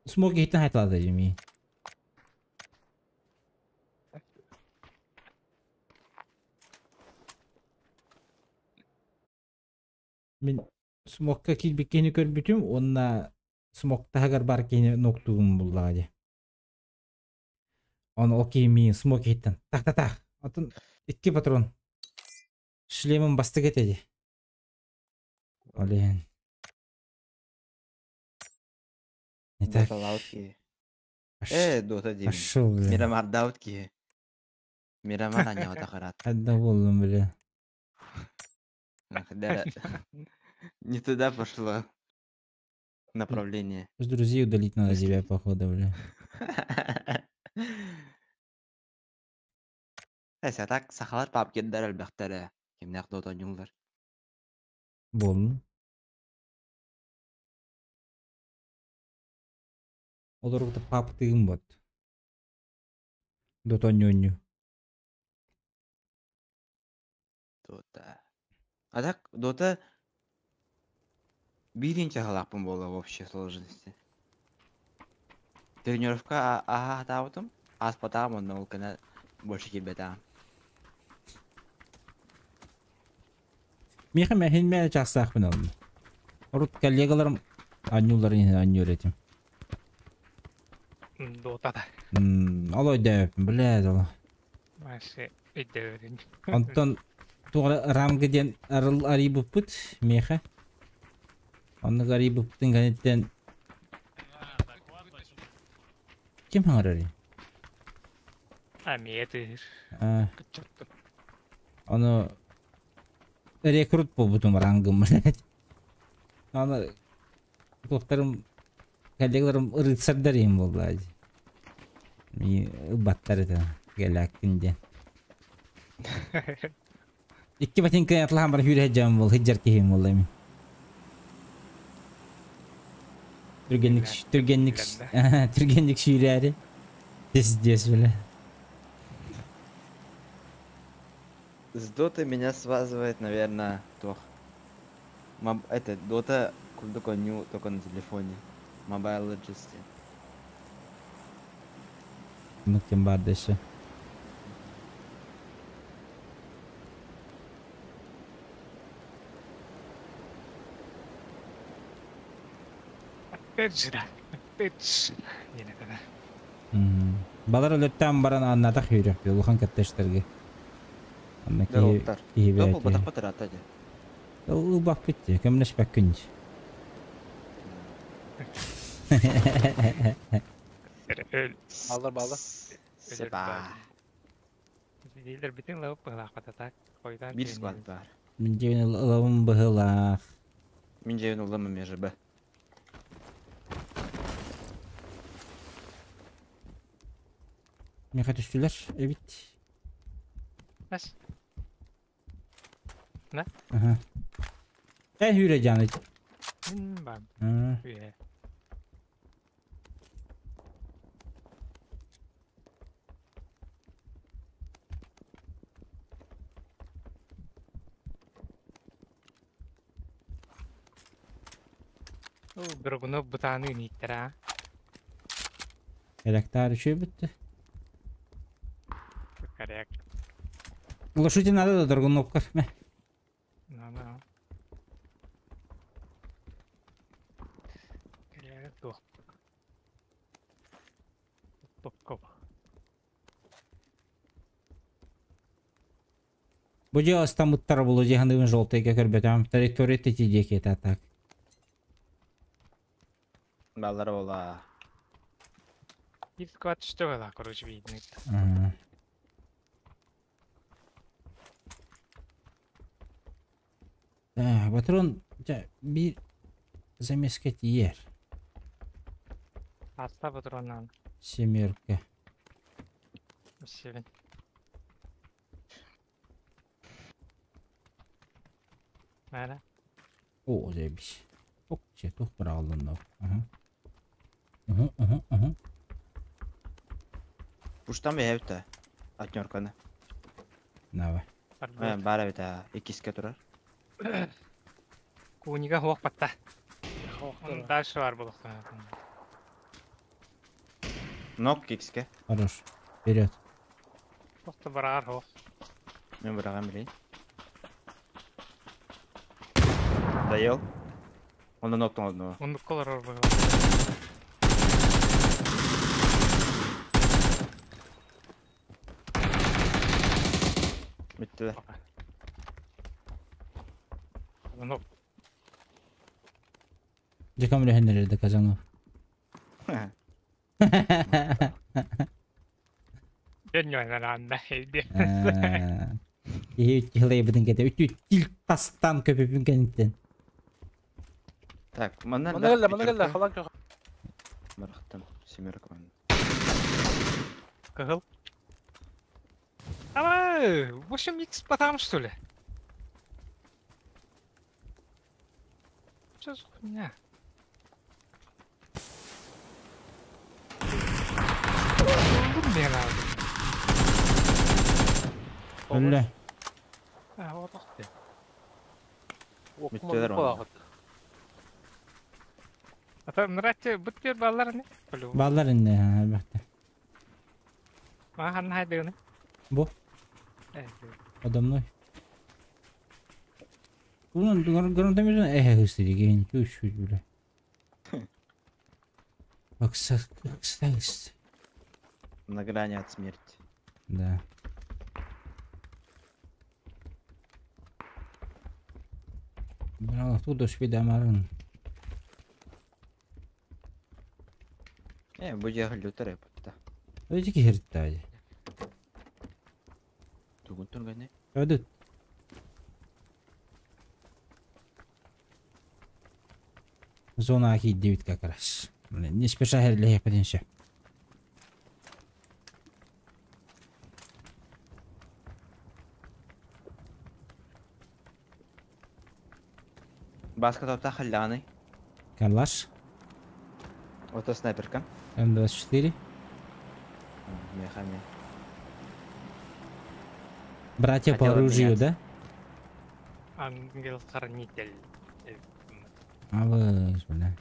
Смог иһиттэн хайталата дии. Мин смокка киирбит киһини көрбүтүм уонна смок таһыгар баар киһини ноктугум буллаҕа дии. Ону ол киһи миин смок иһиттэн так та так. Атын икки патрон. Шлемым бастык этэ дии. Ол иһин. Не так. Доталаабыт киһи. Э, Дота диибин. Пошел, бля. Мирамардаабыт киһи. Мирамар анньаҕата хараат. Хайда буоллум, бля. Да, не туда пошло направление. С друзей удалить надо тебя, походу, бля. Эсэ так сахалар папкердар элбэхтэр кимнээх Дота оонньууллар. Буоллум. Олорукта паптыгым бот. Дота оонньуу. Дота. А так Дота биирин чаһалаахпын буолла в общей сложности. Тренировка аһа хатаабытым, ааспатаҕым онно ол кэнэ больше киирбэтэҕим. Миэхэ мэһин мэ чаастаахпын алым. Урут коллегаларым анньууларын иһин анньуур этим. Дота да. Ол өйдөөбөппүн, блядь, ол. Вообще өйдөөбөтүн. Онтон туох рамга диэн арыл арыйбыппыт миэхэ. Оннук арыйбыппытын кэнниттэн ким хаҥарарый? Амия тыыр. А, Кыччаттым. Ону рекрут буолбутум рангым, блядь. Аны туохтарым коллегаларым рыцардар иһин буолла дии. Ылбаттар этэ кэлээккин диэн. Икки ботинка атлаһан бар хүрэ дьам бол хиджар киһим буолла мин. Түргэнник түргэнник түргэнник сүүрээри. Пиздец, бля. С Дотой меня связывает, наверное, туох. Это, Дота курдук оонньуу только на телефоне. Mobile Legends. Ну ким бар дэшэ. Опять же, да. Опять же. Не это да. Балар өлөттөн баран аннатах хүрэх улахан катташтарга. Анна Да, киһи оттар. киһи Топ бэйэтэ. булбатахпыт ыраатта дии. Ылбаппыт дии, көмнөспөккүн дии. Өл. Балдар балдар. Сепа. Диилер битин лауп быһылаахпата так. Койдан Биир склад бар. Мин дьиэбин ылабын быһылаах. Мин дьиэбин ыллым эмиэ ЖБ. Миэхэ түстүлэр эбит. Бас. На? Аха. Эн хүрэ дьааны. Мин бам. Хүрэ. О, Драгунов бытааны ниттер а. Электар үчүгэй бүттэ. Коррект. Лошади надо да Драгуновкар. Мэ. На на. Коррект. Туох. Топкоп. Бу дьиэ астаммыттара буолуо дии саныыбын желтыйга көрбөтөҕүм. Территория тити диэки этэ так. Баллара буолла. Биир склад түстэ буолла, короче, видно. Ага. Патрон, дьэ, биир замеска тиийэр. Аста патроннан. Семерка. Севен. Мэра. О, заебись. Ок, чэ, туох быраҕыллынна. Аха. Уһу, уһу, уһу. Пуштан бэйэбит да. Отнерканы. Давай. Баар эбит аа, иккискэ турар. Кунига хуох батта. Он дальше бар булуктан. Нок икскэ. Хорош. Вперед. Тохто бараар хуох. Мен быраҕан билейин. Доел. Онно ноктон одного. Мундук олорор бу. Бүттүлэр. Нок. Дьэ көмөлөһөннөрөр да Казанов. Дөнньөнөн анда. Киһи үттү кете үттү тил тастан көпөпүн кэнниттен. Так, манна Манна кэллэ, манна кэллэ, халан көх. Барахтан, семерка манна. Кыһыл. Ама, 8 икс потам что ли? Что за хуйня? Мне надо. Өллө. А, вот ты. Бүттүлэр онно. А то нравится бут бир баллар не? Баллар инне элбэхтэ. Ма ханна хайдыгыны? Бу. Подо мной. Унун гранатометын эхе хыстыды ген күш күш бile. Акса акса. На грани от смерти. Да. Бля, оттуда успели амарын. Бу дьиэ лютер эппитэ. Өйдө киһиртті. Тугун турганы. Өдөт. Зона киирдибит как раз. Не спеша херлэһиэхпитин сөп. Баска топта халляны. Калаш. Ото снайперка. М24. Мехами. Братья по Хотел оружию, обменяться. да? Ангел-хранитель. Абыз, бля.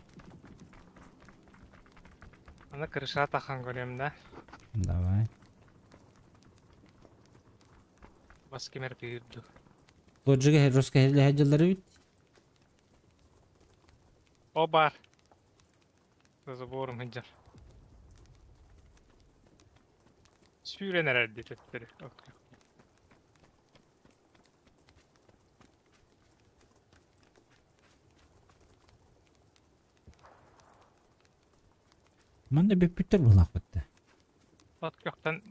Аны крыша тахан көрем да. Давай. Бас кемер бүйүрдү. Лоджига жестко херлэһэ бит. О бар. За забором хыджар. Сүүрэн эрэрди төттөрү. Манна бүппүттэр булаахпытта. От көктөн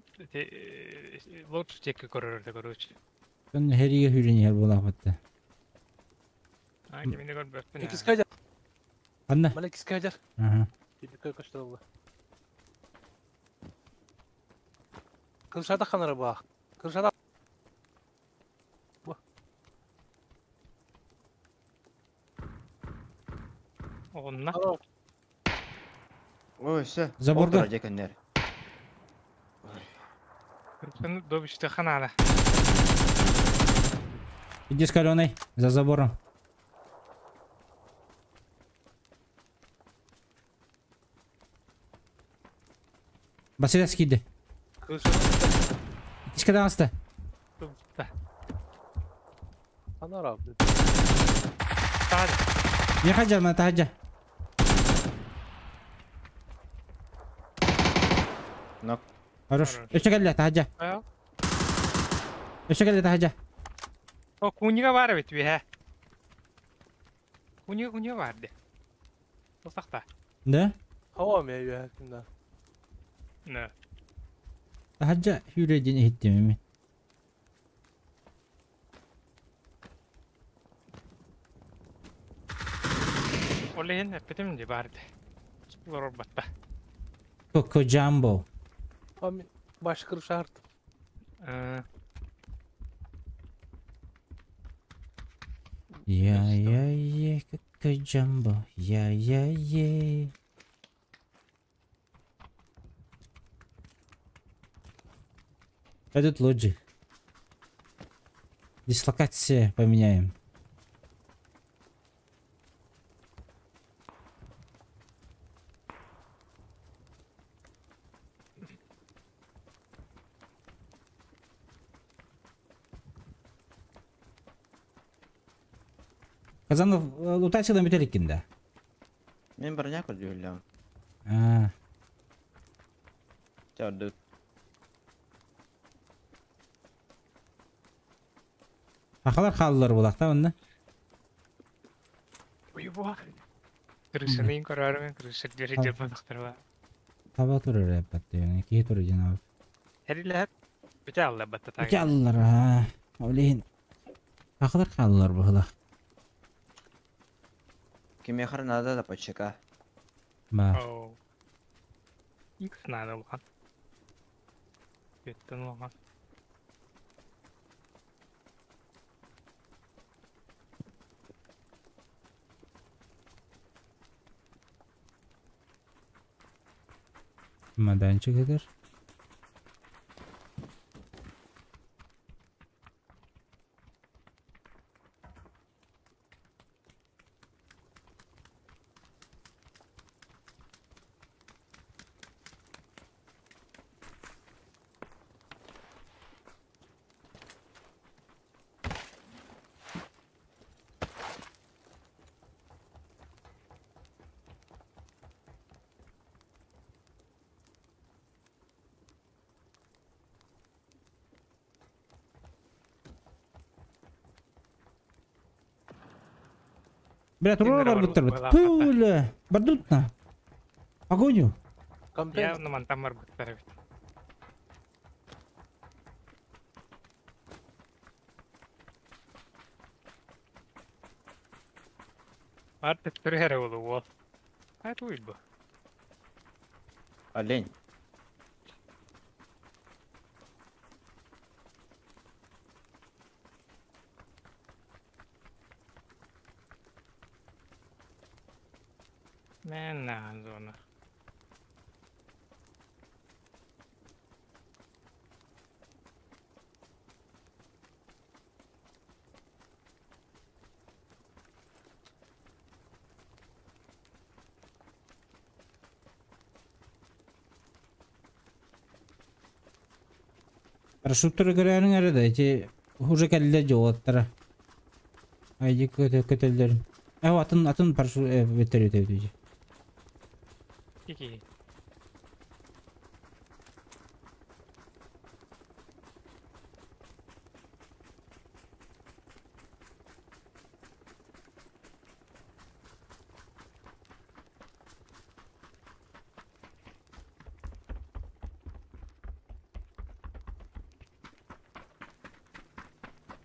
лучше текке көрөрдө короче. Өн хериге хүрен иһэр булаахпытта. А кимини көрбөппүн. Иккис кадер. Анна. Мана иккис кадер. Ага. Түбүккэ көстөр Кыршада ханара баа. Кыршада. Онна. Ой, все. Заборга. Дьэ көннөр. Күн добиште ханала. Иди с каленой, за забором. Басыда скиды. Иккискэ даҕаста. Тупта. Ханара. Таад. Не хаджа, на таһаджа. Нок. Хорош. Өссө кэллэ таһаджа. Аа. Өссө кэллэ таһаджа. О кунига бар бит бе. Кунига кунига бар де. Тосакта. Да? Хава ме үйәкінде. Не. Таһаджа хүрэ диэн иһиттим эми. Олehen эппетим ди бар де. Лорор батта. Коко Джамбо. Ами баш кыршарт. Аа. Я я е Коко Джамбо. Я я е. Этот лоджи. Дислокация поменяем. Казанов лутачыдан бүтер да. Мен броня көрдүлләм. А, Чарды. Ахалар халлар булакта онна. Ой, бу. Крышаны көрөрүм, крыша двери деп бактырба. Таба турur эппетте yani. Ки турur жанабы. Херилер бите алла батта Ки аллар ha. Олейин. Ахалар халлар бухла. Кимехар надо да почека. Ба. Оу. Икс надо булган. Беттен булган. Madençi kadar. Бля, турар бар буттар бит. Пуля. Бардутна. Погоню. Я ну мантам бар буттар бит. Артык түрәре булу ол. Ай туй бу. Олень. Мен на зона. Парашюттары көрәрің әрі да, эти уже кәллер жолаттара. Айди көтө көтөлдөр. Э, атын атын парашют беттер өтө өтө. Кики.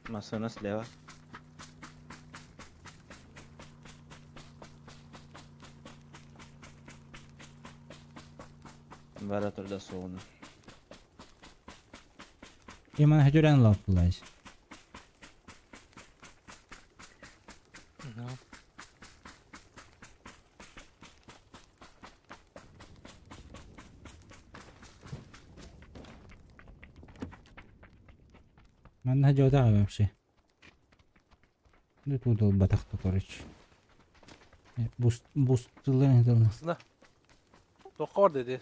Машина слева. Бара турда соғыны. Яман хөтөрән лаптылайс. Ну. Манна жода вообще. Ну тут ол батақта, короче. Буст бусттылар не Басына. Тоққа бар dedi.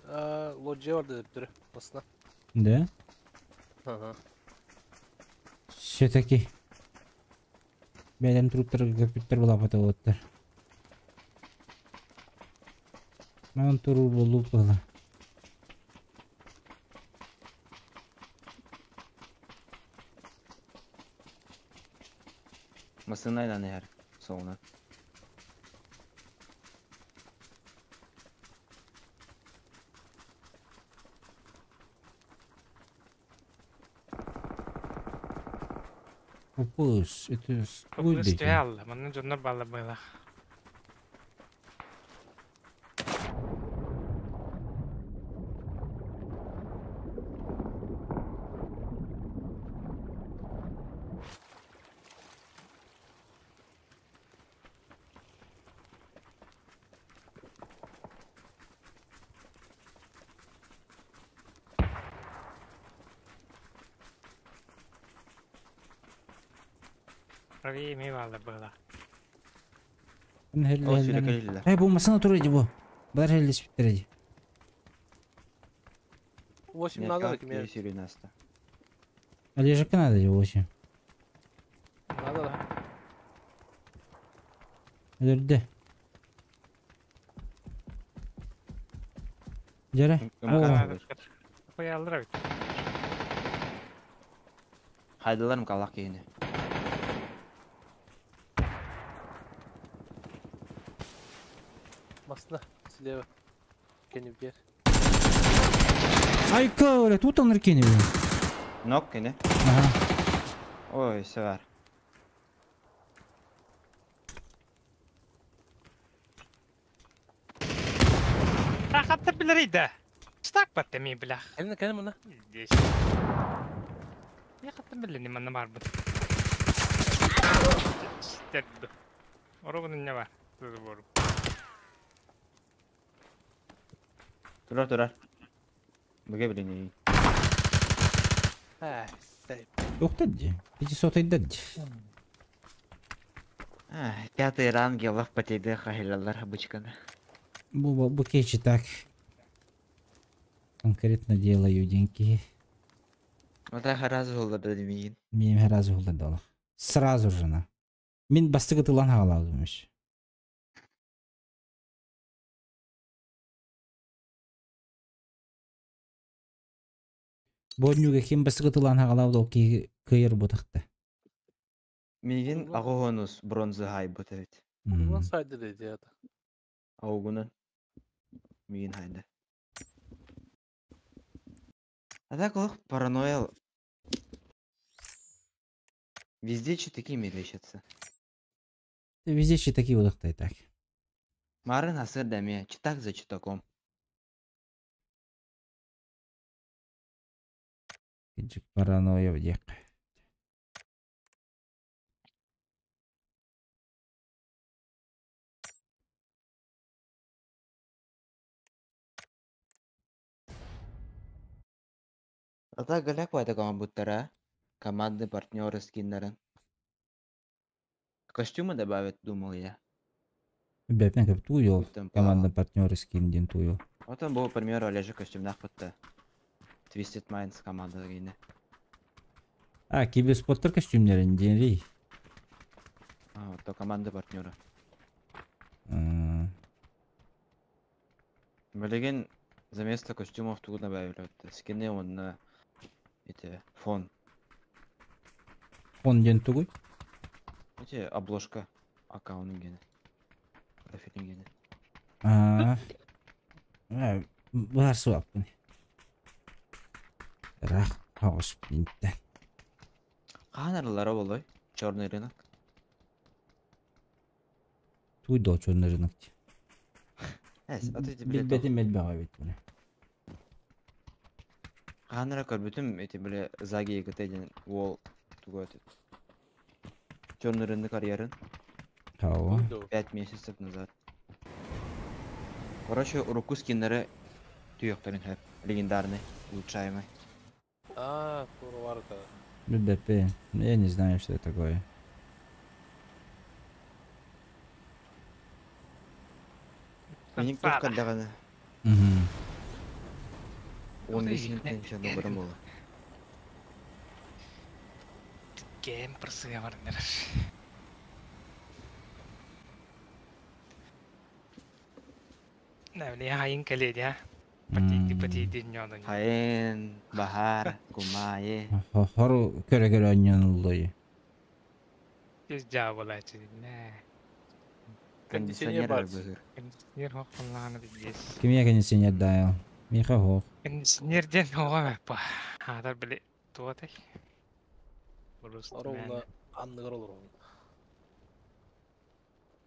Лоджия бар dedi түрі. Басына. Да? Ага. Все-таки. Бәлем труптар көпүттер була баталыттар. Ман туру болуп бала. Машина айдан эр соғыны. Опус, это Опус түһә Манна жоннор балла была. Правее эмиэ бааллар быһыылаах. Ол сүрүкэ Эй, бу масына турар дии бу. Бар хеллеспиттэр дии. 8 надо кime? Сүрүн аста. Олежекка надо дии 8. Надо да. Өлөрдө. Дьэрэ. О. Хуяллар эбит. Хайдылар мкалах киһини. Масына слева. Кенибер. Айка, оля, тут он ркини. Нок кини. Ага. Ой, все бар. Рахаттар билер да. Стак батта ми блях. Кэлин кэлин мына. Здесь. Я хаттан билер манна бар бут. Стерду. Оробун не бар. Тузу бору. Турар турар. Бүге билини. Ай, сәй. Доктор дии. 500 дии. Пятый ранг ялах потейде хахилалар обычканы. Бу бу кечи так. Конкретно делаю деньги. Вот я разу улады миин. Миим разу улады Сразу же на. Мин бастыгы тылан хаалаудумуш. Боднюга ким бастыгы тылан хаалауду ки кыйыр бутакта. Мигин агоһонус бронза хай бут эбит. Угунан сайды деди ята. Аугунан. Мигин хайда. А так олох паранойя. Везде читаки мерещатся. Везде читаки будахта и так. Марын асыр даме, читак за читаком. Киджик паранойя вдек. А так голяк вайта буттара. Команды, партнеры, скиннеры. Костюмы добавят, думал я. Бэпнен как туйол. Там Команда партнеры скин ден туйол. Вот он был, к примеру, Олежа костюм нахпатта. Twisted Minds команда гейне. А, киберспорттар костюмнерин ден А, вот то команда партнера. Билигин за место костюмов тут добавили. Вот, скины он на эти фон. Фон ден тугуй? Эти обложка аккаунт гене. Профиль гене. А. Бар суаппын. Рах хаос бинтен. Хаанарлара болой. Черный рынок. Туй до черный рынок. Эс, а ты тебе Билбетим элбэҕэ эбит буну. Хаанара көрбүтүм эти биле заги егете уол тугу этот. Черный рынок карьерын. Кого? 5 месяцев назад. Короче, руку скиннеры түйөктөрүн хөп. Легендарный, улучшаемый. А, турварка. БДП. Я не знаю, что это такое. Миник тух каддаганы. Мгм. 15 тысяча долларов было. Кем просыя барнер. Нәвли хайын кэлиэ Патиди патиди ньоно. Хайын, Бахар, Кумайы. Хору көрө көрө онньонуллой. Из дьявола не. Кондиционер бар. Кондиционер хохлааны здесь. Кимия кондиционер дайыл? Миха хох. Кондиционер ден оға па. Адар биле туатай. Ровно анныгар олор.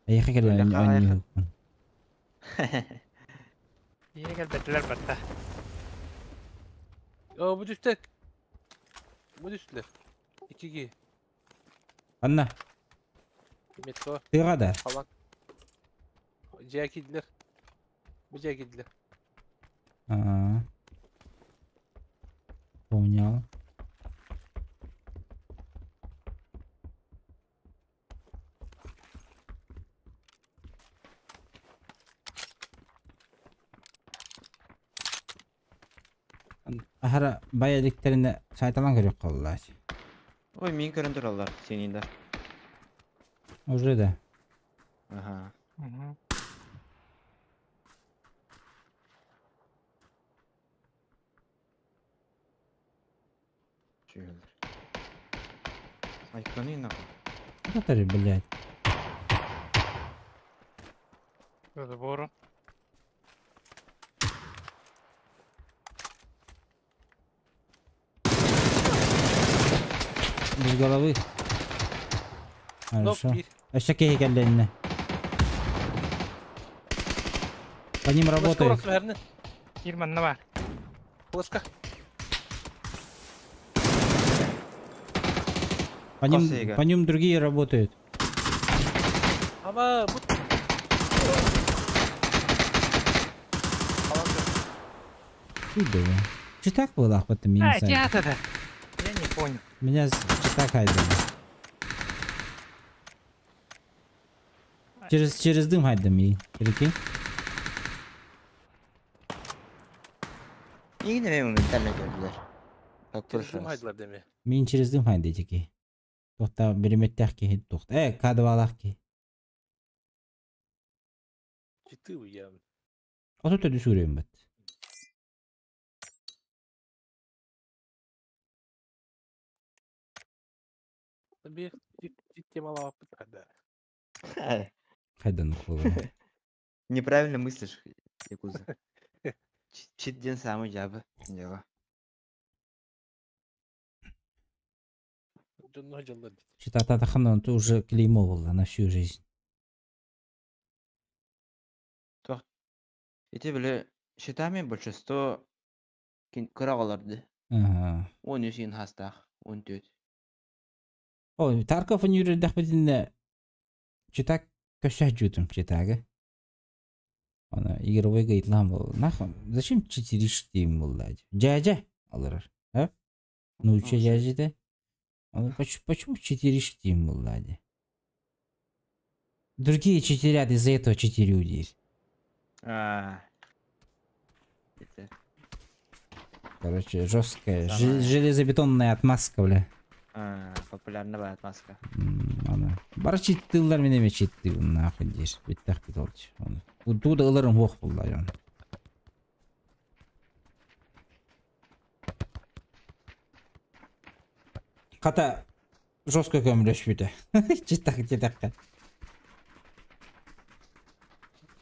Эйхэ кэлэн онньону. Егер бетилер батта. О, бу түстек. Бу түстүлөр. Икиги. Анна. Метро. Тыга да. Халан. Жакидлер. Бу жакидлер. А. Понял. Ахара бай электерine сайталан көрүк каллар. Ой, мин көрөн тураллар, сенинде. Уже да. Ага. Угу. Чүгөлөр. Айканы нахуй. Это блядь. Забору. Без головы. Хорошо. А что кей. По ним работают. Ирман, давай. Флешка. По ним другие работают. Ама. Читак было, охота меня. А, театр-то. Я не понял. Меня читак хайдали. Через дым хайдами, прикинь. Yine моментально gördüler. Как в Через прошлый дым раз. хайдылар деме. Мин через дым хайды теки. Тохта береметтях ки тохта. Кадвалах ки. Читы уям. Ото төдү сүрөм бат. Bir чит темалап хайда. Хайдан укулу. Неправильно мыслишь, Якуза. Чит день самый жабы. Дело. Читата тахана он уже клеймо было на всю жизнь. Эти были счетами большинство кырагаларды. Ага. Он үсін хастах, он төт. О, Тарков он юрдах битинне читак көсө жутум читага. Ана игровой гайдлан был. Нахуй, зачем читеришь дейм был Жажа алырар. А? Ну, че жажа да? Ана почему читеришь дейм был Другие читерят из-за этого читерю здесь. А. Это Короче, жесткая, железобетонная отмазка, бля. А, популярная отмазка. Ана. Бар читтылар мене ме читты, нахуй здесь. Биттах битолч. Туда ыларым хох булла жон. Ката жестко көмүлөш бүтө. Читтак читакка.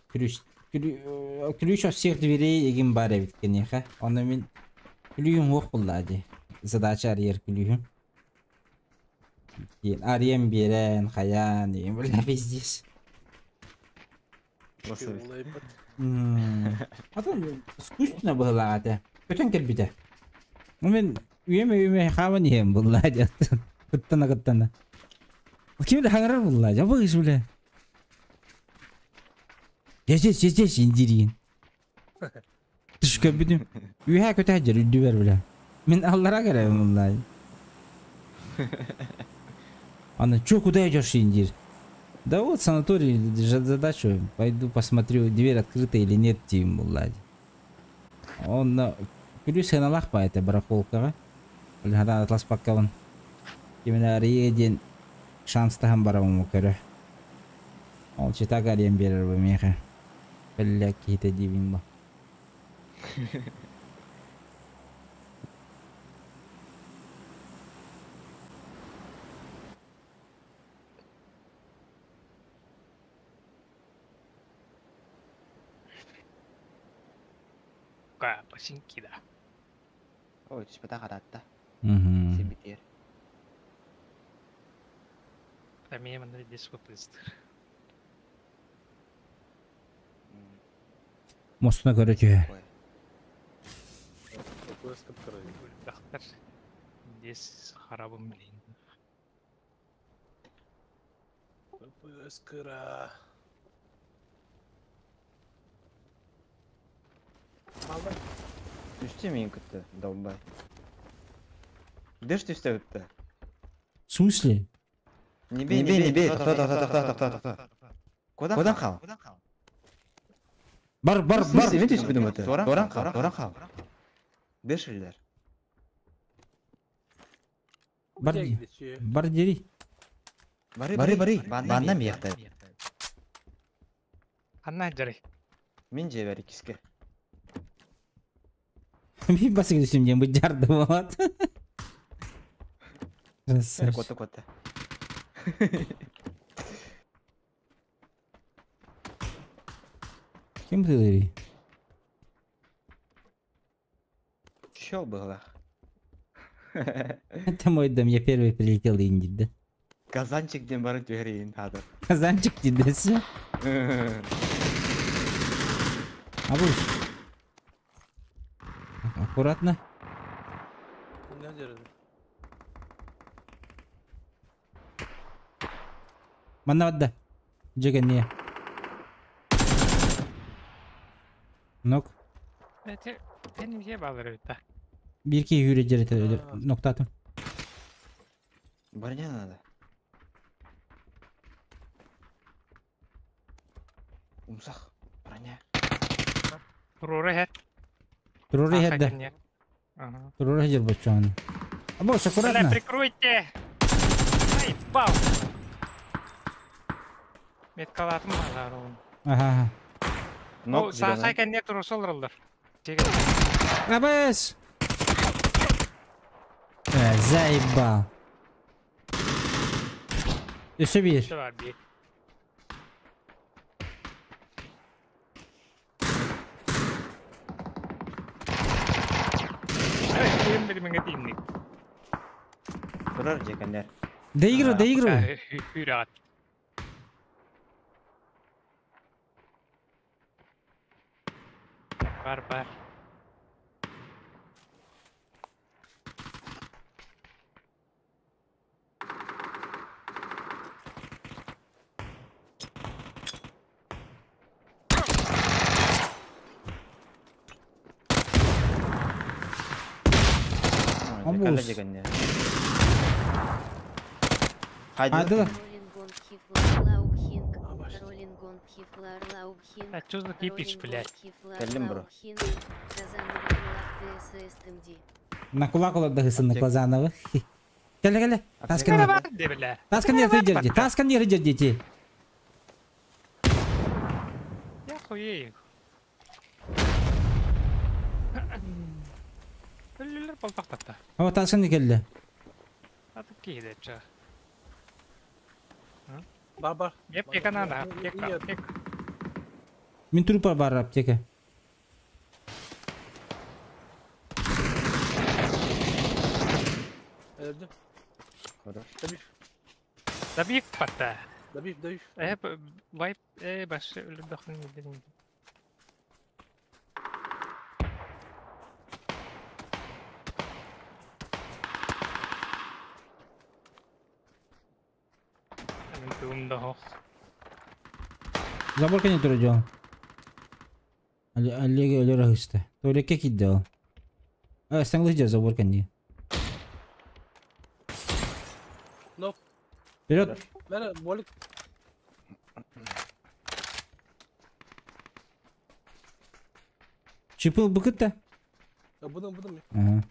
Ключ ключ от всех дверей егин бар эбит кенеха. Оны мен күлүгүм хох булла ди. Задача арьер күлүгүм. Арьем берен, хаян, деген бля пиздец. Потом скучно было это. Көтөн келбите. Мен үйеме хаман ем булла дет. Кыттана кыттана. Кимде хаңарар булла, жабыгыш бля. Я здесь, я здесь, индирин. Түшкө бүтүм. Үйә көтә жер үдүбер бля. Мен аллара керем булла. Ана, чё, куда идешь, индир? Да вот, санаторий, задачу. Пойду посмотрю, дверь открыта или нет, тим, булла. Он на плюс на лахпа это барахолка. Блин, атлас паккаван. Именно рейден шанс тахам бараму көрө. Ол чита гарем берер бу меха. Бля, какие-то дивин бу. Починки, да. Ой, типа харатта. Угу. Себитер. А меня надо здесь выпустить. Мостuna көрөтү. Здесь харабым, блин. Скыра. Үсте мен күтті, долбай. Дыш түсті бітті. В смысле? Не бей, не бей, не бей. Тоқта, тоқта, тоқта, тоқта, тоқта. Куда қал? Бар, бар, бар. Мен түсіп бітім өті. Оран қал, оран қал. Дыш илдер. Бар, бар дери. Бары, бары, банна миэхтэ. Ханна жарый. Мин дьиэбэр иккискэ. Мин басыгы түсүм диэн быдьарды болот. Кота кота. Ким тылыри? Чё было? Это мой дом, я первый прилетел инди, да? Казанчик диэн бары түһэрийин хаатар. Казанчик дидesi. Абуш. Аккуратно. Манна бадда. Жеген не. Нок. Эти benim баллар эбит да. Бир ки хүрэ жерете ноктатым. Броня надо. Умсах. Броня. Турура хет. Турура хедде. Ага. Турура хеджер бочон. Абуш, Бля, аккуратно. прикройте! Ай, бау! Меткалатым балар оğlum. Ага. ага. Нок О, саахай зеленый. кэнниэ туруса олороллор. Абыш! Э, заебал. Өссө бир. Бар бии. Эй, ким билимиңе тиинник. Турар жекенлер. Доигрывай, доигрывай. Хүрат. Бар, бар. Абуш. Жекенлер. Айдыла. А чё за кипиш, блядь? Кэллим, бро. На кулак олар дагысынны Клазановы. Келе келе. Таскан. Бар, де, бля. Таскан не жерди. Таскан не жерди ти. Я хуею. Өлүлөр болбактатта. О, таскан не келди. Атып кейде ча. Бар бар. Аптека надо, аптека, аптека. Мин трупа бар аптека. Öldü. Хорош. Добив. Добив пата. Добив, добив. Э, вайп, э, башы өлүрдөхүн дедим. Мен туумда хох. Забор кene туру жол. Аллеге өлөр ахысты. Туалекке кидди ол. А, стаңлы жер забор кene. Нок. Вперед. Бәрі болик. Чипыл быкыт Бұның, бұның. Ага.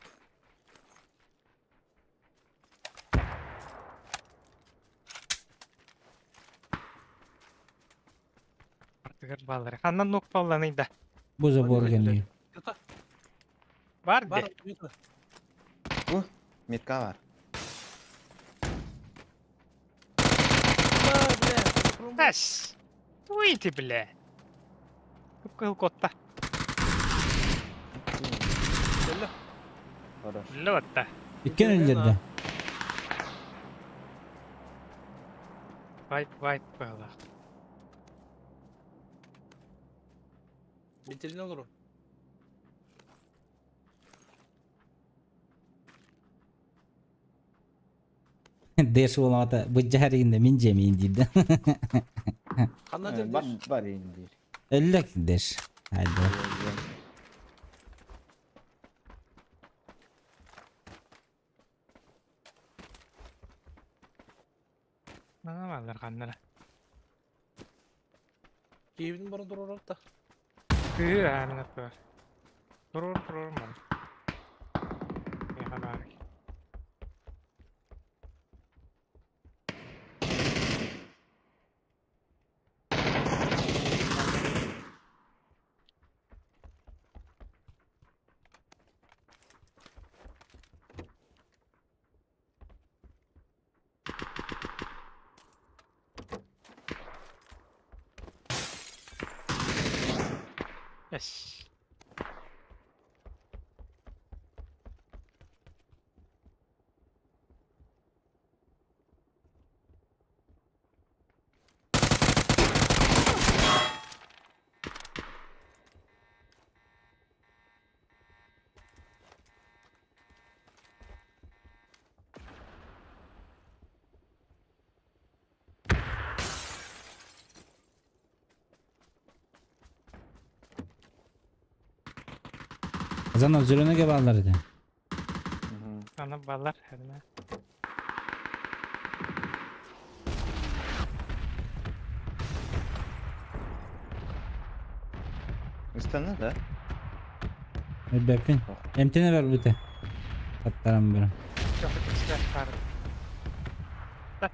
Артыгар баллар. Ханнан нок балланыйда. Бу забор кene. Бар Бар, де. Бу метка бар. Тас. Туйти, бля. Кыл котта. Хорош. Лотта. Иккен өлдерді. Вайп, вайп была. Бетерин olur o. Дэш болмата быджаринде мин жемейин дейді. Қандай Бар, бар инди. Өллек дэш. Haydi. Мана баллар ханнара. Кейбinin барын durur da. Кыы аанын аттылар. Турур, турур ман. Яха бар. Эс. Азанов зеленый баллар edi. Аны баллар. Хәдімә. Ыстанна да? Өлбәппин. Эмтене бар бите. Таттарам бара. Жоқ, кісілер бар.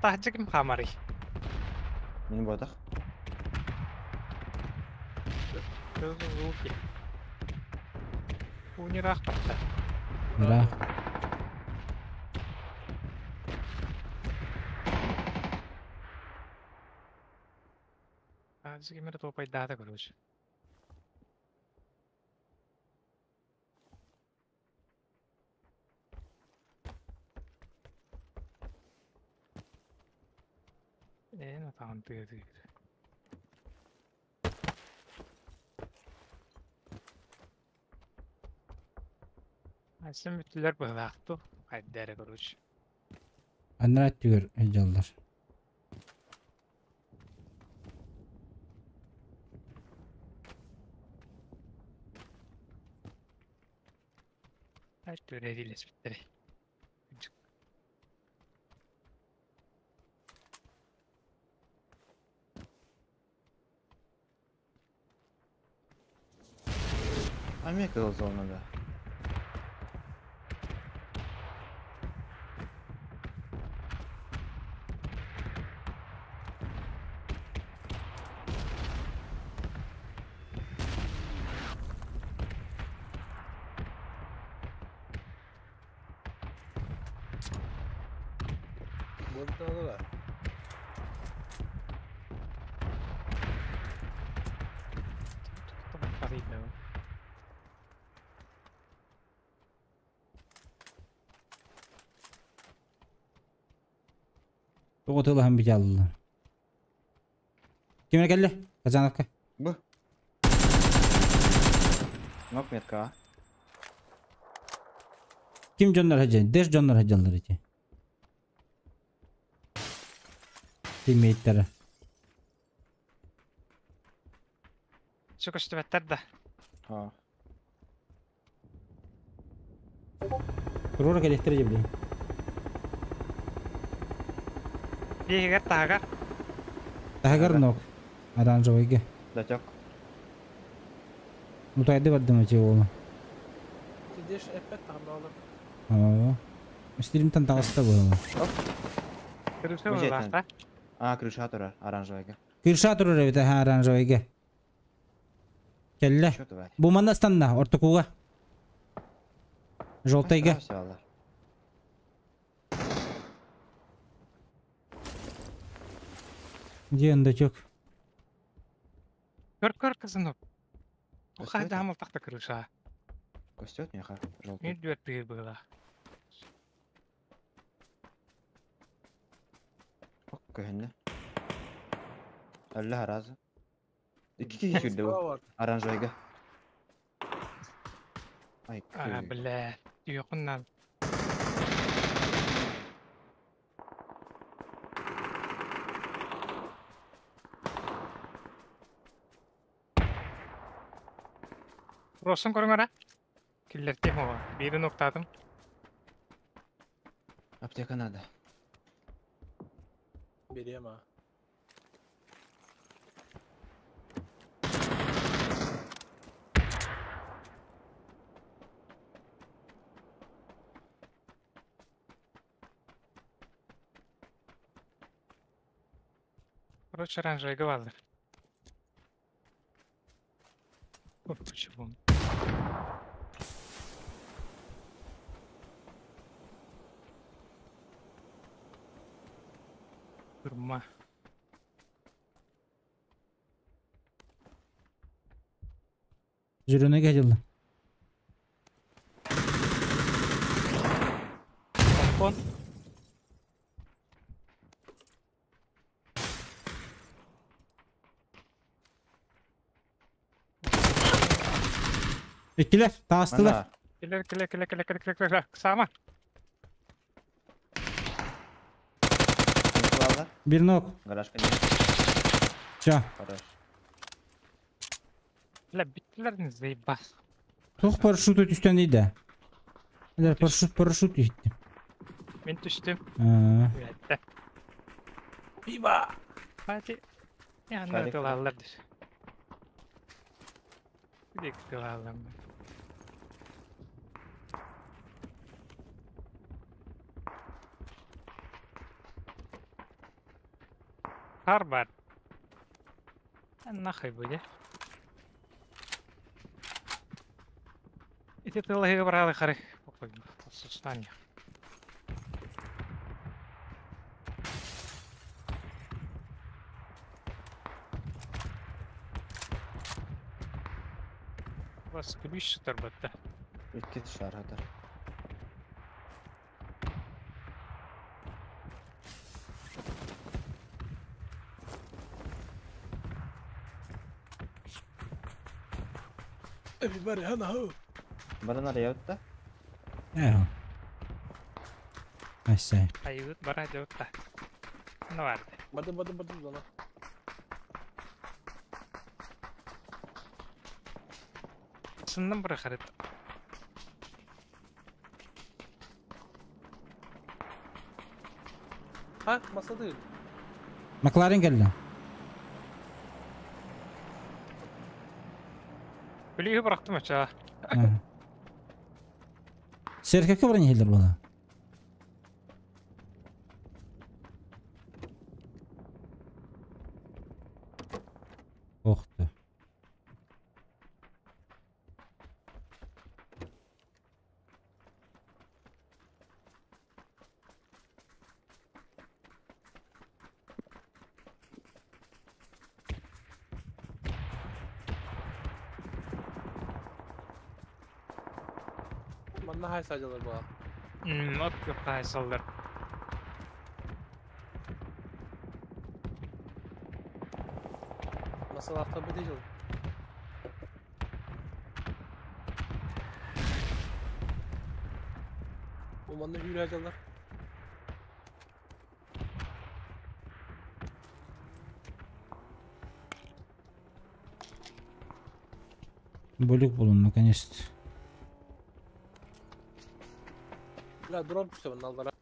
Тахжы ким хамари. Мин ботах. Көзі звуки. Унирах батта. Бра. Тахжы кимер топай дата, короче. Э, натаҕын тыа. Асан бүттүлэр быһылаахту. Хайдары, короче. Аннара түгөр жаллар. Ай түрэ дилес бүттери. Амека зона да. Болды да. Тоғытылы бит аллы. Кимер келdi? Казановка. Бу. Нок метка. а? Ким жоннор хаджан? Дэш жоннор хаджанлар эти. Тиммейттері. Şu көстүбэттер да. А. Турора келектер жебли. Биһигер таагар. Тагар нок. Оранжевыйга. Датек. Мутайды бардым эти оğlu. Сидеш эппет тахмалар. Аа. Стримтан тағыста бұл. Крыша Бу жеттен. быһылаахта. А, крыша турар, оранжевыйга. Кырша турар эбит ха оранжевыйга. Келле. Чё тварь? Бу манна станна ортокуга. Желтыйга. Алар. Где ондачок? Көр көр кызын. Көстүбэт Хайда хамыл тахта крыша. Көстөт меха, желтый. Мен дүөт биир быһылаах. Ок, көһүннэ. Алла разы. Икки киһи сүүрдэ бу. Оранжевыйга. Ай, А, күй. бля. Түйөкүннан. Росын көрүңөр а? Киллертем ова. Бири ноктадым. Аптека надо. Берем а. Короче, оранжевый баллар. Ой, почему? Турма. Зеленый кәҗелді. Помпон. Иккилер, таастылар. Мана. Келер, келер, келер, келер, келер, келер, келер. Сама. Ладно. Бир нок. Гаражка не. Все. Хорош. Бля, биттилер не заебас. Тух парашют үстен дейді. Бля, парашют, парашют үстті. Мен түштүм. Аа. Үәтте. Пиво! Хати. Я Карик. аны тылалар деш. Бик тылалар. Кар бар. А Нахуй буде. Ити тыллагы баралы кары. Сустан. Вас ключ тарбатта. Икки шар хатар. Everybody, hana ho! Баран арыйабытта. Ээ. Айсай. Айыбыт бара жабытта. Ну барды. Бардым, бардым, бардым, зона. Сыннан бір харит. Ha, masa değil. Макларен келді. Билиги бырактым ача. Серкәккә баран хелдер була. Охты. Манна хай сажалар була. От көпкай салдар. Masa lafta bu değil. O manna hüyre acalar. Бөлек булын, наконец-то. La drop işte bunun aldılar.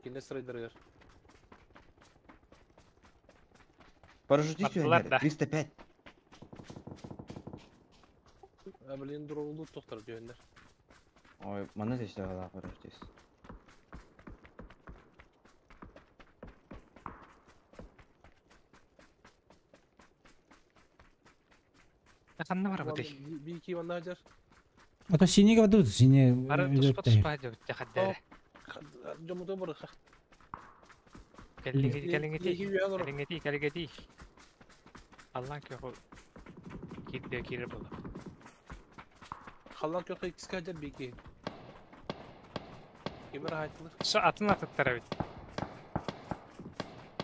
Yine sırayı yer. Парашютист Аттылар да. 305. Ha, блин, drop'u tohtar diyorlar. Ой, мана здесь дала парашютист. Ханна бар бу. Bir iki manna acar. А то синеге бадут, сине. Бары туспа туспа деп тахаддары. Жомото бар. Келлиги келиңети. Лиги үйе алыр. Келиңети келиңети. Аллан көкө кирде кире болду. Халлан kökü ikisi acar bir iki. Kemer haytılır. Şu атын атыттара бит.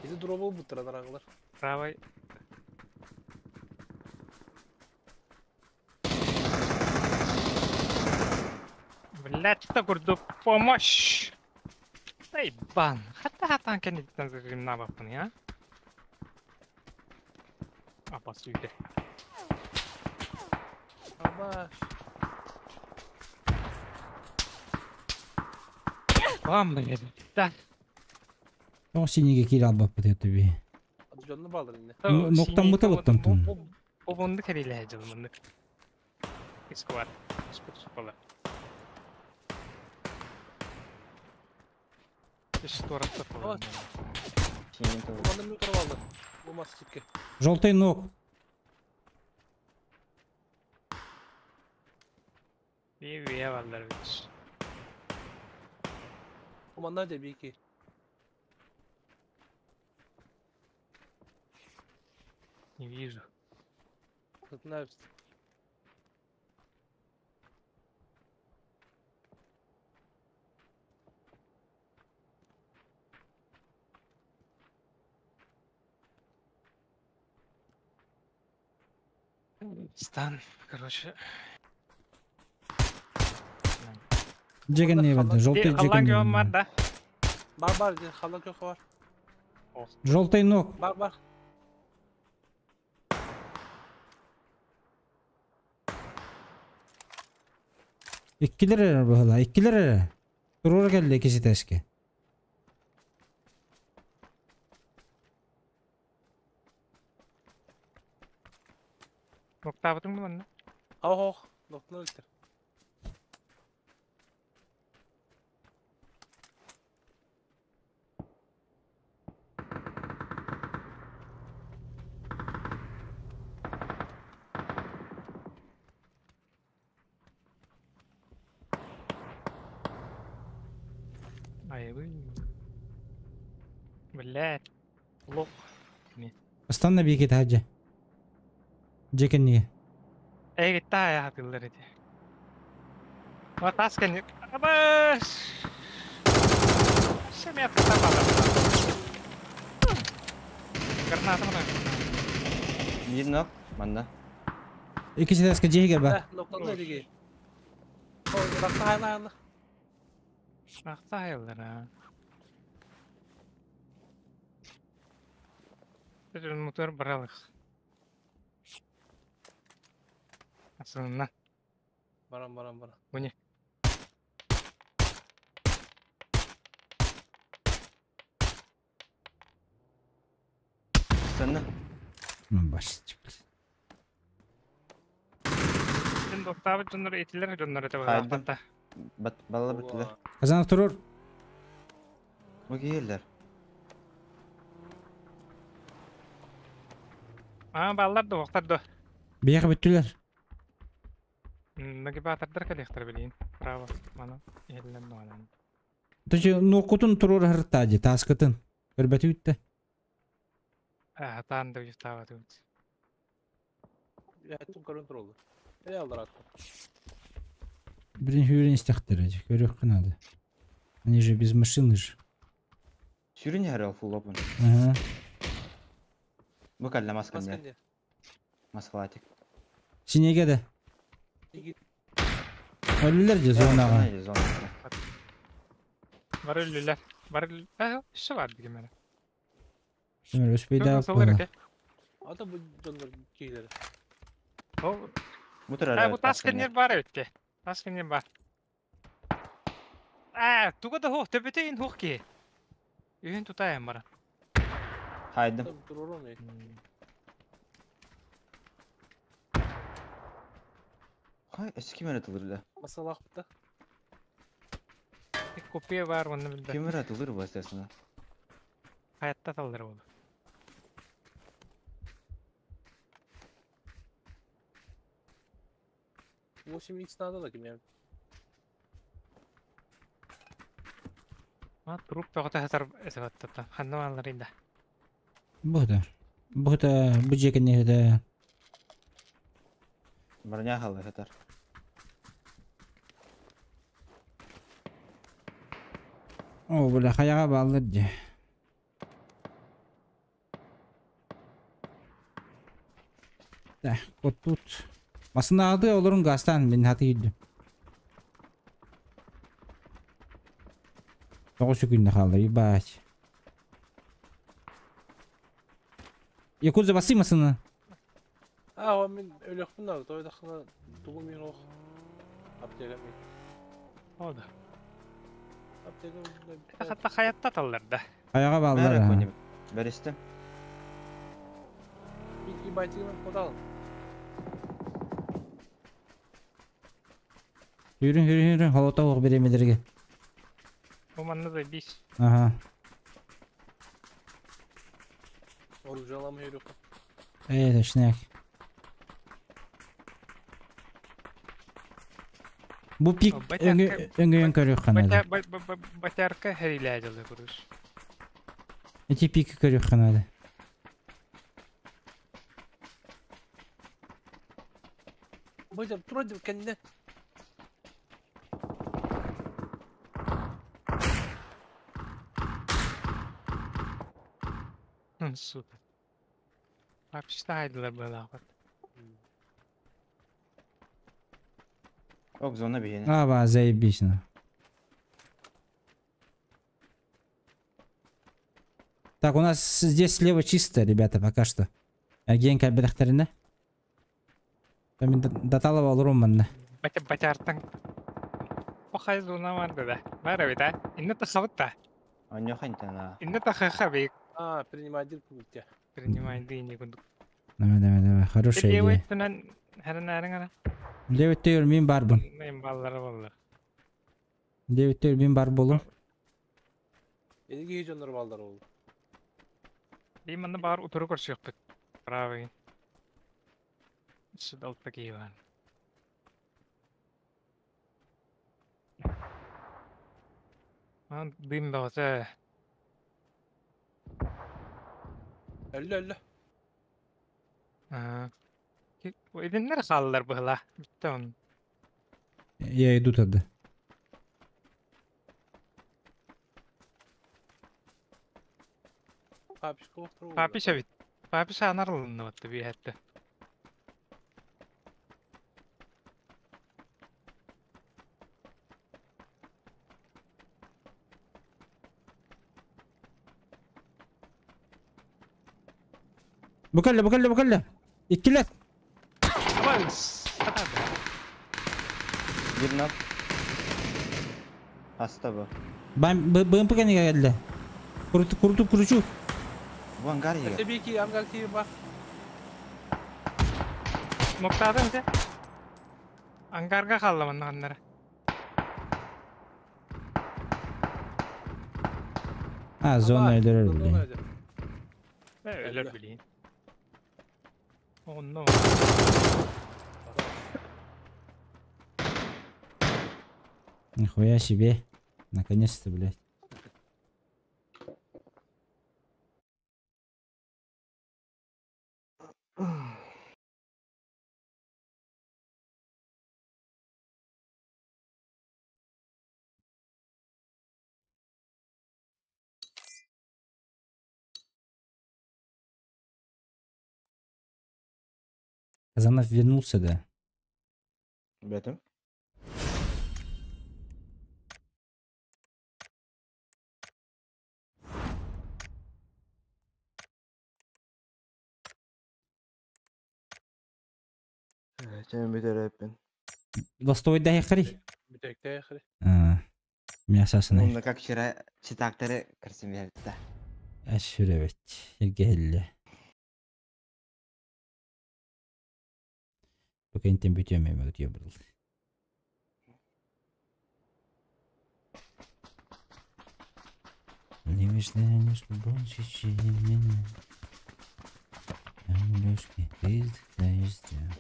Bizi drop'u buttıralar ağlar. Правый. Блять, это курду помощь. Дай бан. Хата хатан кенеттен зырымна бапын, я? Апас үйде. Ama Бам, блядь. Да. Тоң синеге кире албап бит би. Canını bağlar yine. Ноктан мыта буттан тун. Обонду кериле жылмынды. Исквар. Спут спала. Үш торапта Ой. болду. Синин тоже. Manna mı aldı. Bu masa çıktı. Желтый ног. Bir üye varlar bir. O manna acar bir iki. Не вижу. Ne yapsın? Стан, короче. Джеген не барды, желтый Халлан джеген. күйөн бар да. Бар бар, ден халан кök бар. Желтый ног. Бар бар. Иккилер эрэ быһыла, иккилер эрэ. Туруора кэллэ икки ситээске. Октавытың бу манна. Ох ох, доктор иттер. Айбы. Блядь. Лох. Астанна биики таһаджа. Джекенниге. Эй, тая хатыллар эти. Вот таскан. Абаш. Семя тапала. Граната мына. Биир нок, манна. Икки ситээске дьиэһигэр бар. Доктор диги. Ой, бакта хайла хайла. Ахта хайыллар а. Это мотор баралых. Асылына. Барам барам барам. Буне. Санна. Баш. Сен доктабы дьоннор этилер дьоннор это Хайдым. бата. Бат балла бүттүлэр. Казанов турур. Бу киһилэр. А баллар да октар да. Биэхэ бүттүлэр. Нагибатордар кэлиэхтэр билиин. Право. Мана иһиллэн нуанан. Тучу нуоккутун туруор хыртаажы тааскытын. Көрбөтү үттэ. А таан да уйустаабат тут. Я тун көрөн турулду. Эле алдар атты. Блин, хүрен истэхтэр көрүөх надо. Они же без машины же. Сүрүн ярал фул опен. Ага. Бу калла маска не. Масканде. Маскалатик. Синеге да. Өлүлэр же зонага. Зона. Бар үлүлэр. Бар А, шы бар деген мене. Өмөр өспөйдө Солар эке. Ата бу дьоннор кийлери. О, Мутер а бу тасканер бар өтке. Тасканер бар. А, туга да хох, төбөтө ин хох ки. Үйүн тутайым бара. Хайдым. Турурун. Хай, эски ким атылыр да? Масалах бутта. Копия бар онны билбе. Ким атылыр бу естественно. Хаятта талдыр болду. 8 х надо да ким. А, труп бөгөтө хатар эсебаттата. Ханна алар инде. Бу да. Бу да бу жекене да. Броня халы хатар. О, бля, хаяга баалар же. Да, вот тут. Масына ады олорун гастан мен хаты үйдүм. Тоғыз күндө қалды, ебать. Якудза басы масына. А, о мен өлөкпүн да, тойдакына тугу мен ох. Аптека мен. О да. Аптека. Хатта хаятта таллар да. Хаяга Бәрі баалар. көне. Берістім. Бит ебайтигин кодал. Хүрүн хүрүн хүрүн холота оқ беремелерге. Бу манна да бис. Ага. Оружие өлөк. Э, точняк. Бу пик өңгөйөн көрүк канады. Батярка хериле курус. Эти пики көрүк канады. Быйда тура деп кенде. Сука. Апшта хайдылар была. Ок, зона биһиэнэ. А, заебись, на. Так, у нас здесь слева чисто, ребята, пока что. Эргиэн кэлбэтэхтэринэ. Мин даталава олорум манна. Батя батяартан. Похай зона бар да. Бар эбит а. Инне тахабыт да. Онньохантана. Инне тахаха бик. А, принимай култя. Принимай дыни курдук. Давай, давай, давай, хорошая Левый идея. өттүнэн хэрэн ара. Левый өттүгэр мин барбын. Мен баллара боллар. Левый өттүгэр мин бар болум. Эниги дьоннор балдар ол. Би манна бар утуру көрсүөхпүт. Правый. Сюда такие бар. Ан дым баҕата. Өллө өллө. Аа. Идиннер хааллар быһыла. Бүтте он. Я иду тогда. Папишка отур. Папиша бит. Папиша анарылынны батты би хэтте. Бу кэллэ, бу кэллэ, бу кэллэ. Иккилэр. Биир knock. Хаста бу. Бам БМП кэннигэ кэллэ. Круту, круту, кручу. Бу ангар иһигэр. Тебики ангар киир ба. Моктаадын те. Ангарга хаалла манна ханнара. А, зона өлөрөр билин. Өлөр билин. Онно. Нихуя себе. Наконец-то, блядь. Казанов вернулся, да? Бэтим. Чэм бүтэр Ластовой да хри. Бүтекте хри. А. Мясо асына. Онда как вчера читактары кырсым берді. Әшүрәбет. Иргәлле. Пока интен бүтөмө өтө бурул. Не мечтаешь больше, чем меня. Алёшки, ты вздыхаешь зря.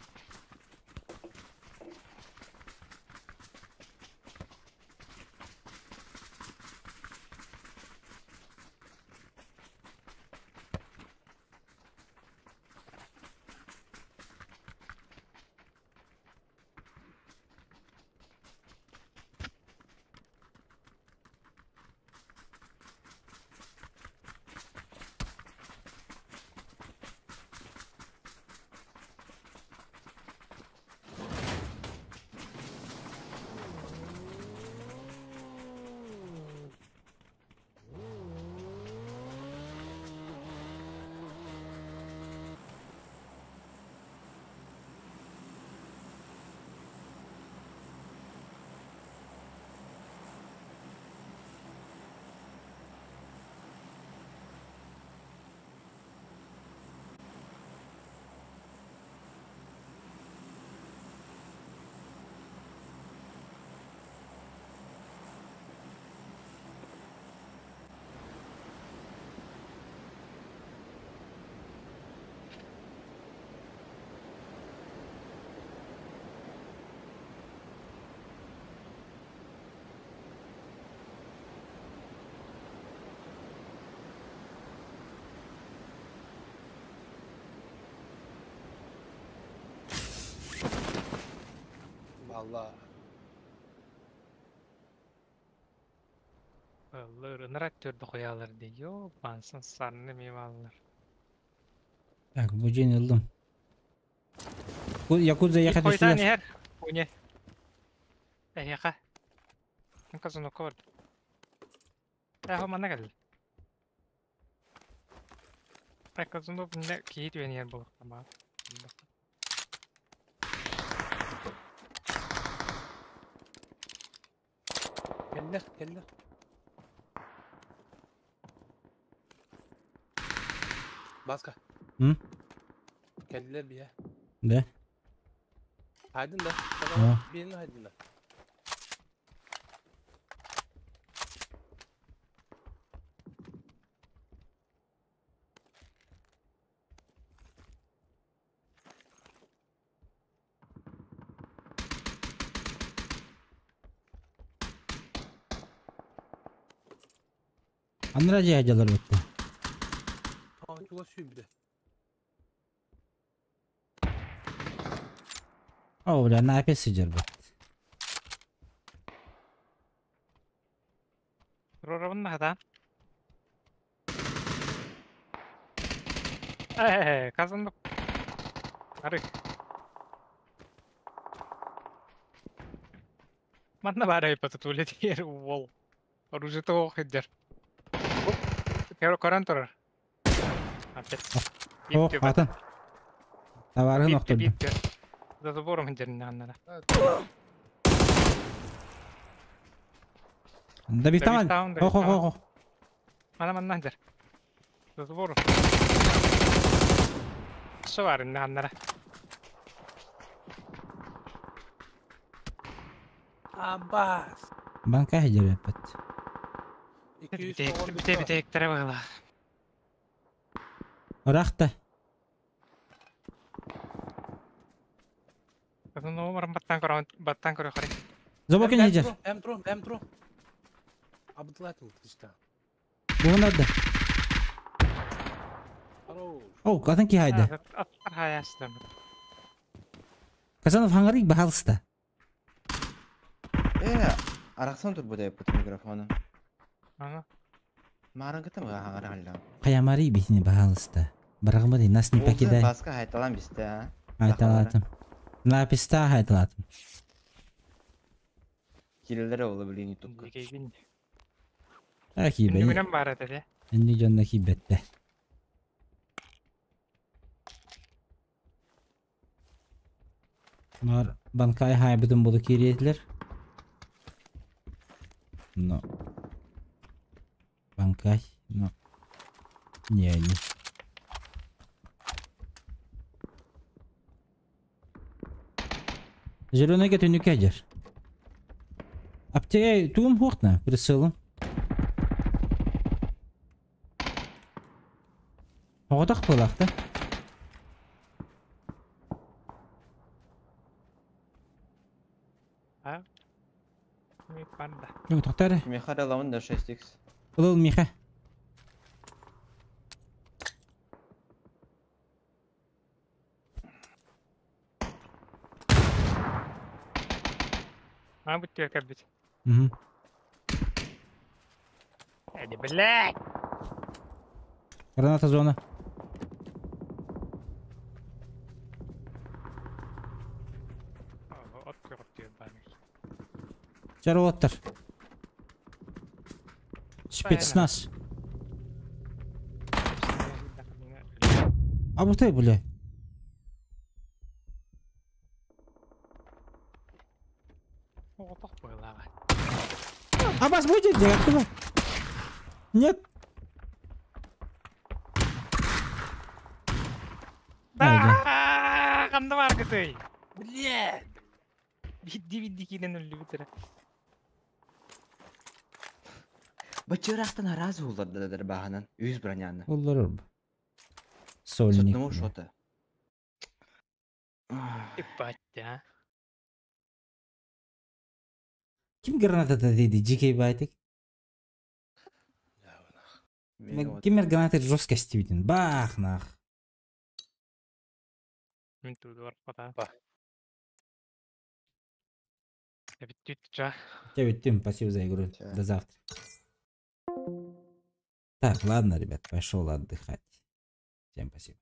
Valla. Ынырат төрдү коялар дей. Йо, бансын сарны мейваллар. Так, бу день ылдым. Якудза ехать Койсан сюда. эр. Уне. Эһиэхэ. Мин казанокка бардым. Ээ, манна кэллим. Э, казанок иннэ киһи түһэн иһэр буолуохтаах. Кэллэ, кэллэ. Баска. М? Кэллэ бия. Да? Хайдын да. А. Биrini хайдын да. Анра дьиэ дьалар бытта. Aa, чугас сүүрдэ. О, бля, на опять сидер быт. Рорабын хата. Э, казанок. Ары. Манна баар эппэт тиэр уол. Оружие тоох хиддер. Көрөн турар. Опять. О, атын. Товарын охторду. За забором хиддер аннара. Да битаман. Хо хо хо хо. Мана манна хиддер. За забором. Что бар аннара. Абас. Банка хидер эппэт. 200 Бите бите бите была. Ырахта. Ну, баран баттан көрөн баттан көрө хари. Забокин хидер. М3, М3. Абдылатын тышта. Бугунады. Хорош. О, атын ки хайда. Аттар хаястым. Казанов хаңарык бахалыста. Э, арахсан тур бу деп микрофону. Ага. Марын кытым хаңар халла. Каямари бихини бахалыста. Барагымады нас не покидай. Баска хайталан бисте, а. Айталатым. Написта айталатым. Кириллер олы билин ютубка. Дигейбин. А кибе. Нүгүнен бар эте. Энни жонна кибетте. Нар банкай хайбытын болу кириетлер. Но. Банкай, но. Не, не. Зеленый түнүккэ жер. Аптея туум хуохна прицелым. Оҕотох буолаахта. А? Ми панда. Yok тоқтар. Миха лаун да 6x. Ылыл Миха. А бүттү кэлбит. Мгм. Эди блядь. Граната зона. От көрөп бар. Чароттар. Спецназ. А вот бля. Отох была. Абас будет где? Нет. Да, канда бар кыты. Блядь. Бидди бидди кинен өллү битере. Бачырахтан аразы улар баханан. Үз броняны. Олар. Сольник. Сотному шота. Ебать, а. Ким граната деди? GK байтик. Кимер граната жестко стивитин. Бах нах. Мин туду бар пата. Ба. Бүттүт ча. Тебя спасибо за игру. Ча. До завтра. Так, ладно, ребят, пошел отдыхать. Всем спасибо.